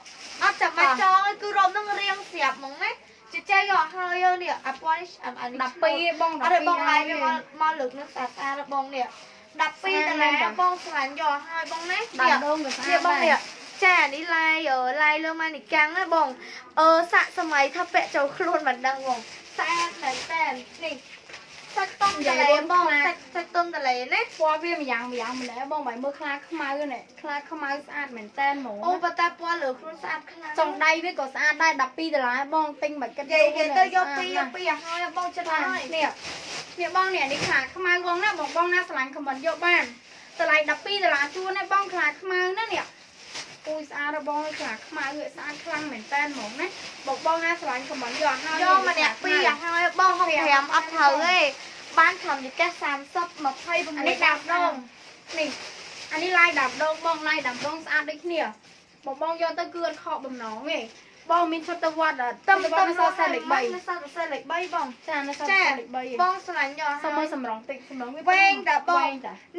អត់ចាំបាច់ចងទេគឺរ៉ូបនឹងរៀងស្រាប់ហ្មងណាចេះចេះយកហើយនេះអាពណ៌នេះអានេះ 12បង អត់ទេបងឡាយវាមកលើកនឹងស្អាតស្អាតបងនេះ12ដុល្លារបងស្រឡាញ់យកហើយបងណា នេះដងក៏ស្អាត បងនេះចានេះឡាយឡាយលើម៉ានីកាំងណាបងអឺសាក់សម័យថាពាក់ចូលខ្លួនមិនដឹងបងស្អាតមែនតើនេះសាច់តុំតលេបងសាច់តុំតលេណា ពណ៌វាម្យ៉ាងម្យ៉ាងម្ល៉េះបងបាយមើលខ្លាខ្មៅនេះខ្លាខ្មៅស្អាតមែនតើហ្មង អូប៉ុន្តែពណ៌លើខ្លួនស្អាតខ្លាំង ចុងដៃវាក៏ស្អាតដែរ12ដុល្លារបងទិញមិនគិត និយាយទៅយកពីពីឲ្យហើយបងចិត្តហើយ នេះនេះបងនេះនេះខ្លាខ្មៅបងណាបងបងណាស្រឡាញ់ខមមិនយកបានតម្លៃ12ដុល្លារជួនណាបងខ្លាខ្មៅណានេះអូយស្អាតបងខ្លាខ្មៅវាស្អាតខ្លាំងមែនតើហ្មងណាបងបងណាស្រឡាញ់ខមមិនយកឲ្យ យកម្នាក់ពីរឲ្យហើយបង65អត់ត្រូវទេបានខំចកេះ30 26 អានេះដើមដងនេះអានេះឡាយដើមដងបងឡាយដើមដងស្អាតដូចគ្នាបងបងយកទៅគឺអត់ខកបំណងទេបងមានឈុតទៅវត្ត ទៅ វត្តនៅសល់លេខ3 នៅសល់សលេខ3បង ចានៅសល់លេខ3 បងស្រឡាញ់យក សុំមើលសម្រងតិចសម្រងវា វែងតាបង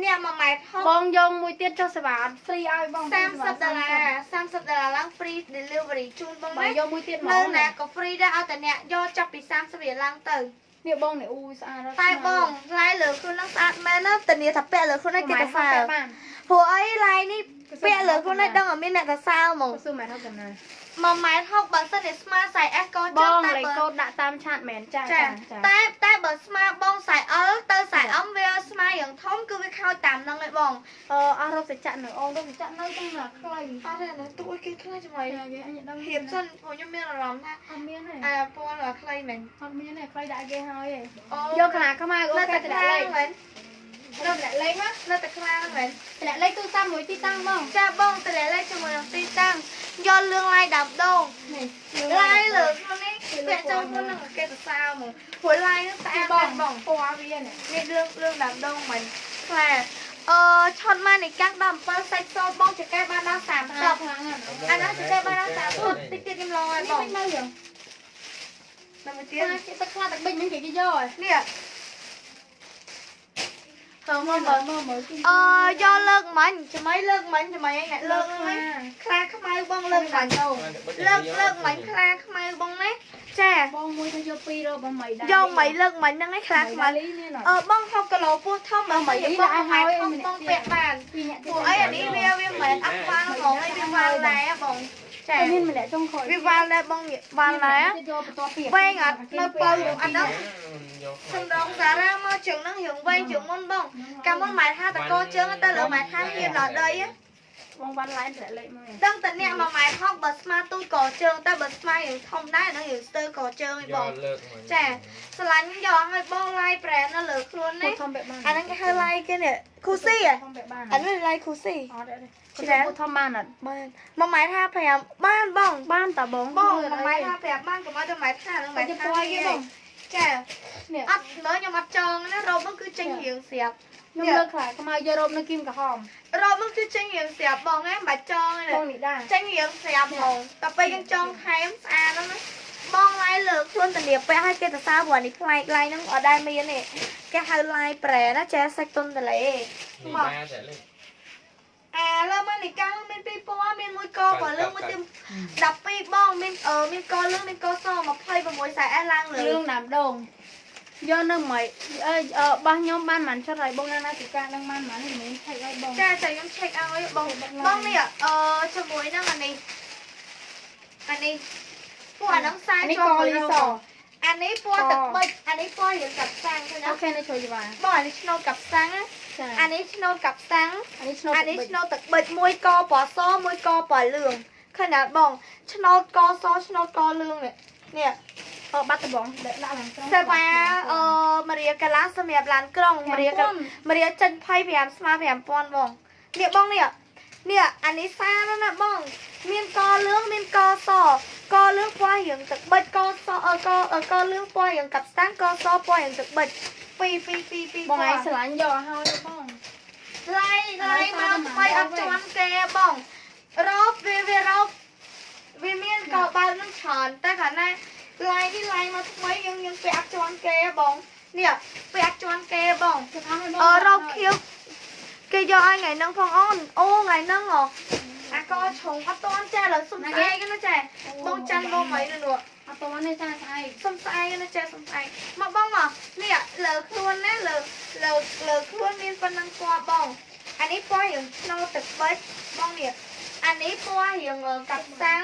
នេះ1ម៉ែត្រ 60បងយកមួយទៀតចុះសេវាអត់ free ឲ្យបង 30ដុល្លារ30ដុល្លារឡើង free delivery ជូនបង ណាយកមួយទៀតមក នៅណាក៏ free ដែរឲ្យតែអ្នកយកចាប់ពី30រៀលឡើងទៅ នេះបងនេះអូយស្អាត តែបងឡាយលើខ្លួននឹងស្អាតមែនណាធានាថាពាក់លើខ្លួននេះគេទៅសើព្រោះអីឡាយនេះពាក់លើខ្លួននេះដឹងឲ្យមានអ្នកទៅសើហ្មង ស៊ូម៉ែត្រ60ណា 1ម៉ែត្រ60បើសិនជាស្មើសាយ S ក៏ ចឹងតែបើកូដដាក់តាមឆាតមែនចា ចាតែបើស្មើបងសាយ L ទៅសាយ M វាស្មើយ៉ាងធំគឺវាខោចតាមនឹងឯងបង អឺអស់រកសច្ចៈនៅអូនរកសច្ចៈនៅទាំងណាខ្លី អត់ទេណាទូឲ្យគេខ្លីជាមួយ គេអញដឹង រៀបសិនព្រោះខ្ញុំមានអារម្មណ៍ថា អត់មានទេ អាពណ៌ខ្លីមែន អត់មានទេខ្លីដាក់គេហើយឯងយកខ្លាខ្មៅអូខេតម្លាក់លេខ មែន នៅតម្លាក់លេខណា នៅតែខ្លាមែន តម្លាក់លេខទូរស័ព្ទមួយទីតាំងបង ចាបងតម្លាក់លេខជាមួយនឹងទីតាំងយកលឿងឡាយដើមដង នេះ ឡាយលើខ្លួននេះពាក់ចូលខ្លួននឹងគេសរសើរហ្មងព្រោះឡាយនឹងស្អាត បងបងពណ៌វានេះ នេះលឿងលឿងដើមដងមិនខ្លាអឺឆុតម៉ានីកាំង17សាច់សូត្របងចកេះបានដល់30អានោះចកេះបានដល់30តិចទៀតខ្ញុំឡងឲ្យបង នេះមិននៅយ៉ាង ដល់មួយទៀត ទឹកខ្លាទឹកប៊ិចហ្នឹងគេយកហើយ នេះ តើមកមើលមើលមើល អឺយកលើកមិញចាំលើកមិញចាំឯងអ្នកលើកហ្នឹងខ្លាខ្មៅបងលើកមិញលើកលើកមិញខ្លាខ្មៅបងណាចា បងមួយទៅយក2រក8ដែរ យកមិញលើកមិញហ្នឹងឯងខ្លាខ្មៅអឺបង6គីឡូពោះធំបើមិនបងឲ្យធំបងពាក់បានព្រោះអីអានេះវាមិនមែនអត់វ៉ាល់ហ្មងឯងវាវ៉ាល់ដែរបង ចា មានម្នាក់ចុងក្រោយ វាវ៉ាល់ដែរបងវ៉ាល់ដែរ យកបន្ទាប់ពី វែងអត់នៅពៅអាហ្នឹងសំរងសារ៉ាមកជើងហ្នឹងរឿងវែងជាងមុនបងកាលមុនម៉ែថាតកជើងទៅលើម៉ែថាហ៊ានដល់ដី បងវ៉ាន់ឡែនតម្លាក់លេខមក ដឹងតែអ្នកមួយម៉ែហុកបើស្មាទូចកជើងតែបើស្មារឿងធំដែរហ្នឹងរឿងស្ទើកជើងឯងបងចាស្រឡាញ់យកឲ្យបងឡាយប្រែននៅលើខ្លួននេះអាហ្នឹងគេហៅឡាយគេនេះគូស៊ីអានេះឡាយគូស៊ី អត់ទេគូធំបានអត់ បានមួយម៉ែថា5បានបង បានតាបង បងមួយម៉ែថា5បានកុំឲ្យទៅម៉ែថាហ្នឹងម៉ែថាគេបងចា នេះ អត់មើលខ្ញុំអត់ចងណារ៉ូបហ្នឹងគឺចេញរៀងស្រាប់ ខ្ញុំលើកខ្លាខ្មៅយករ៉ូបនៅគីមក្រហម រ៉ូបហ្នឹងគឺចេញរៀងស្រាប់បងណាមិនបាច់ចងទេ បងនេះដែរ ចេញរៀងស្រាប់ហ្មងតែពេលយើងចងខែមស្អាតហ្នឹងណាបងឡាយលើខ្លួនតលាពាក់ឲ្យគេទៅសើព្រោះនេះប្លែកឡាយហ្នឹងអត់ដែលមានទេគេហៅឡាយប្រែណាចេះសាច់ទុនតលេ មក អាលើមកនេះកាំងមានពីរពណ៌មានមួយកពណ៌លឿងមួយទៀត12បងមានមានកលឿងមានកស26ខ្សែអេសឡើងលើ លឿងដើមដងយកនៅមិនអើបោះខ្ញុំបានមិនឆិតឲ្យបងណាណាទីកានឹងបានមិនមិនឆែកឲ្យបង ចាចាខ្ញុំឆែកឲ្យបងបងនេះជាមួយនឹងអានេះអានេះពួកអាហ្នឹងខ្សែជាប់ លីស អានេះពណ៌ទឹកបិចអានេះពណ៌រៀងកាប់សាំងឃើញទេ អូខេនៅជួយច្បា បងអានេះឆ្នោតកាប់សាំងអានេះឆ្នោតកាប់សាំង អានេះឆ្នោត អានេះឆ្នោតទឹកបិចមួយកពណ៌សមួយកពណ៌លឿងឃើញអត់បងឆ្នោតកសឆ្នោតកលឿងនេះនេះ អបាត់ដបងដាក់ឡើងក្រុង សេវាមរៀកាឡាសម្រាប់ឡានក្រុងមរៀមរៀចេញ25ស្មើ5000បងនេះបងនេះនេះអានេះសាណាបងមានកលឿងមានកសកលឿងពណ៌រៀងទឹកបិចកសកលឿងពណ៌រៀងកាប់ស្តាំងកសពណ៌រៀងទឹកបិច2 2 2 2 បងឯងស្រឡាញ់យកឲ្យបង ឡាយឡាយមកថ្មីអត់ជន់គេបងរ៉ូបវារ៉ូបវាមានកបើនឹងច្រើនតែកាលណាឡាយនេះឡាយមកថ្មីយើងយើងពាក់អត់ជន់គេបងនេះពាក់អត់ជន់គេបងរ៉ូបខៀវគេយកឲ្យថ្ងៃហ្នឹងផងអូនអូថ្ងៃហ្នឹងហ៎អាកឆុងអត់តន់ចាឥឡូវសុំស្អែកណាចាបងចាំបងមិននោះ អត់តន់ទេចាស្អែក សុំស្អែកណាចាសុំស្អែកមកបងមកនេះលើខ្លួនណាលើលើលើខ្លួនមានប៉ុណ្ណឹងពណ៌បងអានេះពណ៌រៀងឆ្នោតទឹកបិចបងនេះអានេះពណ៌រៀងកាប់សាំង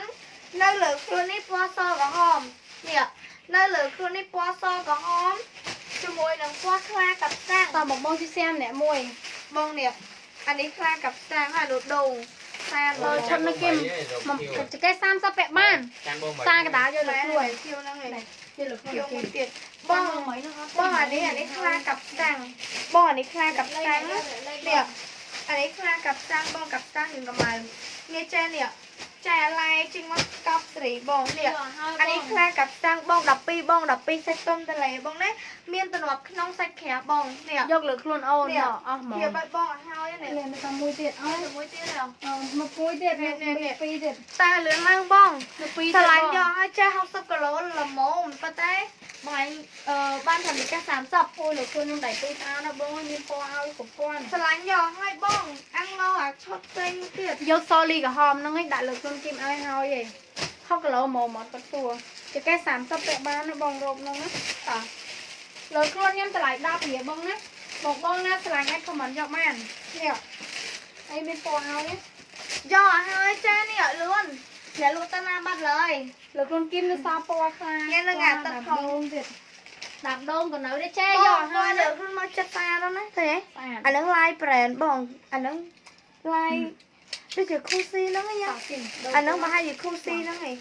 នៅលើខ្លួននេះពណ៌សក្រហមនេះនៅលើខ្លួននេះពណ៌សក្រហមជាមួយនឹងពណ៌ខ្លាកាប់សាំង តបងបងជីសាមអ្នកមួយ បងនេះអានេះខ្លាកាប់សាំងហើយដូងសា លើឈុតនៅគេមកចកេ30ពាក់បានសាកដាយកលើខ្លួន ខៀវហ្នឹងឯង យកលើខ្លួន គេទៀតបងបងអានេះអានេះខ្លាកាប់សាំងបងអានេះខ្លាកាប់សាំងនេះអានេះខ្លាកាប់សាំងបងកាប់សាំងនឹងកម្ៅនេះចេះនេះចាឡាយចេញមកកប់ស្រីបងនេះអានេះខ្លាកាប់សាំងបង12បង12សាច់ទុំតលេបងណាមានទំនាប់ក្នុងសាច់ក្រាបងនេះ យកលើខ្លួនអូនអស់ហ្មង វាបាត់បងអស់ហើយនេះ មានតែមួយទៀតអស់ មួយទៀតហ៎ មកមួយទៀតនេះពីរទៀត តែលឿនឡើងបង ពីរ ស្រឡាញ់យកឲ្យចេះ60គីឡូល្មមប៉ុន្តែបងឯងបានថាមីកា30 អូលើខ្លួនខ្ញុំដៃពីរស្អាតណាបងមានពណ៌ឲ្យគ្រប់ពណ៌ ស្រឡាញ់យកឲ្យបងអាំងឡអាឈុតផ្សេងទៀត យកសលីក្រហមហ្នឹងឯងដាក់លើខ្លួនគីមឲ្យហើយឯង6គីឡូហ្មងមកគាត់សួរចកេ30ពាក់បានណាបងរោបហ្នឹងណាតោះលើខ្លួនខ្ញុំតម្លៃ10រៀលបងណាបងបងណាស្រឡាញ់អាចខមមិនយកបាននេះអីមានពណ៌ឲ្យ យកឲ្យចានេះលឿនអ្នកលក់ទៅណាបាត់ឡើយ លើខ្លួនគីមនៅសល់ពណ៌ខ្លា នេះនឹងអាទឹកផង ទៀតដាំដូងក៏នៅដែរចេះយក ឲ្យលើខ្លួនមកចិត្តតាដល់ណាឃើញទេអាហ្នឹងឡាយប្រែនបងអាហ្នឹងឡាយដូចជាខូស៊ីហ្នឹងឯងអាហ្នឹងប្រហែលជាខូស៊ីហ្នឹងឯង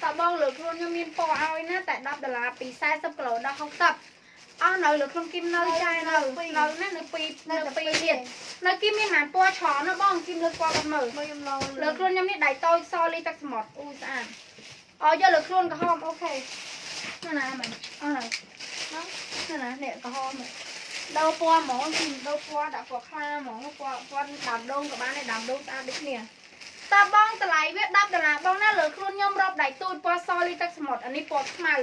តើបងលើខ្លួនខ្ញុំមានពណ៌ឲ្យណាតែ10ដុល្លារពី40គីឡូដល់60អស់នៅលើខ្លួនគីមនៅចានៅនៅណានៅ2នៅ2ទៀតនៅគីមមានប៉ុន្មានពណ៌ច្រើនណាបងគីមលើពណ៌គាត់មើល ខ្ញុំឡង លើខ្លួនខ្ញុំនេះដៃតូចសលីទឹកសមុទ្រអូស្អាតអយកលើខ្លួនក្រហមអូខេណាណាមិនអស់នៅណាណានេះក្រហមដូរពណ៌ហ្មងគីមដូរពណ៌ដាក់ពណ៌ខ្លាហ្មងពណ៌ពណ៌ដើមដូងក៏បានដែរដើមដូងស្អាតដូចគ្នាតើបងតម្លៃវា10ដុល្លារបងណាលើខ្លួនខ្ញុំរាប់ដៃទូចពណ៌សលីទឹកសមុទ្រអានេះពណ៌ខ្មៅ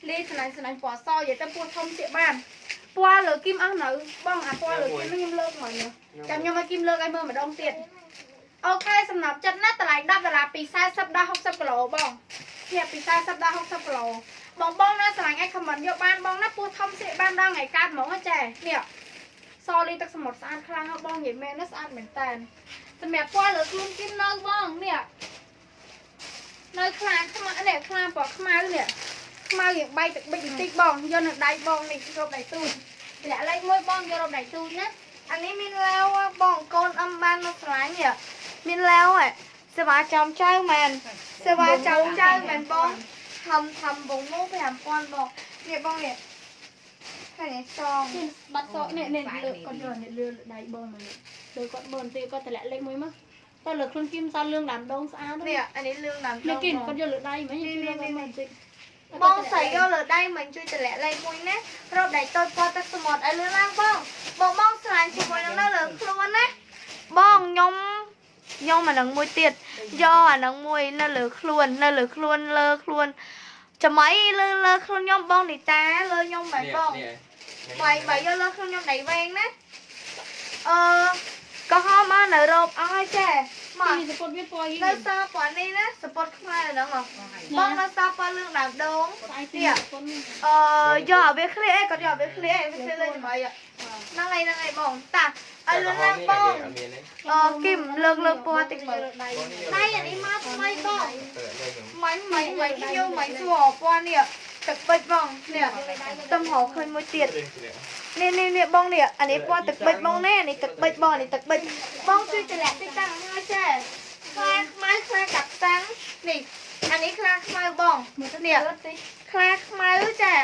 លីស្នាញ់ស្នាញ់ពណ៌សនិយាយទៅពណ៌ធំជាបានពណ៌លើគីមអស់នៅបងអាពណ៌លើគីមខ្ញុំលើកមកនេះចាំខ្ញុំឲ្យគីមលើកឲ្យមើលម្ដងទៀតអូខេសំណប់ចិត្តណាតម្លៃ10ដុល្លារពី40ដល់60គីឡូបងនេះពី40ដល់60គីឡូបងបងណាស្រឡាញ់ឲ្យខមមិនយកបានបងណាពោះធំស្រៀកបានដល់ថ្ងៃកើតហ្មងចានេះសលីទឹកសមុទ្រស្អាតខ្លាំងបងនិយាយមែនណាស្អាតមែនតើសម្រាប់ពណ៌លើខ្លួនគីមនៅបងនេះ នៅខ្លាខ្មៅនេះខ្លាពណ៌ខ្មៅនេះខ្មៅរៀងបែកទឹកបិចបន្តិចបងយកនៅដៃបងនេះរោបដៃទូចតម្លាក់លេខ1បងយករោបដៃទូចណា អានេះមានឡាវបងកូនអឹមបានមកស្រឡាញ់នេះមានឡាវហ៎សេវាចំចៅមែនសេវាចំចៅមែនបងทำทำបងមក5000បងនេះបងនេះឃើញសង បាត់សក់នេះនេះលើគាត់យកនេះលើដៃបងមកលើគាត់មើលបន្តិចគាត់តម្លាក់លេខ1មកតើលើខ្លួនគីមសល់លឿងដើមដងស្អាត នេះអានេះលឿងដើមដង នេះគីមគាត់យកលើដៃមិញជួយលើមកបន្តិច បងស្រីយកលើដៃមិញជួយតម្លាក់លេខ1ណារោបដៃតូចពណ៌ទឹកសមុទ្រឲ្យលឿនឡើងបងបងបងស្រឡាញ់ជាមួយនឹងនៅលើខ្លួនណាបងខ្ញុំខ្ញុំអានឹងមួយទៀតយកអានឹងមួយនៅលើខ្លួននៅលើខ្លួនលើខ្លួនចំណៃលើលើខ្លួនខ្ញុំបងនីតាលើខ្ញុំមែនបងបាយបាយយកលើខ្លួនខ្ញុំដៃវែងណាអឺក៏ហមមកនៅរោបអស់ហើយចេះមក នេះសពតវាពណ៌ នៅសពណ៌នេះណាសពតខ្មៅហ្នឹងបងនៅសពណ៌លឿងដើមដងនេះអឺយកឲ្យវាឃ្លៀអីគាត់យកឲ្យវាឃ្លៀអីវាឃ្លៀលើចំណៃហ្នឹងហើយហ្នឹងហើយបងតាឲ្យលឿនឡើងបងអឺគីមលើកលើកពណ៌តិចមើលដៃអានេះមកថ្មីបងមិញមិញមិញខ្ញុំមិញសួរពណ៌នេះទឹកបិចបងនេះទំហឃើញមួយទៀតនេះនេះនេះបងនេះអានេះពណ៌ទឹកបិចបងនេះអានេះទឹកបិចបងអានេះទឹកបិចបងជួយតម្លាក់តិចតាំងហើយចេះខ្លាខ្មៅខ្លាកាប់តាំងនេះអានេះខ្លាខ្មៅបងនេះខ្លាខ្មៅចា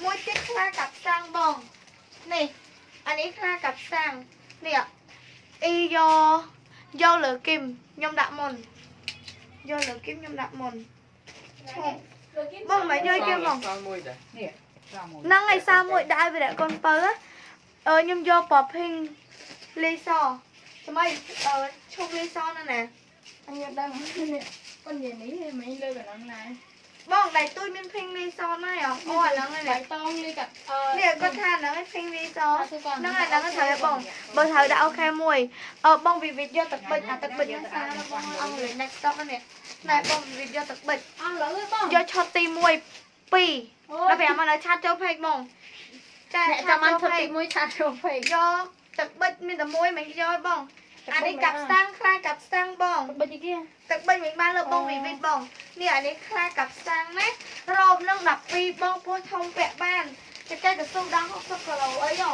មួយទៀតខ្លាកាប់តាំងបងនេះអានេះខ្លាកាប់តាំងនេះអ៊ីយកយកលើគីមខ្ញុំដាក់មុនយកលើគីមខ្ញុំដាក់មុនឈប់បងមិនយកគីមបង នេះ ហ្នឹងហើយសាមួយដាក់ឲ្យវិរៈកូនពៅអឺខ្ញុំយកពណ៌ភីងលីសថ្មីអឺឈប់លីសហ្នឹងណា អញដឹងនេះគាត់និយាយនេះមិនលើកអាហ្នឹងណា បងដៃទូចមានភីងលីសណាអូអាហ្នឹង ដៃតងលីកា នេះគាត់ថាហ្នឹងឯងភីងលីសហ្នឹងអាហ្នឹងត្រូវឲ្យបងបើត្រូវដាក់អូខេមួយអឺបងវិវិតយកទឹកបិចអាទឹកបិចហ្នឹងសាបងអស់លេង next stop នេះណែបងវិវិតយកទឹកបិច អស់លើបង យកឆុតទី1 2ដល់5មកនៅឆាតចូលពេកបងចា អ្នកចាំបានឈុតទី1ឆាតចូលពេក យកទឹកបិចមានតែមួយមិនយកឲ្យបងអានេះកាប់ស្តាំងខ្លាកាប់ស្តាំងបង ទឹកបិចអីគេ ទឹកបិចមិនបានលើបងវិវិតបងនេះអានេះខ្លាកាប់ស្តាំងណារោបនឹង12បងពោះធំពាក់បានចកេះកស៊ូដល់60គីឡូអីហ៎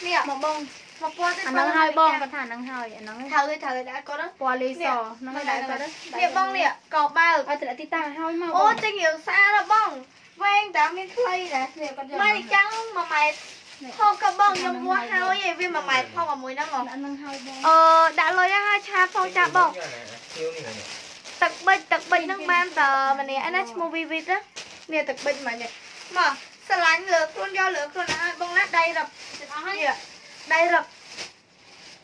នេះ មកបង មកពណ៌ អាហ្នឹងហើយបងគាត់ថាអាហ្នឹងហើយអាហ្នឹង ត្រូវត្រូវដាក់គាត់ ពណ៌លីសហ្នឹងហើយដាក់គាត់ នេះបងនេះកបើក ឲ្យតម្លាក់ទីតាំងហើយមក អូចេញរៀងស្អាតហ៎បងវែងតែមានខ្លីដែរ នេះគាត់យក មកចាំ1ម៉ែត្រហូបក៏បងខ្ញុំវាស់ហើយឯងវា1ម៉ែត្រផងមួយហ្នឹងហ៎ ដាក់ហ្នឹងហើយបង អឺដាក់លុយហើយឆាផងចាបងទឹកបិចទឹកបិចហ្នឹងបានតម្នាក់ណាឈ្មោះវីវីតនេះទឹកបិចមកនេះមកស្រឡាញ់លើខ្លួនយកលើខ្លួនហើយបងណាដៃរឹប អស់ហើយ ដៃរឹប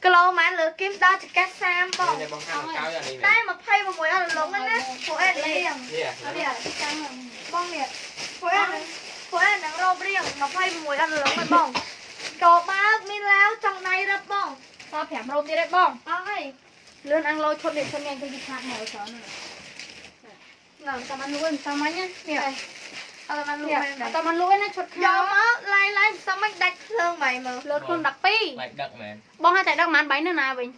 គីឡូម៉ានលើគីមដល់ចង្កេះ30បង នេះបងខាងកៅអានេះ តែ26អត់លងណាពួកអែលៀង នេះ ចាំ បងនេះពួកអែពួកអែនឹងរោបរៀង26អត់លងទេបងកបើកមានឡាវចង់ដៃរឹបបង ត5រោបទៀតទេបង អស់ហើយ លឿនអាំងលោឈុតនេះឈុតនេះទៅគេឆាតមកច្រើនណា ហ្នឹង តាមបានលួចតាមអញណា នេះអត់បានលួចមែន អត់តាមបានលួចណាឈុតខោ យកមកឡាយឡាយសំមិនដាច់ភ្លើងបាយមើល លើខ្លួន12 បាច់ដឹកមែន បងឲ្យតែដឹកប៉ុន្មានបាយនៅណាវិញ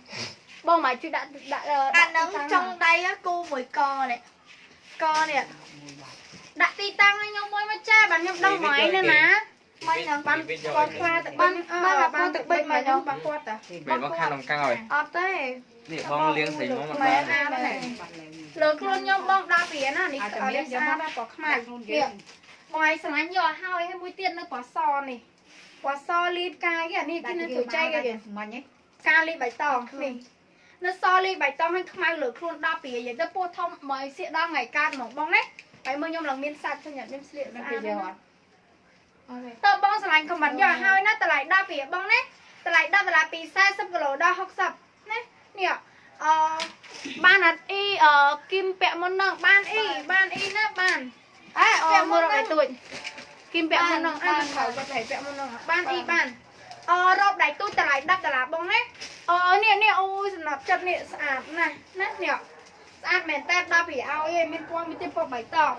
បងមកជួយដាក់ដាក់ អាហ្នឹងចង់ដៃគូមួយកនេះកនេះ ដាក់ទីតាំងឲ្យខ្ញុំមួយមកចាបាទខ្ញុំដឹងមកឯងនៅណា មិនហ្នឹង បានគាត់ខ្លាទឹក បានបានបានទឹកបិចមកខ្ញុំ បានគាត់តា មែនបងខាងកៅហើយ អត់ទេ នេះបងលៀងស្រីមក មែ បាន នអាមែន លើខ្លួនខ្ញុំបងដល់ពីណានេះអត់នេះស្អាតពណ៌ខ្មៅនេះបងឯងស្រឡាញ់យកឲ្យហើយមួយទៀតនៅពណ៌សនេះពណ៌សលីផ្កាយអានេះគេនៅជួយចែកគេ មិញហ៎ ផ្កាលីបៃតងនេះនៅសលីបៃតងឲ្យខ្មៅលើខ្លួនដល់ពីនិយាយទៅពោះធំមកឲ្យសៀកដល់ថ្ងៃកើតហ្មងបងណាហើយមើលខ្ញុំឡើងមានសាច់ខ្ញុំខ្ញុំស្លៀក មិន ស្អាត គេយកអត់ តើបងស្រឡាញ់ខមមិនយកឲ្យហើយណាតម្លៃ10ពីបងណាតម្លៃ10ដុល្លារពី40គីឡូដល់60ណានេះអឺបានអត់អ៊ីអឺគីមពាក់មុននឹងបានអ៊ីបានអ៊ីណាបាន អេ ពាក់មុនរកឲ្យទួចគីមពាក់មុននឹងអើត្រូវគាត់ត្រូវពាក់មុននឹងបានអ៊ីបានអឺរ៉ូបដៃទូចតម្លៃ10ដុល្លារបងណាអឺនេះនេះអូយសម្រាប់ចិត្តនេះស្អាតណាស់ណានេះស្អាតមែនតើ10ពីឲ្យឯងមានពណ៌មួយទៀតពណ៌បៃតង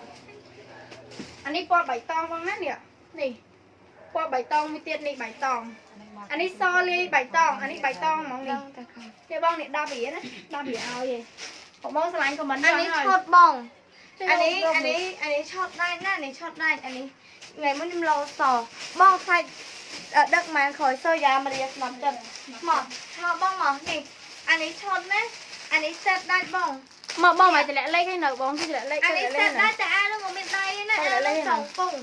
អានេះពណ៌បៃតងបងណានេះនេះពណ៌បៃតងមួយទៀតនេះបៃតងអានេះសលាយបៃតងអានេះបៃតងហ្មងនេះនេះបងនេះ10រៀលណា10រៀលឲ្យឯងបងស្រឡាញ់ខមមិន អានេះឈុតបង អានេះអានេះអានេះឆតដែរណានេះឆតដែរអានេះថ្ងៃមុនខ្ញុំលោសបងថ្លៃដឹកម៉ានក្រោយសយ៉ាមរៀស្នាប់ចិត្តមកមកបងមកនេះអានេះឆតណាអានេះសេតដែរបង មកបងមកតម្លាក់លេខឲ្យនៅបងគឺតម្លាក់លេខ អានេះសេតដែរតែអានោះមកមានដៃណាអានោះចុងពង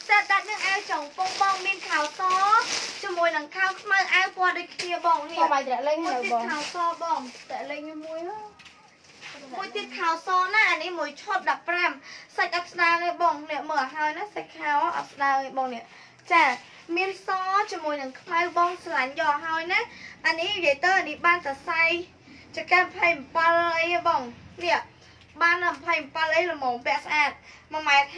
សេតដាច់នឹងអាវចុងពងបងមានខោសជាមួយនឹងខោខ្មៅអាវពណ៌ដូចគ្នាបងនេះ បងមកតម្លាក់លេខនៅបង ខោសបង តម្លាក់លេខមួយ មួយទៀតខោសណាអានេះមួយឈុត15សាច់អត់ស្ដើងទេបងនេះមើលឲ្យហើយណាសាច់ខោអត់ស្ដើងទេបងនេះចាមានសជាមួយនឹងខ្មៅបងស្រឡាញ់យកហើយណាអានេះនិយាយទៅអានេះបានសរសៃចកា27អីបងនេះបាន27អីល្មមពាក់ស្អាត1.55ម៉ែត្រ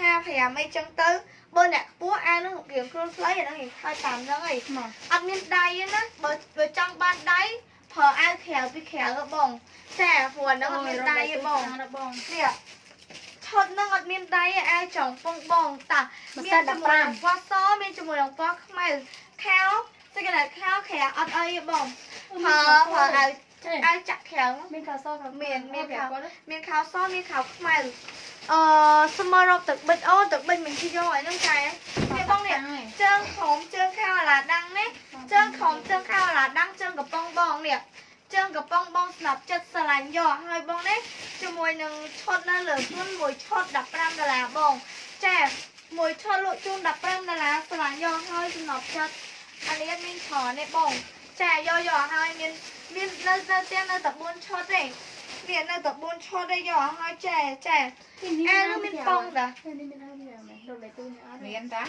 អីចឹងទៅបើអ្នកខ្ពស់អាវនឹងរៀងខ្លួនខ្លីអានឹងរៀងខើចតាមហ្នឹងអីអត់មានដៃទេណាបើចង់បានដៃប្រើអាវក្រៅពីក្រៅបងចាព្រោះអានឹងអត់មានដៃទេបងនេះឈុតនឹងអត់មានដៃអាវចុងពងបងតាមានជាមួយនឹងពណ៌សមានជាមួយនឹងពណ៌ខ្មៅខោសេចក្ដីខោក្រៅអត់អីទេបងប្រើអាវអាវចាក់ក្រៅ មានខោស មានមានខោមានខោសមានខោខ្មៅអឺស្មើរកទឹកបិចអូទឹកបិចមិនយកឲ្យហ្នឹងចែនេះបងនេះជើងខំជើងខោអាឡាដាំងនេះជើងខំជើងខោអាឡាដាំងជើងកំប៉ុងបងនេះជើងកំប៉ុងបងស្នាប់ចិត្តស្រឡាញ់យកហើយបងនេះជាមួយនឹងឈុតនៅលើខ្លួនមួយឈុត15ដុល្លារបងចាមួយឈុតលក់ជូន15ដុល្លារស្រឡាញ់យកហើយស្នាប់ចិត្តអានេះមានច្រើនទេបងចាយកយកហើយមានមាននៅនៅផ្ទះនៅតែ4ឈុតទេមាននៅតែ4ឈុតទេយកហើយចែចែអានោះមានប៉ុងតា នេះមានហើយមានមែនរត់លេទូនេះអត់ មានតា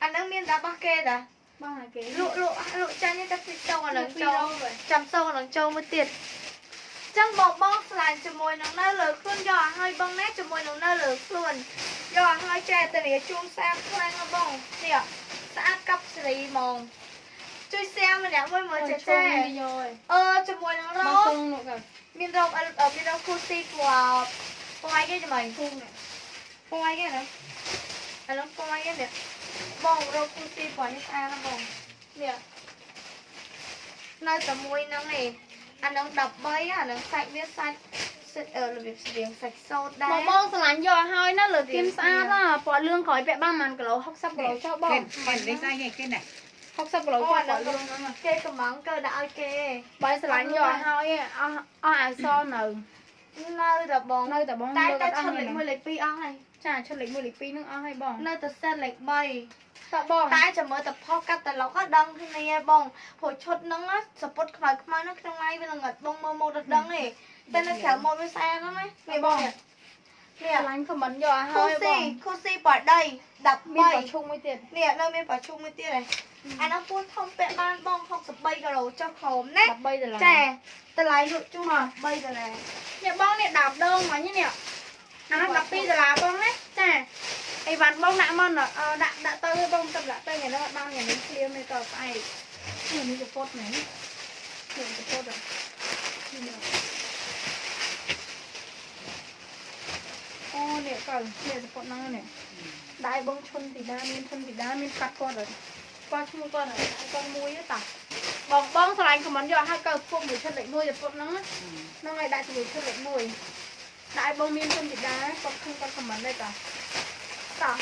អានឹងមានតារបស់គេតា បងឲ្យគេ លក់លក់លក់ចាញ់តែពីចុងអានឹងចូលចាំសូអានឹងចូលមួយទៀតចឹងបងបងស្លាញ់ជាមួយនឹងនៅលើខ្លួនយកឲ្យហើយបងណាជាមួយនឹងនៅលើខ្លួនយកឲ្យហើយចែតារាជូនស្អាតខ្លាំងណាស់បងនេះស្អាតកប់សេរីហ្មងជួយសែម្នាក់មួយមើលចេះចេះអឺជាមួយនឹងរ៉ូមានរ៉ូមានរ៉ូគូស៊ីពណ៌ពណ៌អីគេចាំពងនេះពណ៌អីគេណាអានោះពណ៌អីគេនេះបងរ៉ូគូស៊ីពណ៌នេះស្អាតណាស់បងនេះនៅតែមួយហ្នឹងឯងអានឹង13អានឹងសាច់វាសាច់របៀបស្រៀងសាច់សូត្រដែរ បងបងស្រឡាញ់យកឲ្យណាលើគៀមស្អាតណាពណ៌លឿងក្រោយពាក់បានប្រហែលគីឡូ60គីឡូចុះបង នេះស្អីគេនេះ 60គីឡូចុះពណ៌លឿងហ្នឹង គេកំងកើដាក់ឲ្យគេ បើស្រឡាញ់យកឲ្យអស់អស់អាវសនៅ នៅតែបង នៅតែបង តែតែឈុតលេខ1លេខ2អស់ហើយ ចាឈុតលេខ1លេខ2នឹងអស់ហើយបង នៅតែសេតលេខ3 តបង តែចាំមើលតែផុសកាតាឡុកដឹងគ្នាបងព្រោះឈុតហ្នឹងសពុតខ្មៅខ្មៅនៅក្នុងឡាយវាល្ងិតបងមើលមកដល់ដឹងទេតែនៅក្រៅមកវាស្អាតហ្នឹងណានេះបងនេះ ស្រឡាញ់ខមមិនយកឲ្យហើយបង គូស៊ីបដី13 មានប្រឈុងមួយទៀត នេះនៅមានប្រឈុងមួយទៀតហ៎អានោះពោះធំពាក់បានបង63គីឡូចុះក្រោមណា 13ដុល្លារ ចាតម្លៃលក់ជូន13ដុល្លារ នេះបងនេះ10ដងមកនេះអានោះ12ដុល្លារបងណាចាអីវ៉ាន់បងដាក់មកដាក់ដាក់ទៅបងទៅដាក់ទៅថ្ងៃនោះអត់បានថ្ងៃនេះឃ្លាមនេះតស្អែកនេះចពុតមែននេះចពុតនេះអូនេះកៅនេះចពុតហ្នឹងនេះដាក់ឲ្យបងឈុនទីដាមានឈុនទីដាមានកាត់គាត់ហើយគាត់ឈ្មោះគាត់ហើយគាត់មួយតាបងបងស្រឡាញ់ខមមិនយកឲ្យកៅពុកមួយឈុតលេខ1ចពុតហ្នឹងហ្នឹងឲ្យដាក់ជាមួយឈុតលេខ1ដាក់ឲ្យបងមានឈុនទីដាគាត់ឃើញគាត់ខមមិនដែរតាតោះ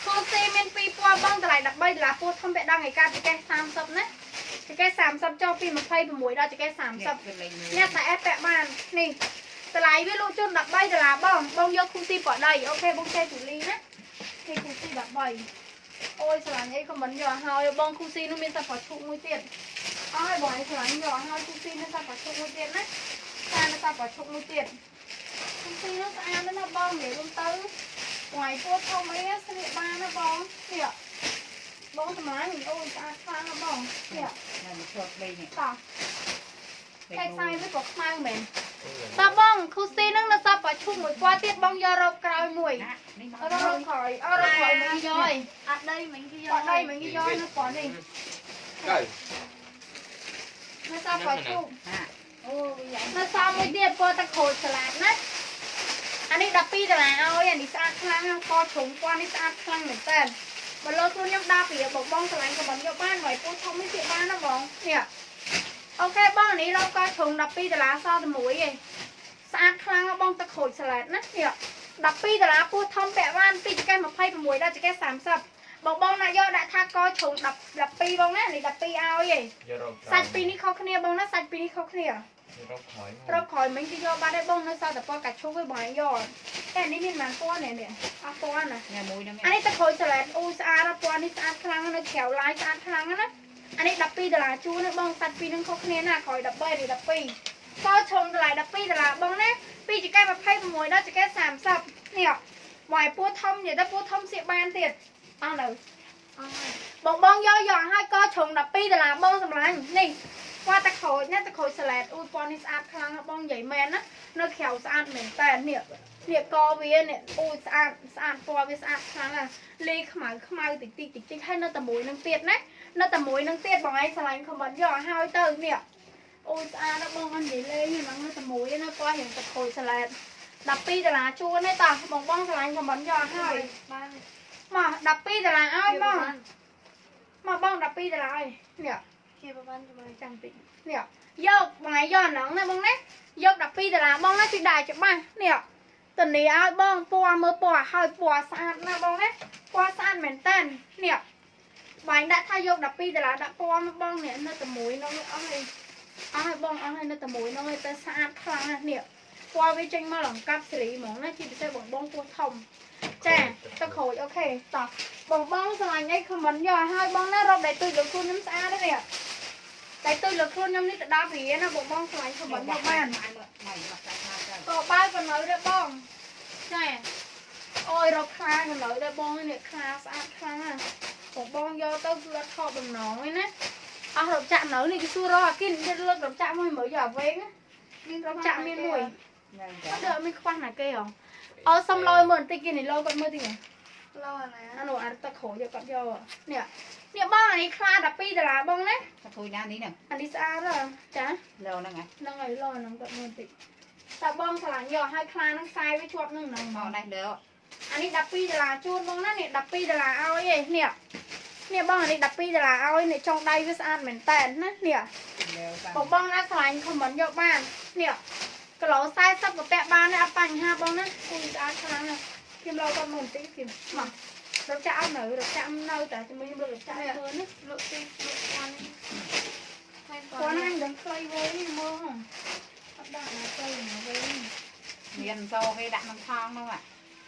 គូស៊ីមាន2ពណ៌បងតម្លៃ13ដុល្លារពោះធំពាក់ដល់ថ្ងៃកាចកេះ30ណាចកេះ30ចុះពី26ដល់ចកេះ30ញ៉ាំតែអេពាក់បាននេះតម្លៃវាលក់ជូន13ដុល្លារបងបងយកគូស៊ីពណ៌ដីអូខេបងចេះជូលីណាគេគូស៊ី13អូយស្រឡាញ់អីខមមិនយកឲ្យបងគូស៊ីនោះមានសាប់ប្រឈុកមួយទៀតអស់ហើយបងឯងស្រឡាញ់យកឲ្យគូស៊ីនោះសាប់ប្រឈុកមួយទៀតណាចានៅសាប់ប្រឈុកមួយទៀតគូស៊ីនោះស្អាតណាស់បងនិយាយរួមទៅថ្ងៃពោះធំអីស្លៀកបានណាបងនេះបងសម្លាញ់អូយស្អាតខ្លាំងណាស់បងនេះ មកឈប់លេងនេះ តោះខែខ្សែវាក៏ខ្មៅមែនតើបងគូស៊ីនឹងនៅសល់ប្រឈុំមួយពណ៌ទៀតបងយករ៉ូបក្រោយមួយរ៉ូបក្រោយអរ៉ូបក្រោយមិនយកឯង អត់ដីមិនគេយក អត់ដីមិនគេយកនៅពណ៌នេះ កៅ នៅសល់ប្រឈុំ អូ នៅសល់មួយទៀតពណ៌ទឹកក្រូចស្លាតណាអានេះ12ដុល្លារឲ្យអានេះស្អាតខ្លាំងណាស់ពណ៌ជ្រុងពណ៌នេះស្អាតខ្លាំងមែនតើបើលើខ្លួនខ្ញុំដើរពីបងបងស្រឡាញ់ក៏មិនយកបានហើយពូធំនេះទៀតបានណាបងនេះអូខេបងអានេះរកកជ្រុង12ដុល្លារសល់តែមួយឯងស្អាតខ្លាំងណាស់បងទឹកក្រូចស្លាតណានេះ 12ដុល្លារពោះធំពាក់បានពីចង្កេះ26ដល់ចង្កេះ30បងបងណាយកដាក់ថាកជ្រុង10 12បងណានេះ12ឲ្យឯងសាច់ពីរនេះខុសគ្នាបងណាសាច់ពីរនេះខុសគ្នា រកក្រោយ រកក្រោយមិញគេយកបាត់ហើយបងនៅសល់តែពណ៌កាឈូកឯងបងឯងយកតែនេះមានប៉ុន្មានពណ៌នេះនេះអស់ពណ៌ណា ញ៉ាំមួយហ្នឹង អានេះទឹកក្រូចសាឡេតអូស្អាតពណ៌នេះស្អាតខ្លាំងនៅក្រៅឡាយស្អាតខ្លាំងណាអានេះ12ដុល្លារជួនណាបងសាច់ពីរនឹងខុសគ្នាណាក្រោយ13នេះ12កជ្រុងតម្លៃ12ដុល្លារបងណាពីចង្កេះ26ដល់ចង្កេះ30នេះវាយពោះធំនិយាយទៅពោះធំសៀកបានទៀតអស់នៅបងបងយកយកឲ្យកជ្រុង12ដុល្លារបងសម្លាញ់នេះគាត់តែក្រូចណាតែក្រូចសាឡេតអូពណ៌នេះស្អាតខ្លាំងបងនិយាយមែនណានៅក្រៅស្អាតមែនតើនេះនេះកវានេះអូស្អាតស្អាតពណ៌វាស្អាតខ្លាំងណាលីខ្មៅខ្មៅតិចតិចតិចតិចហើយនៅតែមួយនឹងទៀតណានៅតែមួយនឹងទៀតបងឯងឆ្លាញ់ខមមិនយកឲ្យហើយទៅនេះអូស្អាតណាស់បងអត់និយាយលេងហ្នឹងនៅតែមួយណាពណ៌រៀងតែក្រូចសាឡេត12ដុល្លារជួនទេតោះបងបងឆ្លាញ់ខមមិនយកឲ្យហើយមក12ដុល្លារឲ្យបងមកបង12ដុល្លារឲ្យនេះ ជាប្រហែលជាមួយ ចាំតិចនេះយកបងឯងយកអាហ្នឹងណាបងណាយក12ដុល្លារបងណាជួយដែរច្បាស់នេះតនីឲ្យបងពណ៌មើលពណ៌ឲ្យពណ៌ស្អាតណាបងណាពណ៌ស្អាតមែនតើនេះបងដាក់ថាយក12ដុល្លារដាក់ពណ៌មកបងនេះនៅតែមួយនោះអស់ហើយអស់ហើយបងអស់ហើយនៅតែមួយនោះឯងទៅស្អាតខ្លាំងណាស់នេះពណ៌វាចេញមកលង្កាប់សេរីហ្មងណាជាពិសេសបងបងពោះធំចាទៅក្រូចអូខេតោះបងបងស្រឡាញ់អីខមមិនយកឲ្យបងណារកដែលទូចលើខ្លួនខ្ញុំស្អាតទេនេះតែទូចលើខ្លួនខ្ញុំនេះទៅដល់ព្រាណាបងបងស្រឡាញ់ខមមិនយកបានក៏បើកនៅដែរបងចាអូយរកខ្លាកនៅដែរបងនេះខ្លាស្អាតខ្លាំងណាបងបងយកទៅគឺអត់ខកបំណងទេណាអស់រកចាក់នៅនេះគេសួររកអាគិនលើករកចាក់មួយមើលយកអាវែងរកចាក់មានមួយអត់ដល់មានខ្វះណាគេហ៎អូសុំលយមើលបន្តិចគេនេះលយគាត់មើលតិច លយណា អានោះអាទឹកក្រូចគាត់យកនេះនេះបងអានេះខ្លា12ដុល្លារបងណា ក្រូចណានេះហ្នឹង អានេះស្អាតហ៎ចា លហ្នឹង ហ្នឹងហើយលហ្នឹងគាត់មើលបន្តិចតើបងស្រឡាញ់យកឲ្យខ្លាហ្នឹងខ្សែវាជាប់នឹងហ្នឹង មកនេះលើ អានេះ12ដុល្លារជូនបងណានេះ12ដុល្លារឲ្យឯងនេះនេះបងអានេះ12ដុល្លារឲ្យនេះចុងដៃវាស្អាតមែនតើណានេះបងបងណាស្រឡាញ់ខមមិនយកបាននេះគីឡូ40ក៏ពាក់បានដែរអត់បញ្ហាបងណាគូស្អាតខ្លាំងណាស់ខ្ញុំលោគាត់មកបន្តិចខ្ញុំមករកចាក់អត់នៅរកចាក់នៅតែជាមួយខ្ញុំរកចាក់ធ្វើនេះ លក់ទីលក់គាត់នេះហើយ គាត់ហ្នឹងដឹងខ្លីវែងនេះមើលហ៎អត់ដាក់ណាខ្លីណាវែង មានសគេដាក់ក្នុងថងនោះ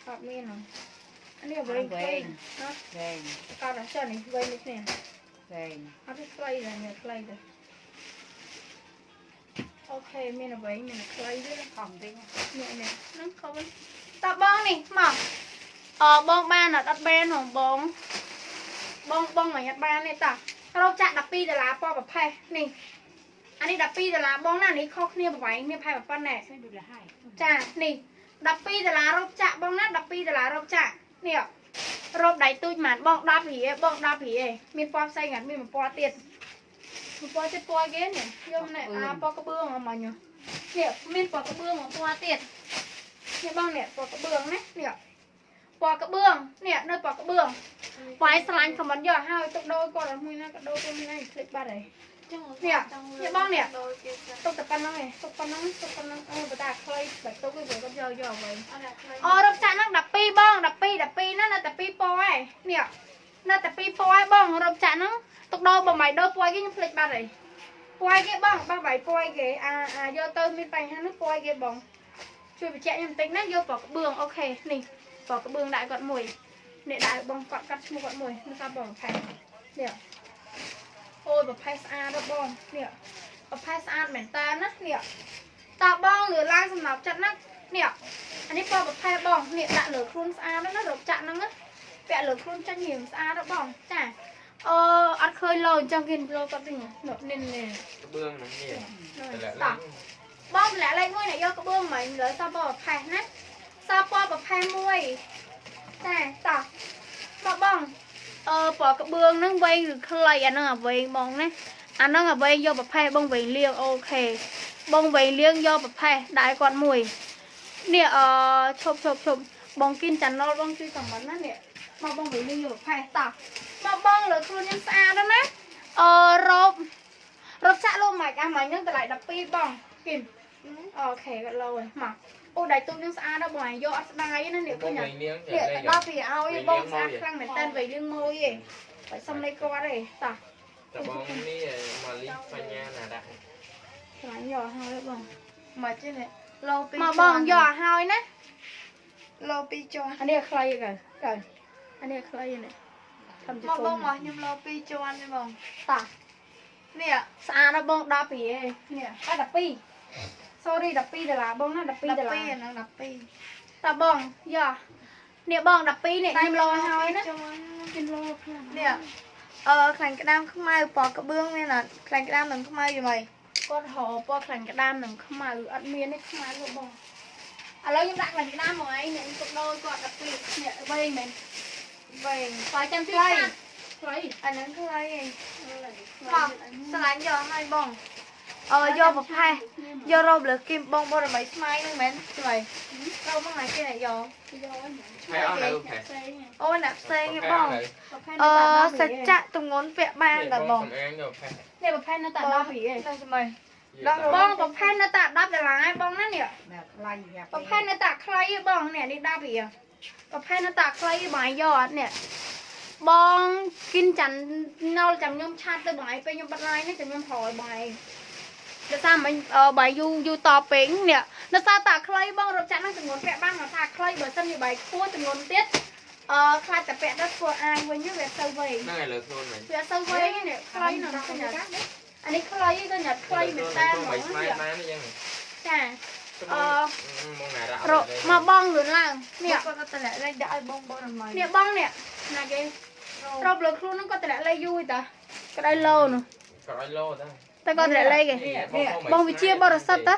អត់មានហ៎អានេះវែងខ្លីណា វែង កត់ដល់ចុះនេះវែងនេះគ្នា វែង អត់ទេខ្លីដែរនេះខ្លីដែរអូខេមានអ្វីមានខ្លីទេ ខំតិច នេះនេះហ្នឹងខំតើបងនេះមកអបងបានអត់អត់បានហងបងបងបងមិនអត់បានទេតោះរកចាក់12ដុល្លារពណ៌ប្រផេះនេះអានេះ12ដុល្លារបងណានេះខុសគ្នាប្រវែងគ្នាផែប៉ុណ្ណេះចានេះ12ដុល្លាររកចាក់បងណា12ដុល្លាររកចាក់នេះរកដៃទូចហ្មងបង10រៀលបង10រៀលមានពណ៌ផ្សេងអត់មានមួយពណ៌ទៀតមួយពណ៌ទៀតពណ៌គេនេះយកនេះអាពណ៌ក្បឿងហ្មងនេះមានពណ៌ក្បឿងមួយពណ៌ទៀតនេះបងនេះពណ៌ក្បឿងណានេះពណ៌ក្បឿងនេះនៅពណ៌ក្បឿងវាយស្រឡាញ់ខមមិនយកឲ្យទុកដូរគាត់មួយណាក៏ដូរទៅមួយណាភ្លេចបាត់ហើយនេះនេះបងនេះទុកតែប៉ុណ្្នឹងឯងទុកប៉ុណ្្នឹងទុកប៉ុណ្្នឹងអូបើតាខ្លីបើទុកឯងគាត់យកយកអ្វីអូរកចាក់ហ្នឹង12បង12 12ណានៅតែ2ពណ៌ឯងនេះនៅតែ2ពណ៌ឯងបងរកចាក់ហ្នឹងទុកដូរបើមិនដូរពណ៌គេខ្ញុំភ្លេចបាត់ហើយពណ៌គេបងបងបាយពណ៌គេអាអាយកទៅមានបញ្ហានោះពណ៌គេបងជួយបញ្ជាក់ខ្ញុំបន្តិចណាយកពណ៌ក្បឿងអូខេនេះពណ៌ក្បឿងដាក់គាត់មួយនេះដាក់បងគាត់កាត់ឈ្មោះគាត់មួយនេះថាបងផែនេះអូយប្រផេះស្អាតបងនេះប្រផេះស្អាតមែនតើណានេះតើបងលឿឡើងសំណប់ចិត្តណានេះអានេះពណ៌ប្រផេះបងនេះដាក់លើខ្លួនស្អាតណារកចាក់ហ្នឹងណាពាក់លើខ្លួនចាញ់រៀងស្អាតបងចាអឺអត់ឃើញលោអញ្ចឹងគេលោគាត់វិញនេះនេះ ក្បឿងហ្នឹងនេះតម្លាក់លេខ បងតម្លាក់លេខមួយអ្នកយកក្បឿងមិញលើសពណ៌ប្រផេះណាសពណ៌ប្រផេះមួយចាតោះមកបងអឺពណ៌ក្បឿងហ្នឹងវែងឬខ្លីអាហ្នឹងអាវែងបងណាអាហ្នឹងអាវែងយកប្រផេះបងវែងលៀងអូខេបងវែងលៀងយកប្រផេះដាក់ឲ្យគាត់មួយនេះអឺឈប់ឈប់ឈប់បងគិនចាណុលបងជួយខមមិនណានេះមកបងវែងលៀងយកប្រផេះតោះមកបងលើខ្លួនខ្ញុំស្អាតណាស់អឺរ៉ូបរ៉ូបចាក់លោកម៉ាច់អាម៉ាញ់ហ្នឹងតម្លៃ12បងគិន អូខេគាត់លោហើយមកអូដៃទូនឹងស្អាតដល់បងឯងយកអត់ស្ដាយណានេះឃើញនេះដល់ពីឲ្យបងស្អាតខ្លាំងមែនតើវៃលឿងមួយឯងបាច់សុំលេខគាត់ទេតោះ តបងនេះមកលីបញ្ញាណាដាក់ ស្លាញ់យកហើយបង មកជិះនេះលោពី មកបងយកហើយណា លោពីជាន់ អានេះខ្លីកៅកៅអានេះខ្លីនេះធ្វើ មកបងមកខ្ញុំលោពីជាន់នេះបង តោះ នេះ ស្អាតដល់បង10ពីឯងនេះអត់12 sorry 12ដុល្លារបងណា12ដុល្លារ 12អាហ្នឹង12 តើបងយកនេះបង12នេះខ្ញុំលោហើយណាខ្ញុំលោខ្លាំង នេះអឺខ្លាញ់ក្តាមខ្មៅពណ៌ក្បឿងមានអត់ខ្លាញ់ក្តាមនឹងខ្មៅយីម៉េច គាត់រកពណ៌ខ្លាញ់ក្តាមនឹងខ្មៅអត់មានទេខ្មៅលោកបងឥឡូវខ្ញុំដាក់ខ្លាញ់ក្តាមមកឯងនេះខ្ញុំទុកដូរគាត់12នេះវែងមែន វែង បើចាំជួយខ្លីខ្លី អាហ្នឹងខ្លីឯងមកស្រឡាញ់យកហើយបងអឺយកប្រផេះយករ៉ូបលើគីមបងបរមីស្មៃហ្នឹងមែនជួយរ៉ូបមកណាគេអ្នកយក ហើយអត់នៅផេះ អូអ្នកផ្សេងឯងបងអឺសច្ចៈទងន់ពាក់បានតើបង នេះប្រផេះនៅតែ10ពីឯង តែស្មៃ បងប្រផេះនៅតែ10ដុល្លារឯងបងណានេះ ខ្លី ប្រផេះនៅតែខ្លីឯងបងនេះនេះ10ពីប្រផេះនៅតែខ្លីបងឯងយកអត់នេះបងគិនចាន់ណល់ចាំខ្ញុំឆាតទៅបងឯងពេលខ្ញុំបិទ line នេះចាំខ្ញុំប្រយបងឯងដោយសារមិញបាយយូយូតពេកនេះនៅសារតាខ្លីបងរត់ចាក់នឹងចំនួនពាក់បានមកថាខ្លីបើសិនជាបាយខ្ពស់ចំនួនទៀតអឺខ្លាចតែពាក់ទៅធ្វើអាយវិញវាទៅវែង ហ្នឹងហើយលើខ្លួនវិញ វាទៅវែងនេះខ្លីហ្នឹងឃើញអត់អានេះខ្លីទៅញ៉ាត់ខ្លីមែនតើហ្មងចាអឺ មកណារ មកបងលឿនឡើងនេះ គាត់ក៏តម្លាក់លេខដាក់ឲ្យបងបរមី នេះបងនេះណាគេរកលើខ្លួនហ្នឹងគាត់តម្លាក់លេខយូរតាគាត់ឲ្យលោនោះ គាត់ឲ្យលោតា តែគាត់តម្លាក់លេខឯងបងវិជាបរិសុទ្ធតា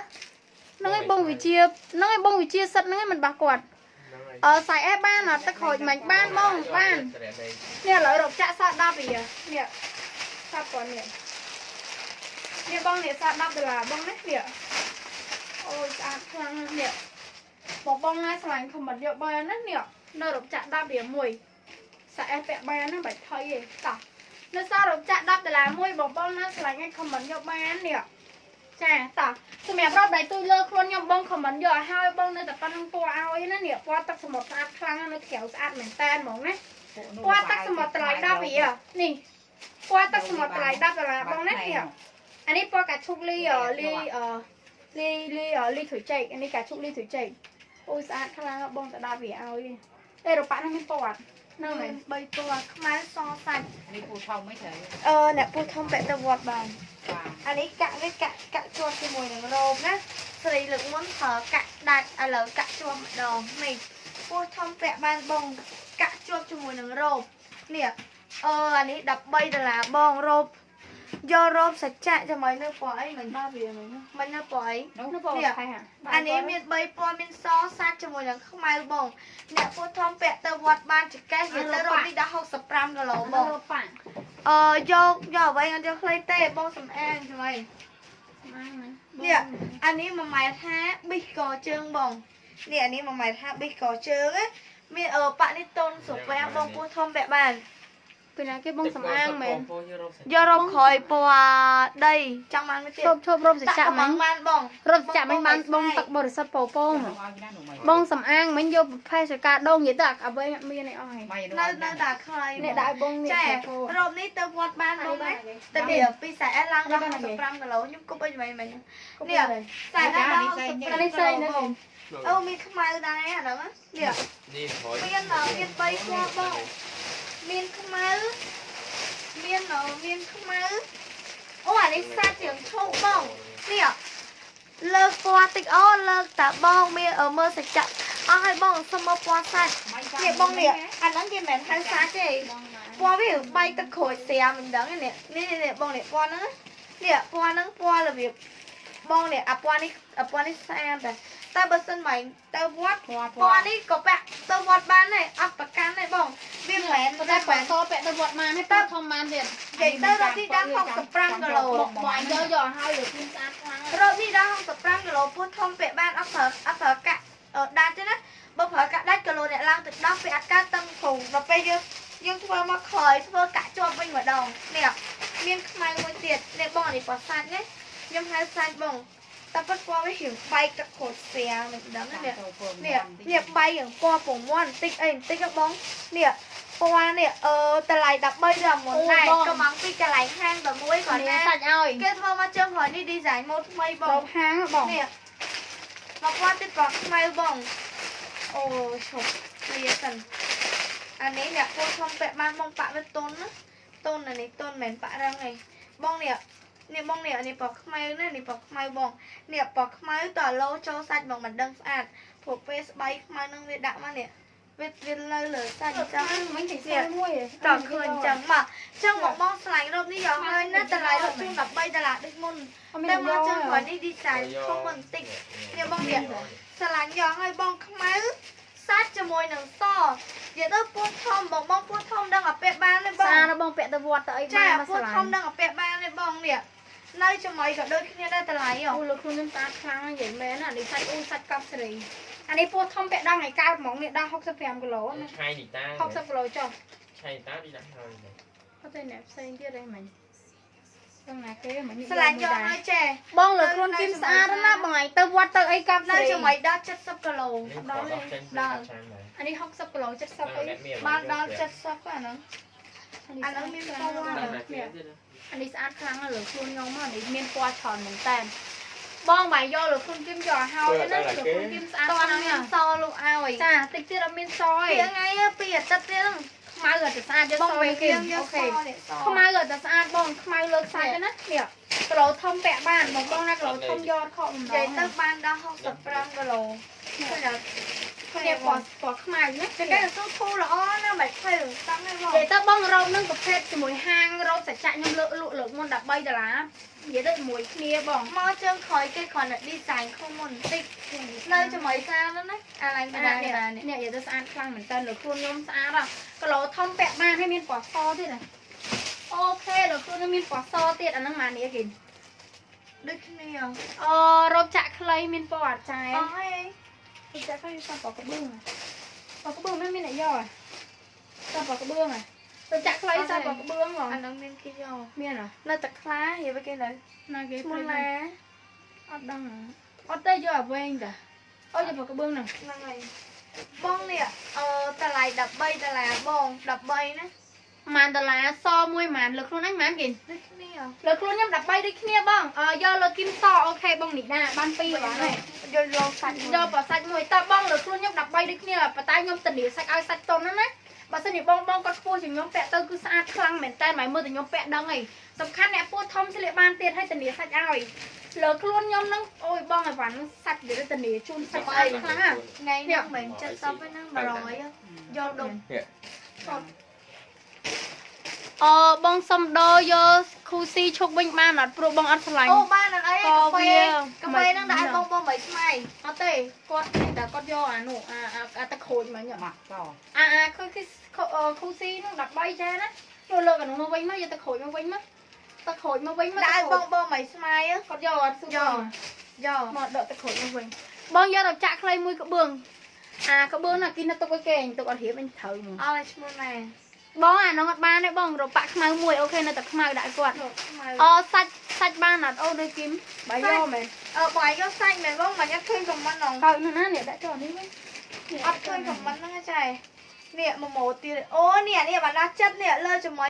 ហ្នឹងឯងបងវិជាហ្នឹងឯងបងវិជាសិតហ្នឹងឯងមិនបាក់គាត់អឺសាយអេបានអត់ទឹកក្រូចមិនបានបងបាននេះឥឡូវរកចាក់ស10ពីនេះសាប់គាត់នេះនេះបងនេះស10ដុល្លារបងណានេះអូយស្អាតខ្លាំងនេះបងបងណាស្រឡាញ់ខមមិនយកបានណានេះនៅរកចាក់10រៀលមួយសាអេពាក់បានណាបាច់ថៃទេតោះនៅសល់រកចាក់10ដុល្លារមួយបងបងណាស្រឡាញ់ឲ្យខមមិនយកបាននេះចាតោះសម្រាប់រកដៃទូលើខ្លួនខ្ញុំបងខមមិនយកឲ្យហើយបងនៅតែប៉ុណ្្នឹងពណ៌ឲ្យណានេះពណ៌ទឹកសមុទ្រស្អាតខ្លាំងនៅក្រៅស្អាតមែនតែនហ្មងណាពណ៌ទឹកសមុទ្រតម្លៃ10រៀលនេះពណ៌ទឹកសមុទ្រតម្លៃ10ដុល្លារបងណានេះអានេះពណ៌កាឈូកលីលីលីលីលីធុយចេកអានេះកាឈូកលីធុយចេកអូស្អាតខ្លាំងបងទៅ10រៀលឲ្យទេរប៉ាក់ហ្នឹងមានពណ៌អត់ហ្នឹងហើយ 3ពណ៌ខ្មៅសសាច់ នេះពូធំមិនត្រូវ អឺអ្នកពូធំពាក់ទៅវត្តបានអានេះកាក់វាកាក់កាក់ជាប់ជាមួយនឹងរ៉ូបណាស្រីលើកមុនប្រើកាក់ដាច់ឥឡូវកាក់ជាប់ម្ដងនេះពូធំពាក់បានបងកាក់ជាប់ជាមួយនឹងរ៉ូបនេះអឺអានេះ13ដុល្លារបងរ៉ូបយករ៉ូបសច្ចៈចាំឲ្យនៅពណ៌អីមិន បាវា មិននៅពណ៌អី នៅពណ៌ផៃហា អានេះមាន3ពណ៌មានសសាច់ជាមួយនឹងខ្មៅបងអ្នកពូធំពាក់ទៅវត្តបានចកេះនិយាយទៅរ៉ូបនេះដល់65គីឡូបងអឺយកយកអ្វីអត់យកខ្លីទេបងសំអាងចាំអីនេះអានេះ1ម៉ែត្រ50ប៊ីសកជើងបងនេះអានេះ1ម៉ែត្រ50ប៊ីសកជើងមានអឺប៉ាក់នេះតុនសុពះបងពូធំពាក់បាន ពីណាគេបងសំអាងមែន យករ៉ូបក្រោយពណ៌ដីចង់បានមួយទៀត ឈប់ឈប់រ៉ូបសច្ចៈមិញ បានបង រ៉ូបសច្ចៈមិញបានបងទឹកបរិសុទ្ធពោពងបងសំអាងមិញយកប្រភេទសកាដងនិយាយទៅអ្វីអត់មានអីអស់ហើយ នៅតែខ្លី នេះដាក់ឲ្យបងនេះ រ៉ូបនេះទៅវត្តបានបងណាតែវាពីខ្សែអេឡើងដល់65គីឡូខ្ញុំគប់អីមិញមិញនេះខ្សែអេដល់65គីឡូបងអូមានខ្មៅដែរអាហ្នឹងនេះ នេះ មានមាន3ពណ៌បងមានខ្មៅមានមានខ្មៅអូអានេះសាច់ជាងឈូកបងនេះលើកពណ៌តិចអូលើកតាបងមានមើលសច្ចៈអស់ឲ្យបងសុំមកពណ៌សាច់នេះបងនេះអាហ្នឹងគេមិនមែនហៅសាច់ទេពណ៌វាបែកទឹកក្រូចស្រាមិនដឹងនេះនេះនេះបងនេះពណ៌ហ្នឹងនេះពណ៌ហ្នឹងពណ៌របៀបបងនេះអាពណ៌នេះអាពណ៌នេះស្អាតតែតែបើសិនមកទៅវត្តពណ៌នេះក៏ពាក់ទៅវត្តបានដែរអត់ប្រកាន់ទេបងវាមិនមែន តែពណ៌សពាក់ទៅវត្តបានទេទៅធំបានទៀត និយាយទៅរត់នេះដល់65គីឡូ បងអញយកយកឲ្យលើពីស្អាតខ្លាំង រត់នេះដល់65គីឡូពោះធំពាក់បានអត់ប្រើអត់ប្រើកាក់ដាច់ទេណាបើប្រើកាក់ដាច់គីឡូអ្នកឡើងទឹកដោះពាក់អត់កើតតឹងព្រោះដល់ពេលយើងយើងធ្វើមកក្រោយធ្វើកាក់ជាប់វិញម្ដងនេះមានខ្មៅមួយទៀតនេះបងនេះពណ៌សាច់ណាខ្ញុំហៅសាច់បង តែប៉ុតពណ៌វារៀងបែកទឹកក្រូចស្រាមិនដឹងណានេះនេះបែករៀងពណ៌ពងមាន់បន្តិចអីបន្តិចបងនេះពណ៌នេះតម្លៃ13ដល់មុនដែរកំងពីកន្លែងហាងតែមួយគាត់ណាសាច់ឲ្យគេធ្វើមកជើងក្រោយនេះ design ម៉ូដថ្មីបងហាងបងនេះមកពណ៌ទៀតពណ៌ខ្មៅបងអូឈប់លាសិនអានេះអ្នកពូធំពាក់បានបងប៉ាក់វាតុនណាតុនអានេះតុនមិនប៉ាក់រឹងឯងបងនេះនេះបងនេះនេះពណ៌ខ្មៅណានេះពណ៌ខ្មៅបងនេះពណ៌ខ្មៅតឡូចូលសាច់បងមិនដឹងស្អាតព្រោះពេលស្បៃខ្មៅនឹងវាដាក់មកនេះវានៅលើសាច់អញ្ចឹងមិញទីសមួយតើឃើញអញ្ចឹងមកអញ្ចឹងបងបងស្លាញ់រ៉ូបនេះយកហើយណាតម្លៃរ៉ូបជូន13ដុល្លារដូចមុនតែមកជើងក្រោយនេះ design ខុសបន្តិចនេះបងនេះស្លាញ់យកហើយបងខ្មៅសាច់ជាមួយនឹងសនិយាយទៅពោះធំបងបងពោះធំដឹងអាពាក់បានទេបងសាបងពាក់ទៅវត្តទៅអីបានមកពោះធំដឹងអាពាក់បានទេបងនេះនៅចំណៃក៏ដូចគ្នាដែរតម្លៃអូលើខ្លួនខ្ញុំស្អាតខ្លាំងនិយាយមែនអានេះសាច់អូសាច់កប់សេរីអានេះពោះធំពាក់ដល់ថ្ងៃកើតហ្មងនេះដល់65គីឡូណាឆៃនីតា60គីឡូចុះឆៃនីតានេះដាក់ហើយអត់ទេអ្នកផ្សេងទៀតអីមិញបងណាគេមិញស្លាញ់យកហើយចេះបងលើខ្លួនគីមស្អាតណាបងឯងទៅវត្តទៅអីកប់នៅចំណៃដល់70គីឡូដល់អានេះ60គីឡូ70អីបានដល់70អាហ្នឹងអាហ្នឹងមានពណ៌អានេះស្អាតខ្លាំងលើខ្លួនខ្ញុំអានេះមានពណ៌ច្រើនមែនតើបងបាយយកលើខ្លួនគីមយកឲ្យហើយណាលើខ្លួនគីមស្អាតខ្លាំងមានសលក់ឲ្យចាតិចទៀតអត់មានសទេពីថ្ងៃពីអាទិត្យទៀតខ្មៅអត់ស្អាតយកសវិញគីមអូខេខ្មៅអត់ស្អាតបងខ្មៅលើខ្សាច់ណានេះគីឡូធំពាក់បានបងបងណាគីឡូធំយកខកបំណងនិយាយទៅបានដល់65គីឡូឃើញអត់ នេះពណ៌ខ្មៅណាគេគេស៊ូធូល្អណាមិនភៅតាំងទេបងនិយាយទៅបងរ៉ូបនឹងប្រភេទជាមួយហាងរ៉ូបសាច់ចាក់ខ្ញុំលើកលក់លើកមុន13ដុល្លារនិយាយទៅមួយគ្នាបងមកជើងក្រោយគេគ្រាន់តែ design ខុសមុនបន្តិចនៅជាមួយសាហ្នឹងណាអាឡែងបដានេះនេះនិយាយទៅស្អាតខ្លាំងមែនតើលើខ្លួនខ្ញុំស្អាតហ៎គីឡូធំពាក់បានហើយមានពណ៌សទៀតណាអូខេលើខ្លួនខ្ញុំមានពណ៌សទៀតអាហ្នឹងម៉ានេះគេដូចគ្នាអូរ៉ូបចាក់ខ្លីមានពណ៌អត់ចែអស់ហើយចាក់ខ្លីសពណ៌ក្បឿងពណ៌ក្បឿងមិនមានអ្នកយកសពណ៌ក្បឿងទៅចាក់ខ្លីសពណ៌ក្បឿងហ្មងអាហ្នឹងមានគេយកមានហ៎នៅតែខ្លារៀបគេនៅណាគេឈ្មោះឡាអត់ដឹងអត់ទេយកអាវែងតាអូយកពណ៌ក្បឿងហ្នឹងហ្នឹងហើយបងនេះតម្លៃ13ដុល្លារបង13ណា ម៉ានដុល្លារសមួយម៉ានលើខ្លួនអញម៉ានគេដូចគ្នាលើខ្លួនខ្ញុំ13ដូចគ្នាបងយកលើគីមសអូខេបងនេះណាបាន2បានហើយយកយកសាច់យកប្រសាច់មួយតើបងលើខ្លួនខ្ញុំ13ដូចគ្នាប៉ុន្តែខ្ញុំធានាសាច់ឲ្យសាច់តុនហ្នឹងណាបើសិនជាបងបងគាត់ខ្ពស់ជាងខ្ញុំពាក់ទៅគឺស្អាតខ្លាំងមែនតើមិនមើលតែខ្ញុំពាក់ដឹងអីសំខាន់អ្នកពោះធំស្លៀកបានទៀតហើយធានាសាច់ឲ្យលើខ្លួនខ្ញុំហ្នឹងអូយបងអីវ៉ាន់សាច់វាធានាជូនសាច់ស្អាតខ្លាំងណាថ្ងៃនេះមិន70ទេហ្នឹង100យកដុំអូបងសុំដូរយកខូស៊ីឈុកវិញបានអត់ព្រោះបងអត់ឆ្លាញ់អូបានអត់អីកាហ្វេហ្នឹងដាក់ឲ្យបងបងមិនស្មៃអត់ទេគាត់តែគាត់យកអានោះអាទឹកក្រូចមិញមកសអាខូស៊ីនោះ13ចាណាយកលើកអានោះមកវិញមកយកទឹកក្រូចមកវិញមកទឹកក្រូចមកវិញមកដាក់ឲ្យបងបងមិនស្មៃគាត់យកអត់ស៊ូយកយកមកដកទឹកក្រូចមកវិញបងយកដល់ចាក់ខ្លីមួយក្បឿងអាក្បឿងណាគិនទុកឲ្យគេទុកអត់រៀបអញត្រូវហ្មង អត់ឲ្យឈ្មោះណែ បងអានោះអត់បានទេបងរបាក់ខ្មៅមួយអូខេនៅតែខ្មៅដាក់គាត់អូសាច់សាច់បានអត់អូដូចគីមបាយយកមែន បាយយកសាច់មែនបងមិនអត់ឃើញខមមិនហ្នង ហើយនោះណានេះដាក់ចូលនេះវិញ អត់ឃើញខមមិនហ្នឹងចែនេះមួយម៉ូទៀតអូនេះនេះបានដល់ចិត្តនេះលើជាមួយ